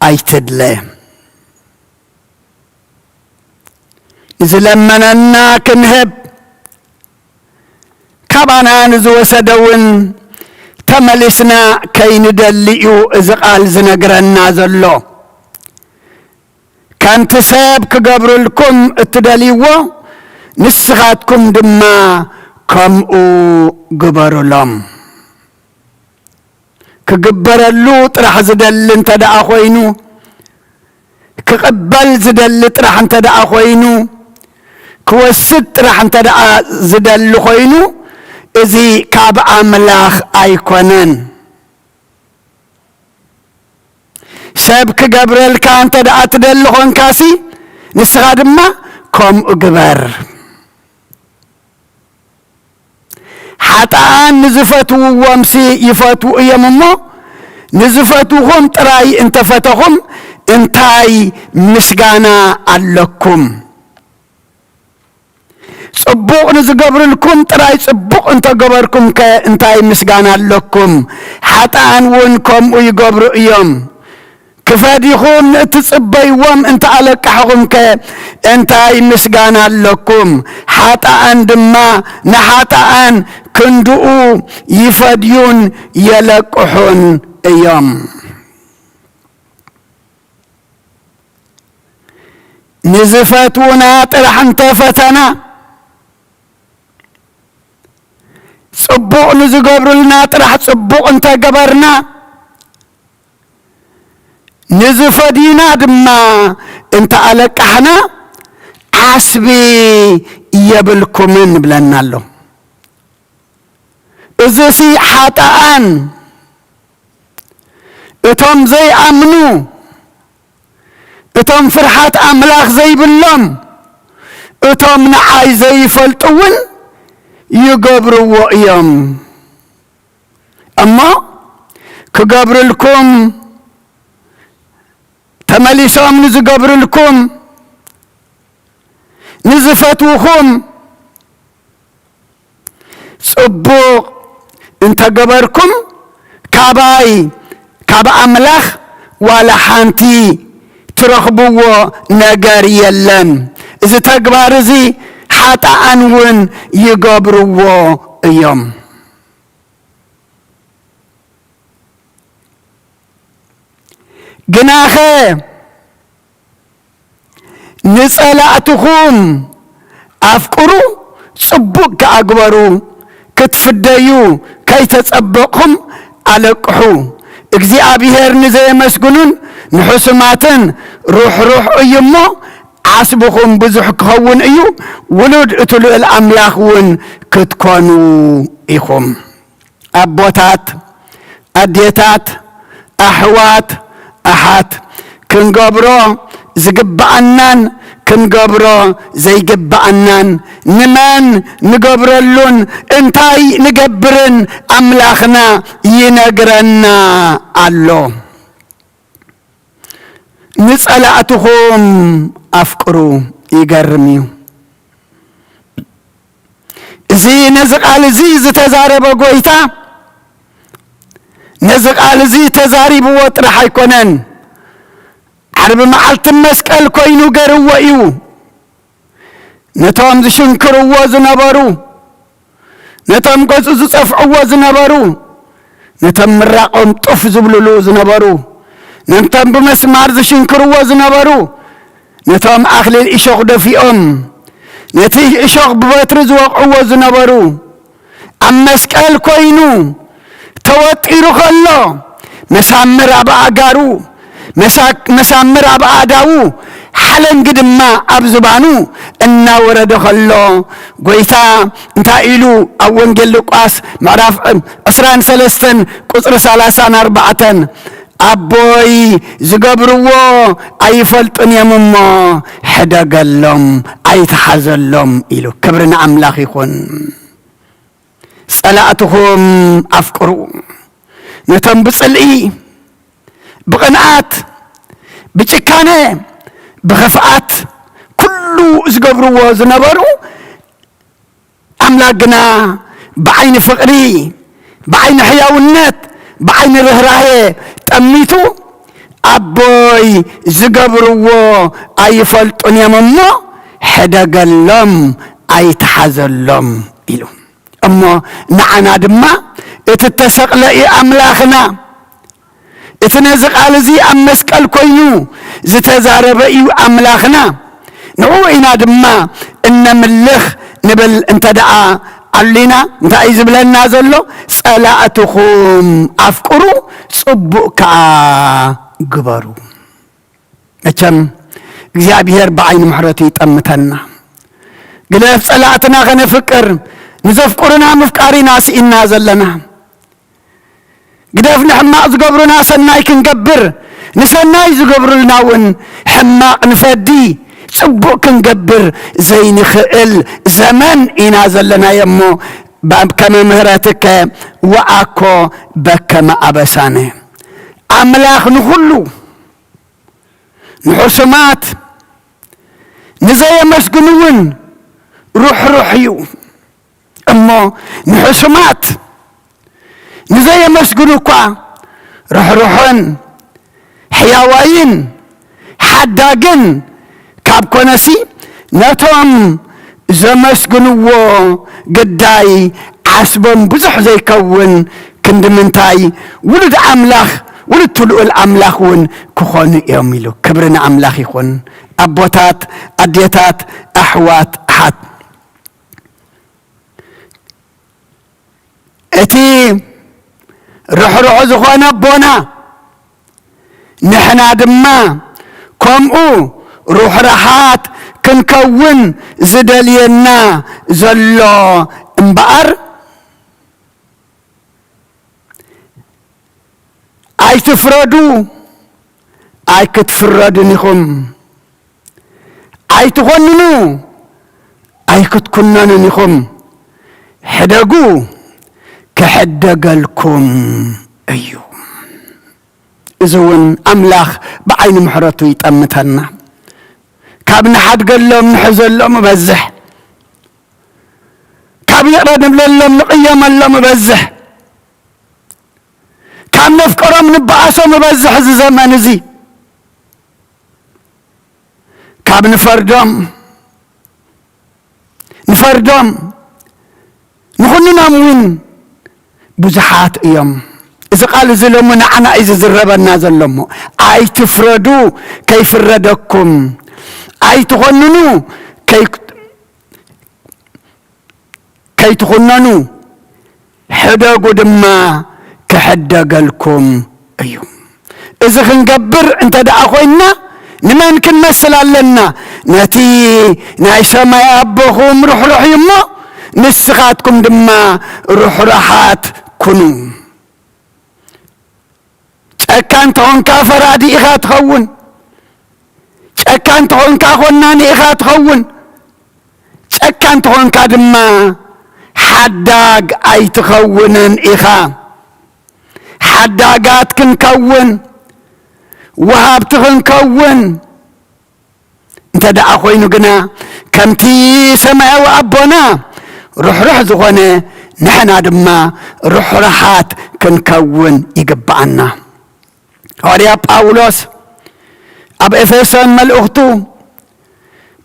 ኣይትድለ። ንዝለመነና ክንህብ፣ ካባና ንዝወሰደ እውን ተመሊስና ከይንደሊ እዩ እዚ ቃል ዝነግረና ዘሎ። ከምቲ ሰብ ክገብሩልኩም እትደልይዎ፣ ንስኻትኩም ድማ ከምኡ ግበሩሎም።" ክግበረሉ ጥራሕ ዝደሊ እንተ ደኣ ኾይኑ፣ ክቕበል ዝደሊ ጥራሕ እንተ ደኣ ኾይኑ፣ ክወስድ ጥራሕ እንተ ደኣ ዝደሊ ኾይኑ፣ እዚ ካብ ኣምላኽ ኣይኮነን። ሰብ ክገብረልካ እንተ ደኣ ትደሊ ኾንካሲ፣ ንስኻ ድማ ከምኡ ግበር። ሓጥኣን ንዝፈትውዎምሲ ይፈትዉ እዮም እሞ፣ ንዝፈትውኹም ጥራይ እንተፈተኹም እንታይ ምስጋና ኣለኩም? ጽቡቕ ንዝገብሩልኩም ጥራይ ጽቡቕ እንተገበርኩምከ እንታይ ምስጋና ኣለኩም? ሓጥኣን እውን ከምኡ ይገብሩ እዮም። ክፈዲኹም ንእትጽበይዎም እንተ ኣለቃሕኹምከ እንታይ ምስጋና ኣለኩም? ሓጥኣን ድማ ንሓጥኣን ክንድኡ ይፈድዩን የለቅሑን እዮም። ንዝፈትዉና ጥራሕ እንተፈተና፣ ጽቡቕ ንዝገብሩልና ጥራሕ ጽቡቕ እንተገበርና፣ ንዝፈድዩና ድማ እንተ ኣለቃሕና፣ ዓስቢ የብልኩምን ይብለና ኣሎ። እዚሲ ሓጥኣን፣ እቶም ዘይኣምኑ፣ እቶም ፍርሃት ኣምላኽ ዘይብሎም፣ እቶም ንዓይ ዘይፈልጡ እውን ይገብርዎ እዮም። እሞ ክገብርልኩም፣ ተመሊሶም ንዝገብርልኩም፣ ንዝፈትዉኹም፣ ጽቡቕ እንተገበርኩም፣ ካባይ፣ ካብ ኣምላኽ ዋላ ሓንቲ ትረኽብዎ ነገር የለን። እዚ ተግባር እዚ ሓጥኣን እውን ይገብርዎ እዮም። ግናኸ ንጸላእትኹም ኣፍቅሩ፣ ጽቡቕ ከኣ ግበሩ፣ ክትፍደዩ ከይተጸበቕኹም ኣለቅሑ። እግዚኣብሔር ንዘየመስግኑን ንሕሱማትን ርሕሩሕ እዩ እሞ፣ ዓስብኹም ብዙሕ ክኸውን እዩ፣ ውሉድ እቲ ልዑል ኣምላኽ እውን ክትኮኑ ኢኹም። ኣቦታት፣ ኣዴታት፣ ኣሕዋት፣ ኣሓት፣ ክንገብሮ ዝግብኣናን ክንገብሮ ዘይግብኣናን፣ ንመን ንገብረሉን እንታይ ንገብርን ኣምላኽና ይነግረና ኣሎ። "ንጸላእትኹም ኣፍቅሩ" ይገርም እዩ። እዚ ነዚ ቃል እዚ ዝተዛረበ ጎይታ፣ ነዚ ቃል እዚ ተዛሪብዎ ጥራሕ ኣይኮነን፣ ዓርቢ መዓልቲ መስቀል ኮይኑ ገርዎ እዩ። ነቶም ዝሽንክርዎ ዝነበሩ፣ ነቶም ገጹ ዝጸፍዕዎ ዝነበሩ፣ ነቶም ምራቖም ጡፍ ዝብልሉ ዝነበሩ፣ ነቶም ብመስማር ዝሽንክርዎ ዝነበሩ፣ ነቶም ኣኽሊል እሾኽ ደፊኦም፣ ነቲ እሾኽ ብበትሪ ዝወቕዕዎ ዝነበሩ፣ ኣብ መስቀል ኮይኑ ተወጢሩ ከሎ፣ መሳምር ኣብ ኣእጋሩ፣ መሳ-፣ መሳምር ኣብ ኣእዳዉ፣ ሓለንጊ ድማ ኣብ ዝባኑ እናወረደ ከሎ፣ ጎይታ እንታይ ኢሉ ኣብ ወንጌል ሉቃስ ምዕራፍ ዕስራን ሰለስተን ቁጽሪ ሰላሳን ኣርባዕተን፣ "ኣቦይ፣ ዝገብርዎ ኣይፈልጡን እዮም እሞ፣ ሕደገሎም፣ ኣይትሓዘሎም" ኢሉ። ክብሪ ንኣምላኽ ይኹን። "ጸላእትኹም ኣፍቅሩ"፣ ነቶም ብጽልኢ፣ ብቕንኣት፣ ብጭካነ፣ ብኽፍኣት ኩሉ ዝገብርዎ ዝነበሩ፣ ኣምላኽ ግና ብዓይኒ ፍቕሪ፣ ብዓይኒ ሕያውነት፣ ብዓይኒ ርህራሄ ጠሚቱ፣ "ኣቦይ፣ ዝገብርዎ ኣይፈልጡን እዮም እሞ፣ ሕደገሎም፣ ኣይትሓዘሎም" ኢሉ። እሞ ንዓና ድማ እቲ እተሰቕለ እዩ ኣምላኽና። እቲ ነዚ ቃል እዚ ኣብ መስቀል ኮይኑ ዝተዛረበ እዩ ኣምላኽና። ንዕኡ ኢና ድማ እነምልኽ ንብል እንተ ደኣ ኣሊና፣ እንታይ እዩ ዝብለና ዘሎ? "ጸላእትኹም ኣፍቅሩ፣ ጽቡቕ ከኣ ግበሩ።" መቸም እግዚኣብሔር ብዓይኒ ምሕረቱ ይጠምተና። ግደፍ ጸላእትና ከነፍቅር፣ ንዘፍቅሩና ምፍቃር ኢና ስኢንና ዘለና። ግደፍ ንሕማቕ ዝገብሩና ሰናይ ክንገብር፣ ንሰናይ ዝገብሩልና እውን ሕማቕ ንፈዲ፣ ጽቡቕ ክንገብር ዘይንኽእል ዘመን ኢና ዘለናዮ እሞ፣ ባ-፣ ከመ ምህረትከ ወአኮ በከመ አበሳነ። ኣምላኽ ንኹሉ፣ ንሕሱማት፣ ንዘየመስግኑ እውን ርሕሩሕ እዩ። እሞ ንሕሱማት፣ ንዘየመስግኑ እኳ ርሕሩሕን ሕያዋይን ሓዳግን ካብ ኮነሲ፣ ነቶም ዘመስግንዎ ግዳይ ዓስቦም ብዙሕ ዘይከውን ክንዲ ምንታይ ውሉድ ኣምላኽ፣ ውሉድ እቲ ልኡል ኣምላኽ እውን ክኾኑ እዮም ኢሉ። ክብሪ ንኣምላኽ ይኹን። ኣቦታት፣ ኣዴታት፣ ኣሕዋት፣ ኣሓት፣ እቲ ርሕሩሕ ዝኾነ ኣቦና፣ ንሕና ድማ ከምኡ ርሕራሓት ክንከውን ዝደልየና ዘሎ እምበኣር፣ "ኣይትፍረዱ፣ ኣይክትፍረዱን ኢኹም፣ ኣይትኾንኑ፣ ኣይክትኩነኑን ኢኹም፣ ሕደጉ፣ ክሕደገልኩም እዩ።" እዚ እውን ኣምላኽ ብዓይኒ ምሕረቱ ይጠምተና። ካብ ንሓድገሎም ንሕዘሎም እበዝሕ፣ ካብ ይቕረ ንብለሎም ንቕየመሎም እበዝሕ፣ ካብ ነፍቅሮም ንበኣሶም እበዝሕ እዚ ዘመን እዚ። ኣብ ንፈርዶም፣ ንፈርዶም፣ ንኹንኖም እውን ብዙሓት እዮም። እዚ ቃል እዚ ሎሚ ንዓና እዩ ዝዝረበና ዘሎ እሞ፣ ኣይትፍረዱ ከይፍረደኩም፣ ኣይትኾንኑ ከይ-፣ ከይትኹነኑ፣ ሕደጉ ድማ ክሕደገልኩም እዩ። እዚ ክንገብር እንተ ደኣ ኮይንና፣ ንመን ክንመስል ኣለና? ነቲ ናይ ሰማይ ኣቦኹም ርሕሩሕ እዩ እሞ፣ ንስኻትኩም ድማ ርሕሩሓት ኩኑ። ጨካን ተኾንካ ፈራዲ ኢኻ ትኸውን። ጨካን ተኾንካ ኮናኒ ኢኻ ትኸውን። ጨካን ተኾንካ ድማ ሓዳግ ኣይትኸውንን ኢኻ። ሓዳጋት ክንከውን፣ ወሃብቲ ክንከውን፣ እንተ ደኣ ኮይኑ ግና፣ ከምቲ ሰማያዊ ኣቦና ርሕሩሕ ዝኾነ፣ ንሕና ድማ ርሕሩሓት ክንከውን ይግብኣና። ሃዋርያ ጳውሎስ ኣብ ኤፌሶን መልእኽቱ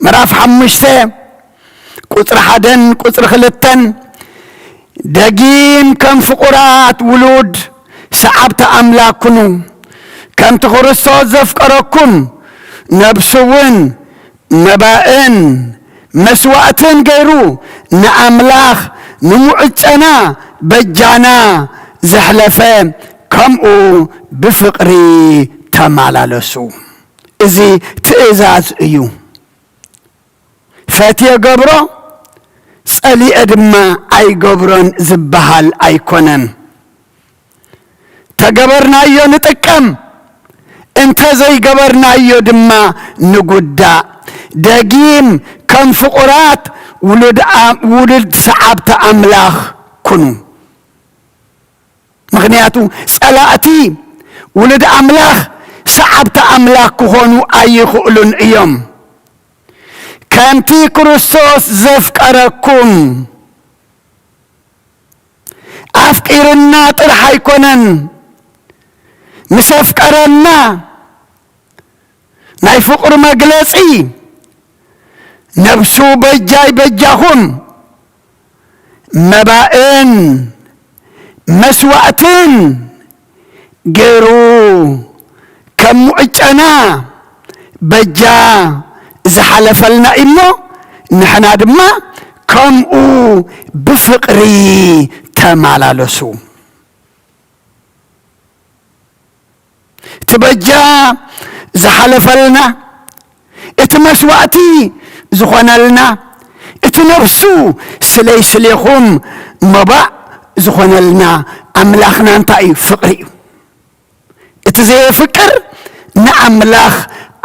ምዕራፍ ሓሙሽተ ቁጽሪ ሓደን ቁጽሪ ክልተን፣ ደጊም ከም ፍቑራት ውሉድ ሰዓብቲ ኣምላክ ኩኑ፣ ከምቲ ክርስቶስ ዘፍቀረኩም፣ ነብሱ እውን መባእን መስዋእትን ገይሩ ንኣምላኽ ንምዑጨና በጃና ዘሕለፈ፣ ከምኡ ብፍቕሪ ተመላለሱ። እዚ ትእዛዝ እዩ። ፈትየ ገብሮ፣ ጸሊኤ ድማ ኣይገብሮን ዝበሃል ኣይኮነን። ተገበርናዮ ንጥቀም፣ እንተ ዘይገበርናዮ ድማ ንጉዳእ። ደጊም ከም ፍቑራት ውሉድ ኣ-፣ ውሉድ ሰዓብቲ ኣምላኽ ኩኑ። ምኽንያቱ ጸላእቲ ውሉድ ኣምላኽ ሰዓብቲ ኣምላኽ ክኾኑ ኣይኽእሉን እዮም። ከምቲ ክርስቶስ ዘፍቀረኩም፣ ኣፍቂርና ጥራሕ ኣይኮነን፣ ምስ ኣፍቀረና ናይ ፍቕሩ መግለጺ ነብሱ በጃይ በጃኹም መባእን መስዋእትን ገይሩ ከም ሙዕጨና በጃ ዝሓለፈልና እሞ፣ ንሕና ድማ ከምኡ ብፍቕሪ ተመላለሱ። እቲ በጃ ዝሓለፈልና፣ እቲ መስዋእቲ ዝኾነልና፣ እቲ ነፍሱ ስለይ ስሌኹም መባእ ዝኾነልና ኣምላኽና እንታይ እዩ? ፍቕሪ እዩ። እቲ ዘየፍቅር ንኣምላኽ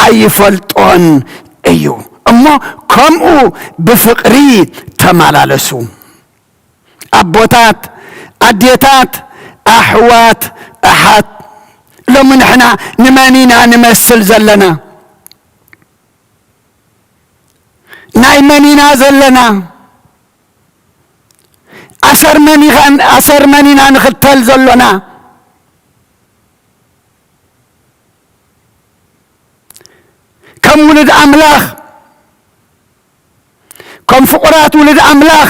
ኣይፈልጦን እዩ። እሞ ከምኡ ብፍቕሪ ተመላለሱ። ኣቦታት፣ ኣዴታት፣ ኣሕዋት፣ ኣሓት፣ ሎሚ ንሕና ንመን ኢና ንመስል ዘለና? ናይ መን ኢና ዘለና? ኣሰር መን ኢኻ-፣ ኣሰር መን ኢና ንኽተል ዘሎና? ከም ውሉድ ኣምላኽ፣ ከም ፍቑራት ውሉድ ኣምላኽ፣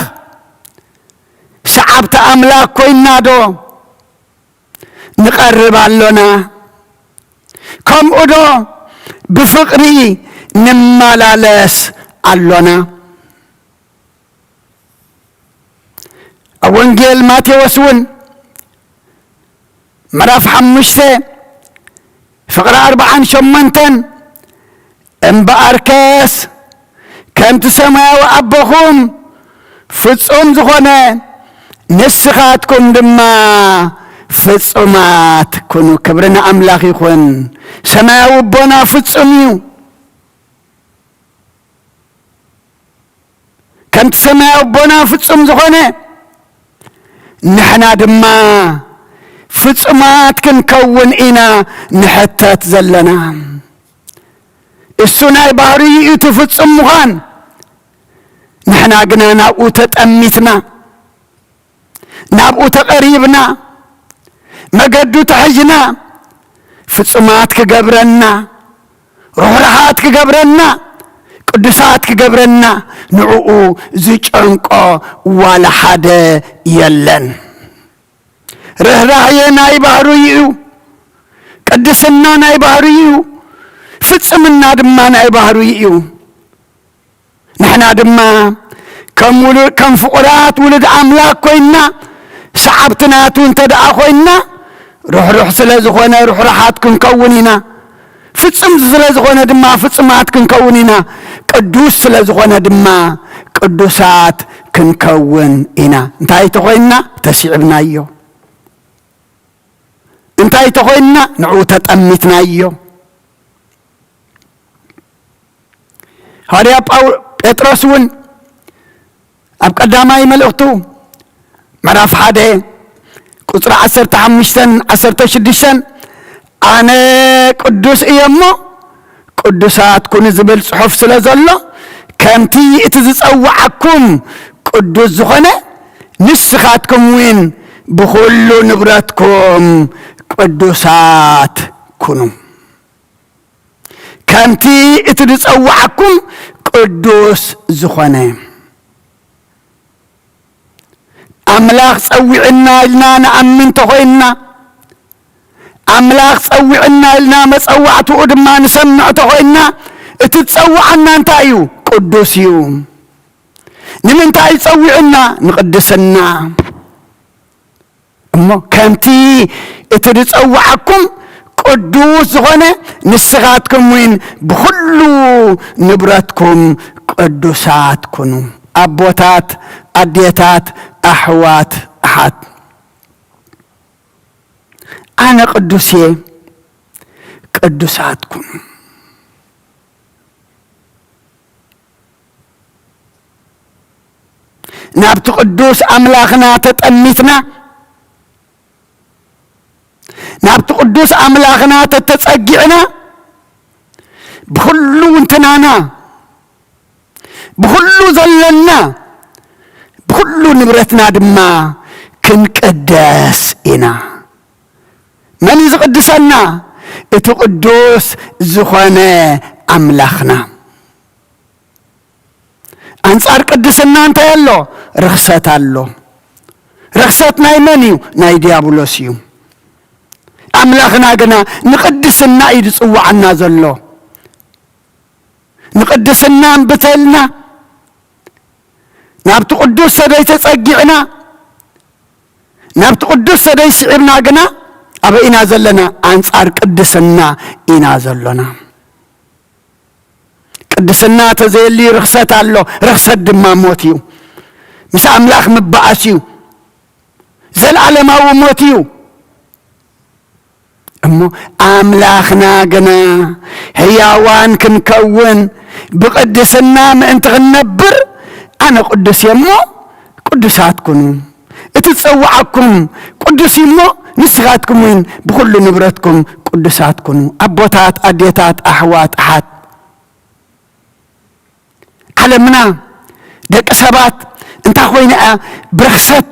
ሰዓብቲ ኣምላኽ ኮይንና ዶ ንቐርብ ኣሎና? ከምኡ ዶ ብፍቕሪ ንመላለስ ኣሎና? ኣብ ወንጌል ማቴዎስ እውን ምዕራፍ ሓሙሽተ ፍቕሪ ኣርብዓን ሸሞንተን፣ እምበኣርከስ ከምቲ ሰማያዊ ኣቦኹም ፍጹም ዝኾነ፣ ንስኻትኩም ድማ ፍጹማት ኩኑ። ክብሪ ንኣምላኽ ይኹን። ሰማያዊ ኣቦና ፍጹም እዩ። ከምቲ ሰማያዊ ኣቦና ፍጹም ዝኾነ፣ ንሕና ድማ ፍጹማት ክንከውን ኢና ንሕተት ዘለና። እሱ ናይ ባህርዩ እዩ እቲ ፍጹም ምዃን። ንሕና ግና ናብኡ ተጠሚትና፣ ናብኡ ተቐሪብና፣ መገዱ ተሒዝና፣ ፍጹማት ክገብረና፣ ርሕሩሓት ክገብረና፣ ቅዱሳት ክገብረና ንዕኡ ዝጨንቆ ዋላ ሓደ የለን። ርህራሄ ናይ ባህርዩ እዩ። ቅድስና ናይ ባህርዩ እዩ። ፍጽምና ድማ ናይ ባህርዩ እዩ። ንሕና ድማ ከም ውሉ-፣ ከም ፍቑራት ውሉድ ኣምላኽ ኮይንና፣ ሰዓብቲ ናቱ እንተ ደኣ ኮይንና፣ ርሕሩሕ ስለ ዝኾነ ርሕሩሓት ክንከውን ኢና። ፍጹም ስለ ዝኾነ ድማ ፍጹማት ክንከውን ኢና። ቅዱስ ስለ ዝኾነ ድማ ቅዱሳት ክንከውን ኢና። እንታይ ተኾይንና? ተሲዕብናዮ። እንታይ ተኾይንና? ንዕኡ ተጠሚትናዮ። ሃዋርያ ጳው-፣ ጴጥሮስ እውን ኣብ ቀዳማይ መልእኽቱ ምዕራፍ ሓደ ቁጽሪ ዓሰርተ ሓሙሽተን ዓሰርተ ሽዱሽተን፣ "ኣነ ቅዱስ እየ እሞ ቅዱሳት ኩኑ" ዝብል ጽሑፍ ስለ ዘሎ፣ "ከምቲ እቲ ዝጸውዓኩም ቅዱስ ዝኾነ፣ ንስኻትኩም እውን ብኹሉ ንብረትኩም ቅዱሳት ኩኑ።" ከምቲ እቲ ዝጸውዓኩም ቅዱስ ዝኾነ። ኣምላኽ ጸዊዕና ኢልና ንኣምን ተኾይንና፣ ኣምላኽ ጸዊዕና ኢልና መጸዋዕትኡ ድማ ንሰምዕ ተኾይንና፣ እቲ ዝጸውዓና እንታይ እዩ? ቅዱስ እዩ። ንምንታይ ጸዊዕና? ንቕድስና። እሞ ከምቲ እቲ ዝጸውዓኩም ቅዱስ ዝኾነ፣ ንስኻትኩም እውን ብኹሉ ንብረትኩም ቅዱሳት ኩኑ። ኣቦታት፣ ኣዴታት፣ ኣሕዋት፣ ኣሓት፣ ኣነ ቅዱስ እየ፣ ቅዱሳት ኩኑ። ናብቲ ቅዱስ ኣምላኽና ተጠሚትና፣ ናብቲ ቅዱስ ኣምላኽና ተተጸጊዕና፣ ብኹሉ ውንትናና፣ ብኹሉ ዘለና፣ ብኹሉ ንብረትና ድማ ክንቅደስ ኢና። መን እዩ ዝቕድሰና? እቲ ቅዱስ ዝኾነ ኣምላኽና። ኣንጻር ቅድስና እንታይ ኣሎ? ርኽሰት ኣሎ። ርኽሰት ናይ መን እዩ? ናይ ዲያብሎስ እዩ። ኣምላኽና ግና ንቕድስና እዩ ዝጽውዓና ዘሎ። ንቕድስና እምብተልና፣ ናብቲ ቅዱስ ሰደይ ተጸጊዕና፣ ናብቲ ቅዱስ ሰደይ ስዒብና ግና ኣበይ ኢና ዘለና? ኣንጻር ቅድስና ኢና ዘሎና። ቅድስና ተዘየሊ ርኽሰት ኣሎ። ርኽሰት ድማ ሞት እዩ። ምስ ኣምላኽ ምባኣስ እዩ። ዘለዓለማዊ ሞት እዩ። እሞ ኣምላኽና ግና ህያዋን ክንከውን ብቕድስና ምእንቲ ክንነብር፣ ኣነ ቅዱስ እየ እሞ ቅዱሳት ኩኑ። እቲ ዝጸውዓኩም ቅዱስ እዩ እሞ ንስኻትኩም እውን ብኹሉ ንብረትኩም ቅዱሳት ኩኑ። ኣቦታት፣ ኣዴታት፣ ኣሕዋት፣ ኣሓት፣ ዓለምና፣ ደቂ ሰባት እንታይ ኮይና እያ ብርኽሰት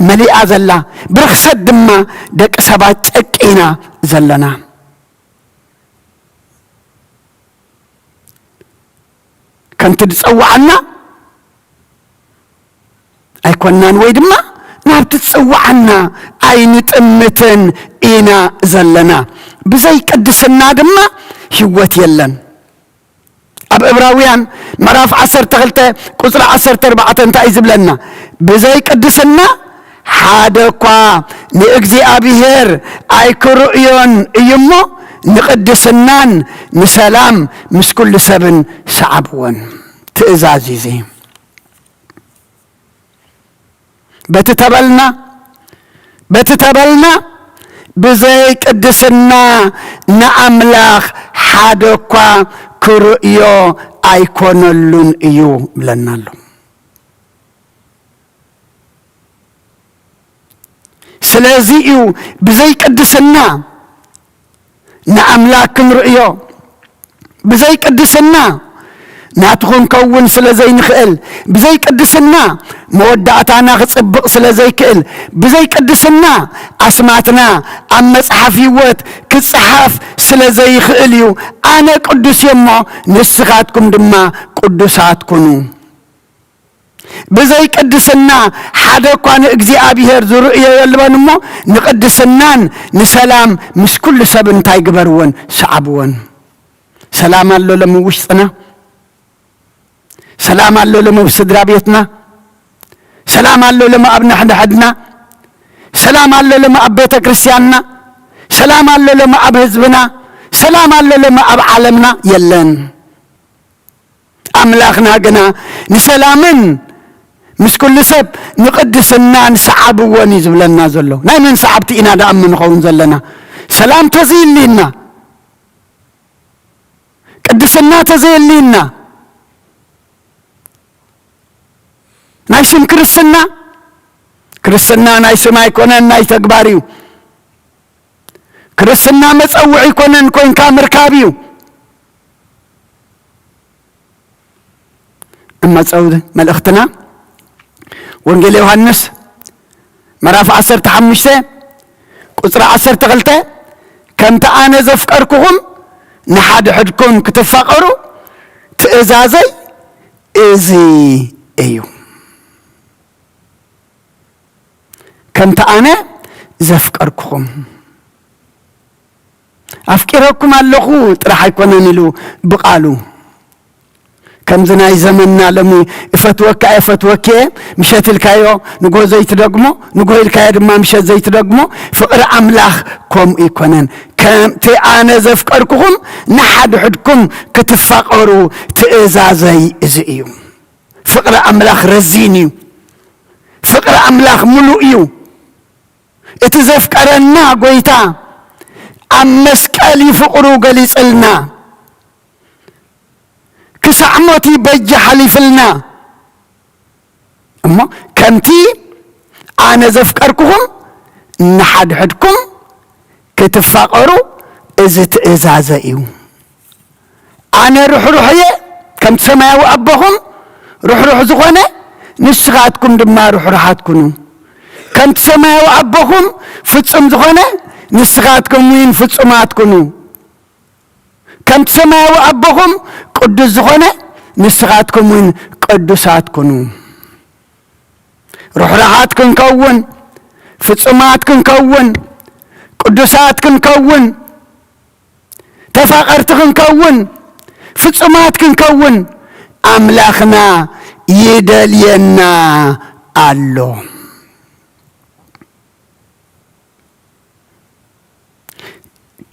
መሊኣ ዘላ? ብርኽሰት ድማ ደቂ ሰባት ጨቂና ዘለና። ከምቲ ዝጸውዓና ኣይኮናን፣ ወይ ድማ ናብቲ ዝጸውዓና ኣይንጥምትን ኢና ዘለና። ብዘይ ቅድስና ድማ ህይወት የለን። ኣብ ዕብራውያን ምዕራፍ ዓሰርተ ክልተ ቁጽሪ ዓሰርተ ኣርባዕተ እንታይ እዩ ዝብለና? "ብዘይ ቅድስና ሓደ እኳ ንእግዚኣብሔር ኣይክርእዮን እዩ እሞ፣ ንቅድስናን ንሰላም ምስ ኩሉ ሰብን ሰዓብወን።" ትእዛዝ እዩ እዚ። በቲ ተበልና፣ በቲ ተበልና፣ ብዘይ ቅድስና ንኣምላኽ ሓደ እኳ ክርእዮ ኣይኮነሉን እዩ ብለና ኣሎ። ስለዚ እዩ ብዘይ ቅድስና ንኣምላኽ ክንርእዮ፣ ብዘይ ቅድስና ናቱ ክንከውን ስለ ዘይንኽእል፣ ብዘይ ቅድስና መወዳእታና ክጽብቕ ስለ ዘይክእል፣ ብዘይ ቅድስና ኣስማትና ኣብ መጽሓፍ ህይወት ክጸሓፍ ስለ ዘይኽእል እዩ። ኣነ ቅዱስ እየ እሞ ንስኻትኩም ድማ ቅዱሳት ኩኑ። ብዘይ ቅድስና ሓደ እኳ ንእግዚኣብሔር ዝርእዮ የልቦን እሞ፣ ንቅድስናን ንሰላም ምስ ኩሉ ሰብ እንታይ ግበርዎን? ሰዓብዎን። ሰላም ኣሎ ሎም ውሽጥና? ሰላም ኣሎ ሎም ኣብ ስድራ ቤትና? ሰላም ኣሎ ሎም ኣብ ነሕድሕድና? ሰላም ኣሎ ሎም ኣብ ቤተ ክርስቲያንና? ሰላም ኣሎ ሎም ኣብ ህዝብና? ሰላም ኣሎ ሎም ኣብ ዓለምና? የለን። ኣምላኽና ግና ንሰላምን ምስ ኩሉ ሰብ ንቅድስናን ሰዓብዎን እዩ ዝብለና ዘሎ። ናይ መን ሰዓብቲ ኢና ደኣ እሞ ንኸውን ዘለና? ሰላም ተዘይህልየና፣ ቅድስና ተዘይህልየና፣ ናይ ስም ክርስትና፣ ክርስትና ናይ ስም ኣይኮነን፣ ናይ ተግባር እዩ። ክርስትና መጸውዒ ኣይኮነን፣ ኮይንካ ምርካብ እዩ። እመጸው መልእኽትና ወንጌል ዮሃንስ ምዕራፍ ዓሰርተ ሓሙሽተ ቁጽሪ ዓሰርተ ክልተ፣ "ከምቲ ኣነ ዘፍቀርኩኹም ንሓድሕድኩም ክትፋቐሩ ትእዛዘይ እዚ እዩ።" ከምቲ ኣነ ዘፍቀርኩኹም። ኣፍቂረኩም ኣለኹ ጥራሕ ኣይኮነን ኢሉ ብቓሉ። ከምዚ ናይ ዘመንና ሎሚ፣ "እፈትወካ እየ፣ እፈትወኪ እየ"፣ ምሸት ኢልካዮ ንጎ ዘይትደግሞ፣ ንጎ ኢልካዮ ድማ ምሸት ዘይትደግሞ። ፍቕሪ ኣምላኽ ከምኡ ኣይኮነን። "ከምቲ ኣነ ዘፍቀርኩኹም ንሓድሕድኩም ክትፋቐሩ ትእዛዘይ እዚ እዩ።" ፍቕሪ ኣምላኽ ረዚን እዩ። ፍቕሪ ኣምላኽ ምሉእ እዩ። እቲ ዘፍቀረና ጎይታ ኣብ መስቀል እዩ ፍቕሩ ገሊጽልና። ክሳዕ ሞት እዩ በጃ ሓሊፍልና። እሞ ከምቲ ኣነ ዘፍቀርኩኹም ንሓድሕድኩም ክትፋቐሩ እዚ ትእዛዘ እዩ። ኣነ ርሕሩሕ እየ፣ ከምቲ ሰማያዊ ኣቦኹም ርሕሩሕ ዝኾነ፣ ንስኻትኩም ድማ ርሕሩሓት ኩኑ። ከምቲ ሰማያዊ ኣቦኹም ፍጹም ዝኾነ፣ ንስኻትኩም እውን ፍጹማት ኩኑ። ከምቲ ሰማያዊ ኣቦኹም ቅዱስ ዝኾነ፣ ንስኻትኩም እውን ቅዱሳት ኩኑ። ርሕሩሓት ክንከውን፣ ፍጹማት ክንከውን፣ ቅዱሳት ክንከውን፣ ተፋቐርቲ ክንከውን፣ ፍጹማት ክንከውን ኣምላኽና ይደልየና ኣሎ።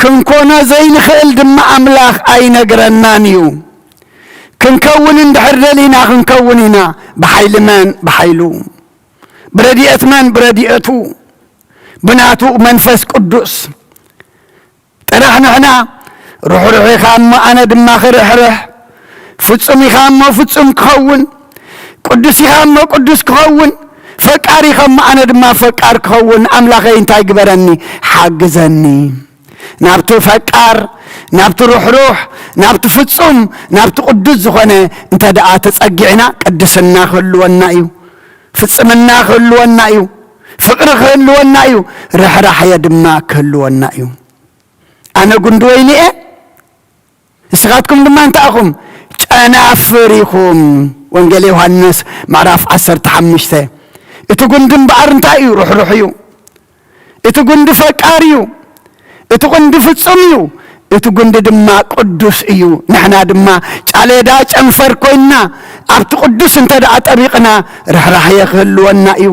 ክንኮኖ ዘይንኽእል ድማ ኣምላኽ ኣይነግረናን እዩ። ክንከውን እንድሕር ደሊና ክንከውን ኢና። ብሓይሊ መን? ብሓይሉ። ብረድኤት መን? ብረድኤቱ። ብናቱ መንፈስ ቅዱስ። ጥራሕ ንሕና ርሕሩሕ ኢኻ እሞ ኣነ ድማ ክርሕርሕ፣ ፍጹም ኢኻ እሞ ፍጹም ክኸውን፣ ቅዱስ ኢኻ እሞ ቅዱስ ክኸውን፣ ፈቃር ኢኻ እሞ ኣነ ድማ ፈቃር ክኸውን፣ ኣምላኸይ እንታይ ግበረኒ? ሓግዘኒ። ናብቲ ፈቃር፣ ናብቲ ርሕሩሕ፣ ናብቲ ፍጹም፣ ናብቲ ቅዱስ ዝኾነ እንተ ደኣ ተጸጊዕና፣ ቅድስና ክህልወና እዩ። ፍጽምና ክህልወና እዩ። ፍቕሪ ክህልወና እዩ። ርሕራሕየ ድማ ክህልወና እዩ። ኣነ ጉንዲ ወይኒ እየ፣ ንስኻትኩም ድማ እንታይ ኢኹም? ጨናፍር ኢኹም። ወንጌል ዮሃንስ ምዕራፍ ዓሰርተ ሓሙሽተ። እቲ ጉንዲ እምበኣር እንታይ እዩ? ርሕሩሕ እዩ። እቲ ጉንዲ ፈቃር እዩ። እቲ ጉንዲ ፍጹም እዩ። እቲ ጉንዲ ድማ ቅዱስ እዩ። ንሕና ድማ ጫሌዳ ጨንፈር ኮይንና ኣብቲ ቅዱስ እንተ ደኣ ጠቢቕና ርሕራሕየ ክህልወና እዩ።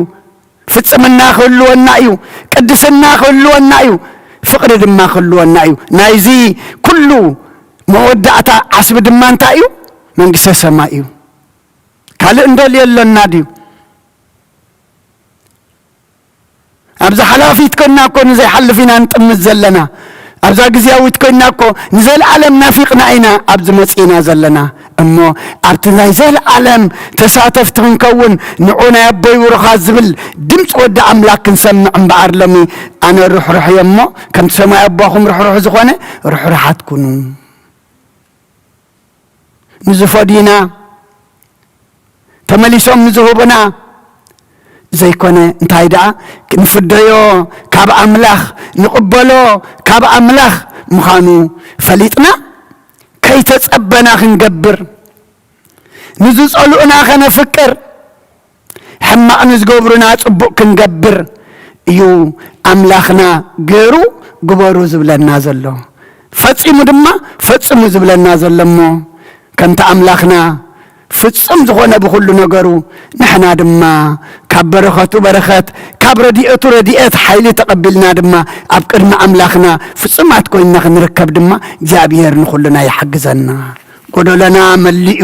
ፍጽምና ክህልወና እዩ። ቅድስና ክህልወና እዩ። ፍቕሪ ድማ ክህልወና እዩ። ናይዚ ኩሉ መወዳእታ ዓስቢ ድማ እንታይ እዩ? መንግስተ ሰማይ እዩ። ካልእ እንደልዮ ኣሎና ድዩ? ኣብዛ ሓላፊት ኮይና እኮ ንዘይሓልፍ ኢና ንጥምት ዘለና። ኣብዛ ግዝያዊት ኮይና እኮ ንዘለኣለም ናፊቕና ኢና ኣብዚ መጺእና ዘለና። እሞ ኣብቲ ናይ ዘለኣለም ተሳተፍቲ ክንከውን ንዑ ናይ ኣቦይ ብሩኻት ዝብል ድምፂ ወዲ ኣምላክ ክንሰምዕ እምበኣር ሎሚ ኣነ ርሕሩሕ እየ እሞ ከምቲ ሰማይ ኣቦኹም ርሕሩሕ ዝኾነ ርሕሩሓት ኩኑ። ንዝፈድዩና፣ ተመሊሶም ንዝህቡና ዘይኮነ፣ እንታይ ደኣ፣ ንፍደዮ ካብ ኣምላኽ፣ ንቕበሎ ካብ ኣምላኽ ምዃኑ ፈሊጥና፣ ከይተጸበና ክንገብር፣ ንዝጸልኡና ከነፍቅር፣ ሕማቕ ንዝገብሩና ጽቡቕ ክንገብር እዩ ኣምላኽና ገሩ ግበሩ ዝብለና ዘሎ። ፈጺሙ ድማ ፈጽሙ ዝብለና ዘሎ እሞ፣ ከምቲ ኣምላኽና ፍጹም ዝኾነ ብኹሉ ነገሩ፣ ንሕና ድማ ካብ በረኸቱ በረኸት፣ ካብ ረድኤቱ ረድኤት፣ ሓይሊ ተቐቢልና ድማ ኣብ ቅድሚ ኣምላኽና ፍጹማት ኮይንና ክንርከብ ድማ እግዚኣብሔር ንኹልና ይሓግዘና። ጎደሎና መሊኡ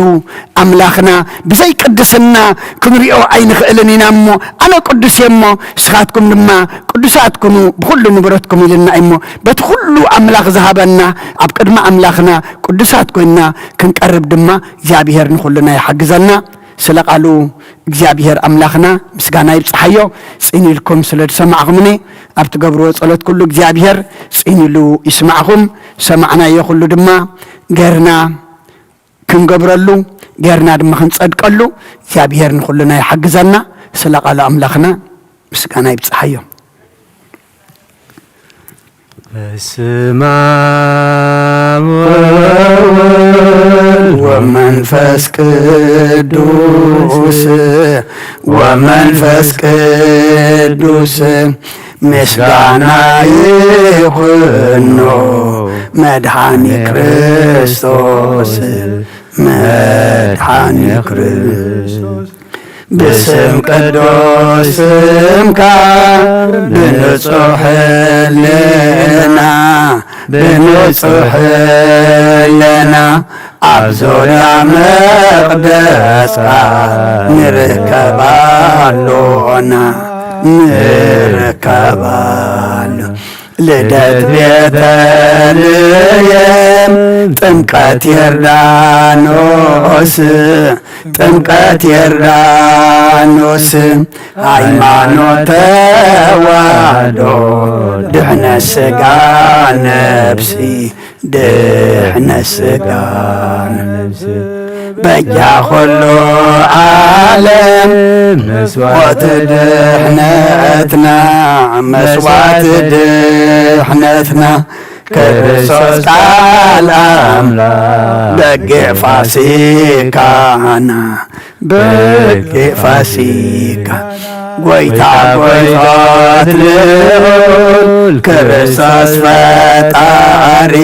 ኣምላኽና ብዘይ ቅድስና ክንሪኦ ኣይንኽእልን ኢና እሞ፣ ኣነ ቅዱስ እየ እሞ ንስኻትኩም ድማ ቅዱሳት ኩኑ ብኹሉ ንብረትኩም ኢልና እሞ፣ በቲ ኩሉ ኣምላኽ ዝሃበና ኣብ ቅድሚ ኣምላኽና ቅዱሳት ኮይንና ክንቀርብ ድማ እግዚኣብሔር ንኹልና ይሓግዘና። ስለ ቃሉ እግዚኣብሔር ኣምላኽና ምስጋና ይብጽሓዮ። ጽን ኢልኩም ስለ ዝሰማዕኹምኒ፣ ኣብ ትገብርዎ ጸሎት ኩሉ እግዚኣብሔር ጽን ኢሉ ይስማዕኹም። ሰማዕናዮ ኩሉ ድማ ገርና ክንገብረሉ፣ ገርና ድማ ክንጸድቀሉ እግዚኣብሔር ንኹልና ይሓግዘና። ስለ ቃሉ ኣምላኽና ምስጋና ይብጽሓዮ። በስመ አብ ወወልድ ወመንፈስ ቅዱስ፣ ወመንፈስ ቅዱስ ምስጋና ይኹኖ መድኃኒ ክርስቶስ፣ መድኃኒ ክርስቶስ። ብስም ቅዱስ ስምካ ብንጹሕ ህልና፣ ብንጹሕ ህልና ኣብ ዙርያ መቕደስካ ንርከብ ኣሎና፣ ንርከብ ኣሎና። ልደት ቤተልሔም፣ ጥምቀት ዮርዳኖስ፣ ጥምቀት ዮርዳኖስ፣ ሃይማኖት ተዋህዶ፣ ድሕነት ሥጋ ነፍሲ፣ ድሕነት ሥጋ ነፍሲ። በጃ ኩሉ ዓለም መስዋዕቲ ድሕነትና፣ መስዋዕቲ ድሕነትና፣ ክርስቶስ ቃል ኣምላኽ በጊዕ ፋሲካና፣ በጊዕ ፋሲካ። ጎይታ ጎይታት ልዑል ክርስቶስ ፈጣሪ፣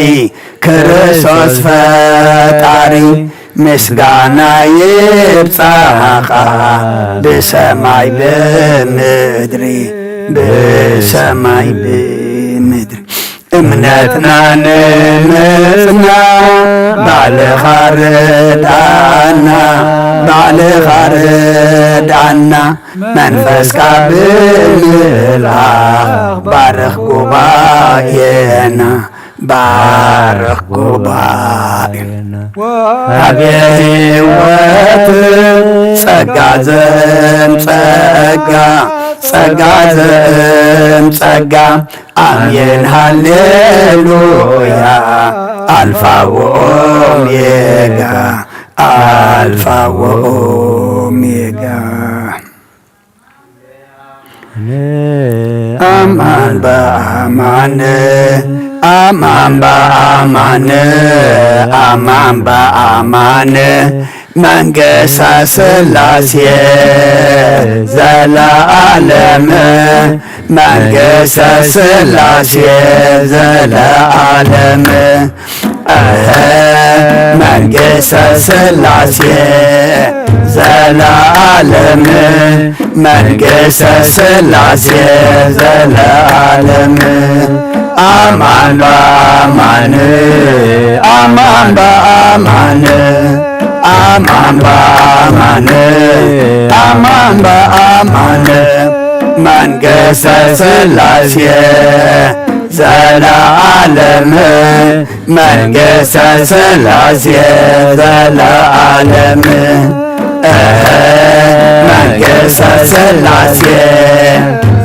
ክርስቶስ ፈጣሪ፣ ምስጋና ይብጻኻ ብሰማይ ብምድሪ፣ ብሰማይ ብምድሪ። እምነትና ንምጽና ባዕልኻ ርድኣና፣ ባዕልኻ ርድኣና። መንፈስካ ብምልኣኽ ባርኽ ጉባኤና፣ ባርኽ ጉባኤና። ወሃቤ ሕይወት ጸጋ ዘእም ጸጋ፣ ጸጋ ዘእም ጸጋ። ኣሜን ሃሌሉያ። ኣልፋ ወኦሜጋ፣ ኣልፋ ወኦሜጋ። አማን በአማን፣ አማን በአማን፣ አማን በአማን። መንግሥተ ሥላሴ ዘለዓለም፣ መንግሥተ ሥላሴ ዘለዓለም። እህ፣ መንግሥተ ሥላሴ ዘለዓለም፣ መንግሥተ ሥላሴ ዘለዓለም። አማን በአማን፣ አማን በአማን፣ አማን በአማን፣ አማን በአማን። መንግሥተ ሥላሴ ዘለዓለም፣ መንግሥተ ሥላሴ ዘለዓለም። እህ፣ መንግሥተ ሥላሴ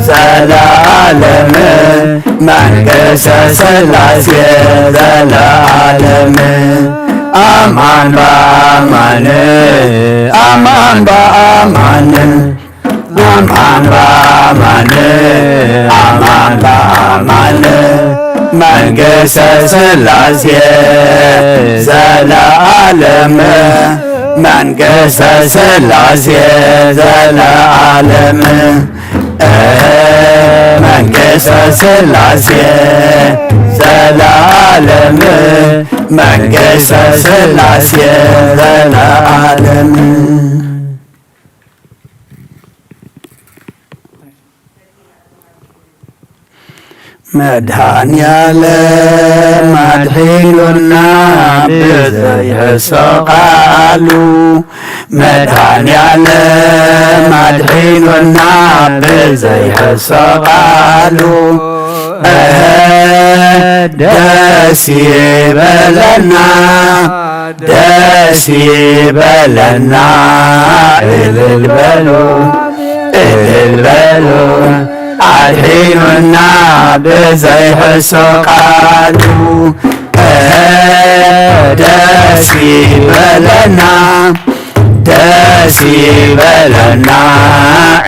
ዘለዓለም፣ መንግሥተ ሥላሴ ዘለዓለም። ኣማን በኣማን፣ ኣማን በኣማን፣ ኣማን በኣማን፣ ኣማን በኣማን፣ መንግስተ ስላሴ ዘለዓለም፣ መንግስተ ስላሴ ዘለዓለም። መንግስተ ስላሴ ዘለዓለም፣ መንግስተ ስላሴ ዘለዓለም። መድኃኔዓለም ኣድሒኑና ብዘይሕሶ ቃሉ፣ መድኃኔዓለም ኣድሒኑና ብዘይሕሶ ቃሉ። እህ፣ ደስ ይበለና፣ ደስ ይበለና፣ እልል በሉ፣ እልል በሉ። ኣድሒኑና ብዘይሕሶ ቃሉ፣ እህ፣ ደስ ይበለና፣ ደስ ይበለና፣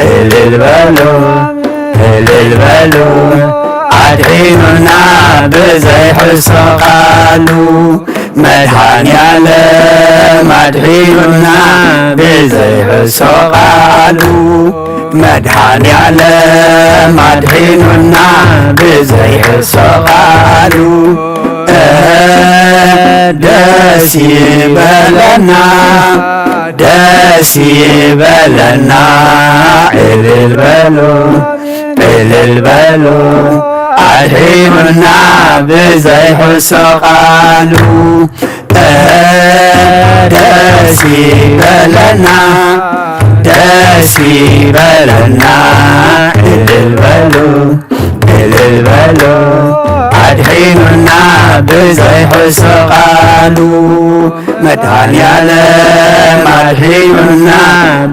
እልል በሉ፣ እልል በሉ። ኣድሒኑና ብዘይሕሶ ቃሉ፣ መድኃኔዓለም ኣድሒኑና ብዘይሕሶ ቃሉ፣ መድኃኔዓለም ኣድሒኑና ብዘይሕሶ ቃሉ። ደስ ይበለና፣ ደስ ይበለና፣ እልል በሉ፣ እልል በሉ። ኣድሒኑና ብዘይሕሶ ቃሉ፣ ደስ ይበለና፣ ደስ ይበለና፣ እልል በሉ፣ እልል በሉ። ኣድሒኑና ብዘይሕሶ ቃሉ፣ መድኃኔዓለም ኣድሒኑና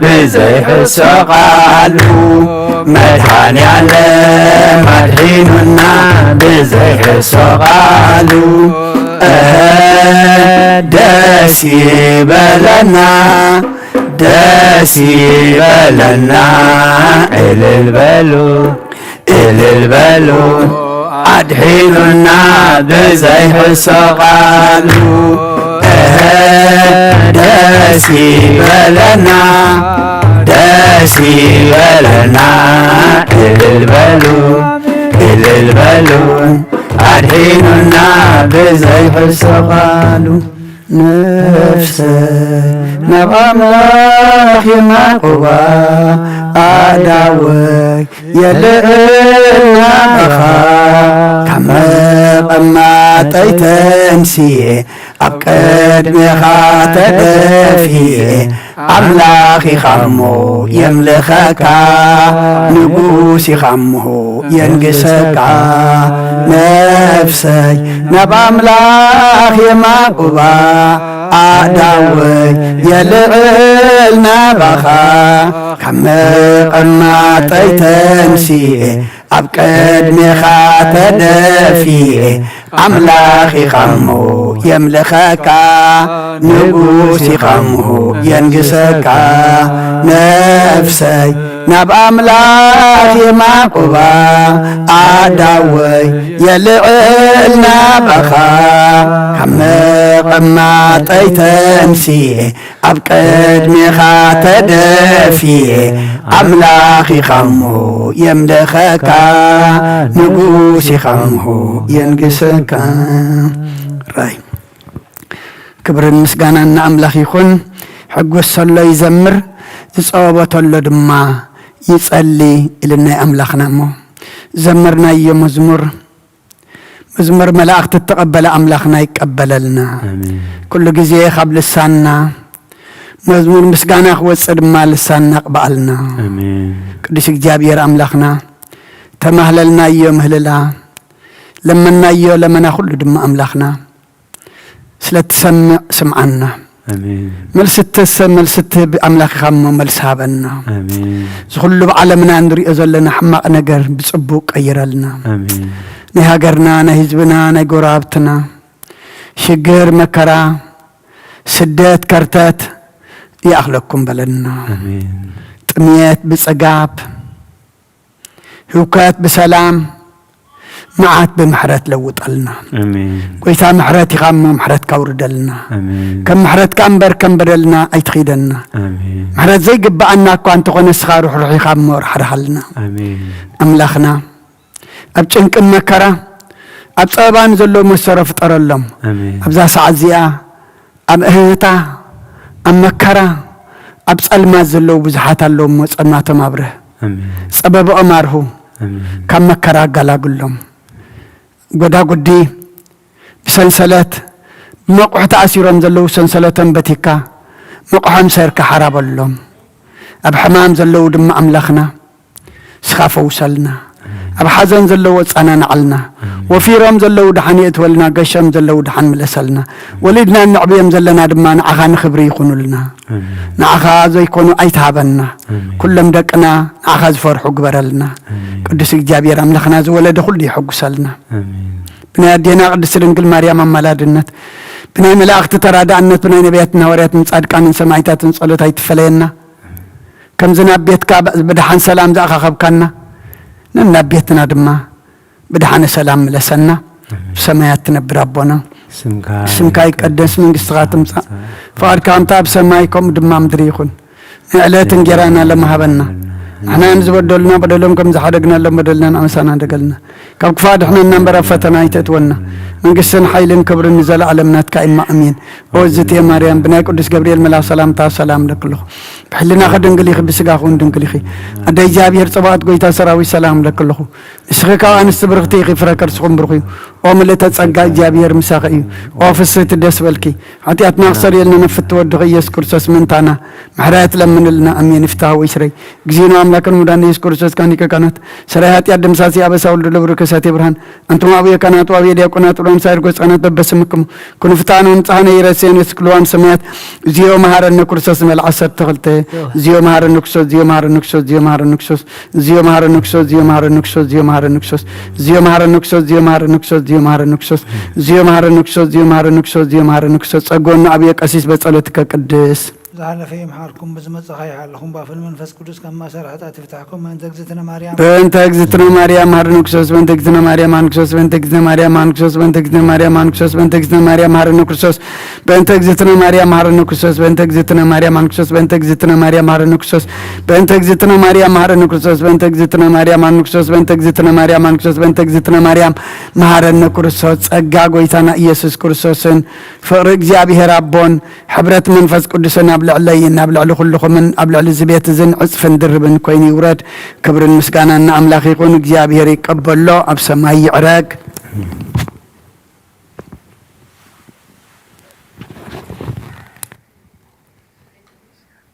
ብዘይሕሶ ቃሉ፣ መድኃኔዓለም ኣድሒኑና ብዘይሕሶ ቃሉ። እህ፣ ደስ ይበለና፣ ደስ ይበለና፣ እልል በሉ፣ እልል በሉ። ኣድሒኑና ብዘይሕሶ ቃሉ፣ እህ፣ ደስ ይበለና፣ ደስ ይበለና፣ እልል በሉ፣ እልል በሉ። ኣድሒኑና ብዘይሕሶ ቃሉ፣ ነፍሰይ ናብ ኣምላኽ የማዕቁባ፣ ኣእዳወይ የልዕል ናባኻ። ካብ መቐማጠይ ተንስየ፣ ኣብ ቅድሜኻ ተደፍየ፣ ኣምላኽ ኢኻ እሞ የምልኸካ፣ ንጉስ ኢኻ እሞ የንግሰካ። ነፍሰይ ናብ ኣምላኽ የማዕቁባ፣ ኣእዳወይ የልዕል ናባኻ። ካብ መቐማጠይ ተንስየ፣ ኣብ ቅድሜኻ ተደፍየ፣ ኣምላኽ ኢኻ እሞ የምልኸካ፣ ንጉስ ኢኻ እሞ የንግሰካ። ነፍሰይ ናብ ኣምላኽ የማዕቁባ፣ ኣእዳወይ የልዕል ናባኻ። ካብ መቐማጠይ ተንስየ፣ ኣብ ቅድሜኻ ተደፍየ፣ ኣምላኽ ኢኻ እሞ የምልኸካ፣ ንጉስ ኢኻ እሞ የንግሰካ። ራይ ክብርን ምስጋናን ንኣምላኽ ይኹን። ሕጉስ ሰሎ ይዘምር፣ ዝጸወቦ ተሎ ድማ ይጸሊ ኢልና ኣምላኽና እሞ ዘመርናዮ መዝሙር፣ መዝሙር መላእኽቲ እተቐበለ ኣምላኽና ይቀበለልና። ኣሜን። ኩሉ ግዜ ካብ ልሳንና መዝሙር ምስጋና ክወጽእ ድማ ልሳንና ቅብኣልና። ኣሜን። ቅዱስ እግዚኣብሔር ኣምላኽና፣ ተማህለልናዮ ምህልላ፣ ለመናዮ ለመና ኩሉ ድማ ኣምላኽና ስለ ትሰምዕ ስምዓና። ኣሜን። መልሲ እትሰ-፣ መልሲ እትህብ ኣምላኽ ኢኻ እሞ መልሲ ሃበና። ኣሜን። እዚ ኩሉ ብዓለምና እንሪኦ ዘለና ሕማቕ ነገር ብጽቡቕ ቀይረልና። ኣሜን። ናይ ሃገርና፣ ናይ ህዝብና፣ ናይ ጎረባብትና ሽግር መከራ ስደት ከርተት ይኣኽለኩም በለና። ኣሜን። ጥምየት ብጽጋብ፣ ህውከት ብሰላም፣ መዓት ብምሕረት ለውጠልና። ኣሜን። ጎይታ ምሕረት ኢኻ እሞ ምሕረትካ ኣውርደልና። ኣሜን። ከም ምሕረትካ እምበር ከም በደልና ኣይትኺደና። ኣሜን። ምሕረት ዘይግብኣና እኳ እንተኾነ ንስኻ ርሕሩሕ ኢኻ እሞ ራሕርሃልና። ኣሜን። ኣምላኽና ኣብ ጭንቅን መከራ ኣብ ጸበባን ዘለዉ መሰሮ ፍጠረሎም። ኣሜን። ኣብዛ ሰዓት እዚኣ ኣብ እህህታ ኣብ መከራ ኣብ ጸልማት ዘለዉ ብዙሓት ኣለዉ እሞ ጸልማቶም ኣብርህ። ኣሜን። ጸበብኦም ኣርሁ። ኣሜን። ካብ መከራ ኣጋላግሎም። ጎዳጉዲ ብሰንሰለት ብመቑሕ ተኣሲሮም ዘለዉ ሰንሰለቶም በቲካ መቑሖም ሰርካ ሓራበሎም። ኣብ ሕማም ዘለዉ ድማ ኣምላኽና ስኻ ፈውሰልና። ኣብ ሓዘን ዘለዉ ኣጻናንዓልና። ወፊሮም ዘለዉ ደሓን የእትወልና፣ ገሾም ዘለዉ ደሓን ምለሰልና። ወሊድና እነዕብዮም ዘለና ድማ ንዓኻ ንኽብሪ ይኹኑልና። ኣሜን። ንዓኻ ዘይኮኑ ኣይትሃበና። ኣሜን። ኩሎም ደቅና ንዓኻ ዝፈርሑ ግበረልና። ኣሜን። ቅዱስ እግዚኣብሔር ኣምላኽና ዝወለደ ኩሉ ይሐጉሰልና። ኣሜን። ብናይ ኣዴና ቅድስቲ ድንግል ማርያም ኣማላድነት፣ ብናይ መላእኽቲ ተራዳእነት፣ ብናይ ነቢያትን ሃዋርያትን ጻድቃንን ሰማዕታትን ጸሎት ኣይትፈለየና። ከምዚ ናብ ቤትካ ብ-፣ ብድሓን ሰላም ዝኣኻኸብካና፣ ነናብ ቤትና ድማ ብድሓነ ሰላም ምለሰና። ኣሜን። ብሰማያት ትነብር ኣቦና፣ ስምካ ስምካ ይቀደስ፣ መንግስትኻ ትምጻእ፣ ፍቓድካ ከምታ ኣብ ሰማይ ከምኡ ድማ ምድሪ ይኹን። ንዕለት እንጌራና ሎሚ ሃበና። ንሕና ንዝበደሉና በደሎም ከም ዝሓደግናሎም በደልና ንኣመሳና ደገልና። ካብ ክፋ ድሕነና እምበር ኣብ ፈተና ኣይተእትወና። መንግስትን ሓይልን ክብርን ንዘለኣለም ናትካ እማ ኣሜን። ኦ እዝትየ ማርያም፣ ብናይ ቅዱስ ገብርኤል መልኣኽ ሰላምታ ሰላም እለኪ ኣለኹ። ብሕልናኺ ድንግል ኢኺ፣ ብስጋኺ እውን ድንግል ኢኺ። ኣደ እግዚኣብሔር ጸባኦት፣ ጎይታ ሰራዊት፣ ሰላም እለኪ ኣለኹ። ንስኺ ካብ ኣንስቲ ብርኽቲ ኢኺ፣ ፍረ ከርስኹም ብሩኽ እዩ። ኦ ምልእተ ጸጋ፣ እግዚኣብሔር ምሳኺ እዩ። ኦ ፍስህቲ፣ ደስ በልኪ። ሓጢኣትና ክሰርየልና ንፍቲ ወድኺ ኢየሱስ ክርስቶስ ምእንታና ምሕረት ለምንልና። ኣሜን። ይፍትሐ ወይስረይ። እግዚእነ አምላክነ መድኃኒነ ኢየሱስ ክርስቶስ ካኒከ ካህናት ሰራይ ኃጢአት ደምሳሲ አበሳ ወልድ ለብሩ ከሳቴ ብርሃን አንትሙ አቡየ ካህናት ወአቡየ ዲያቆናት ወለንሳይር ጎጻናት በበስምክሙ ኩኑ ፍትሐነ ወንጽሐነ ይረሴን የስክልዋም ሰማያት። እግዚኦ መሐረነ ክርስቶስ ንበል ዓሰርተ ክልተ። እግዚኦ መሐረነ ክርስቶስ፣ እግዚኦ መሐረነ ክርስቶስ፣ እግዚኦ መሐረነ ክርስቶስ፣ እግዚኦ መሐረነ ክርስቶስ፣ እግዚኦ መሐረነ ክርስቶስ፣ እግዚኦ መሐረነ ክርስቶስ፣ እግዚኦ መሐረነ ክርስቶስ፣ እግዚኦ መሐረነ ክርስቶስ፣ እግዚኦ መሐረነ ክርስቶስ፣ እግዚኦ መሐረነ ክርስቶስ፣ እግዚኦ መሐረነ ክርስቶስ። ጸጎን አቡየ ቀሲስ በጸሎትከ ቅድስ። ዝሓለፈ ይምሓርኩም፣ ብዝመጸኻ ይሓልኹም፣ ባፍን መንፈስ ቅዱስ ካብ ማእሰር ሓጢኣት ይፍታሕኩም። በእንተ እግዝእትነ ማርያም። በእንተ እግዝእትነ ማርያም መሐረነ ክርስቶስ፣ በእንተ እግዝእትነ ማርያም መሐረነ ክርስቶስ፣ በእንተ እግዝእትነ ማርያም መሐረነ ክርስቶስ፣ በእንተ እግዝእትነ ማርያም መሐረነ ክርስቶስ፣ በእንተ እግዝእትነ ማርያም መሐረነ ክርስቶስ፣ በእንተ እግዝእትነ ማርያም መሐረነ ክርስቶስ፣ በእንተ እግዝእትነ ማርያም መሐረነ ክርስቶስ፣ በእንተ እግዝእትነ ማርያም መሐረነ ክርስቶስ፣ በእንተ እግዝእትነ ማርያም መሐረነ ክርስቶስ፣ በእንተ እግዝእትነ ማርያም መሐረነ ክርስቶስ፣ በእንተ እግዝእትነ ማርያም መሐረነ ክርስቶስ። ጸጋ ጎይታና ኢየሱስ ክርስቶስን ፍቕሪ እግዚኣብሔር ኣቦን ሕብረት መንፈስ ቅዱስን ኣብ ልዕለይን ኣብ ልዕሊ ኩልኹምን ኣብ ልዕሊ እዚ ቤት እዝን ዕጽፍን ድርብን ኮይኑ ይውረድ። ክብርን ምስጋናን ንኣምላኽ ይኹን። እግዚኣብሔር ይቀበሎ፣ ኣብ ሰማይ ይዕረግ።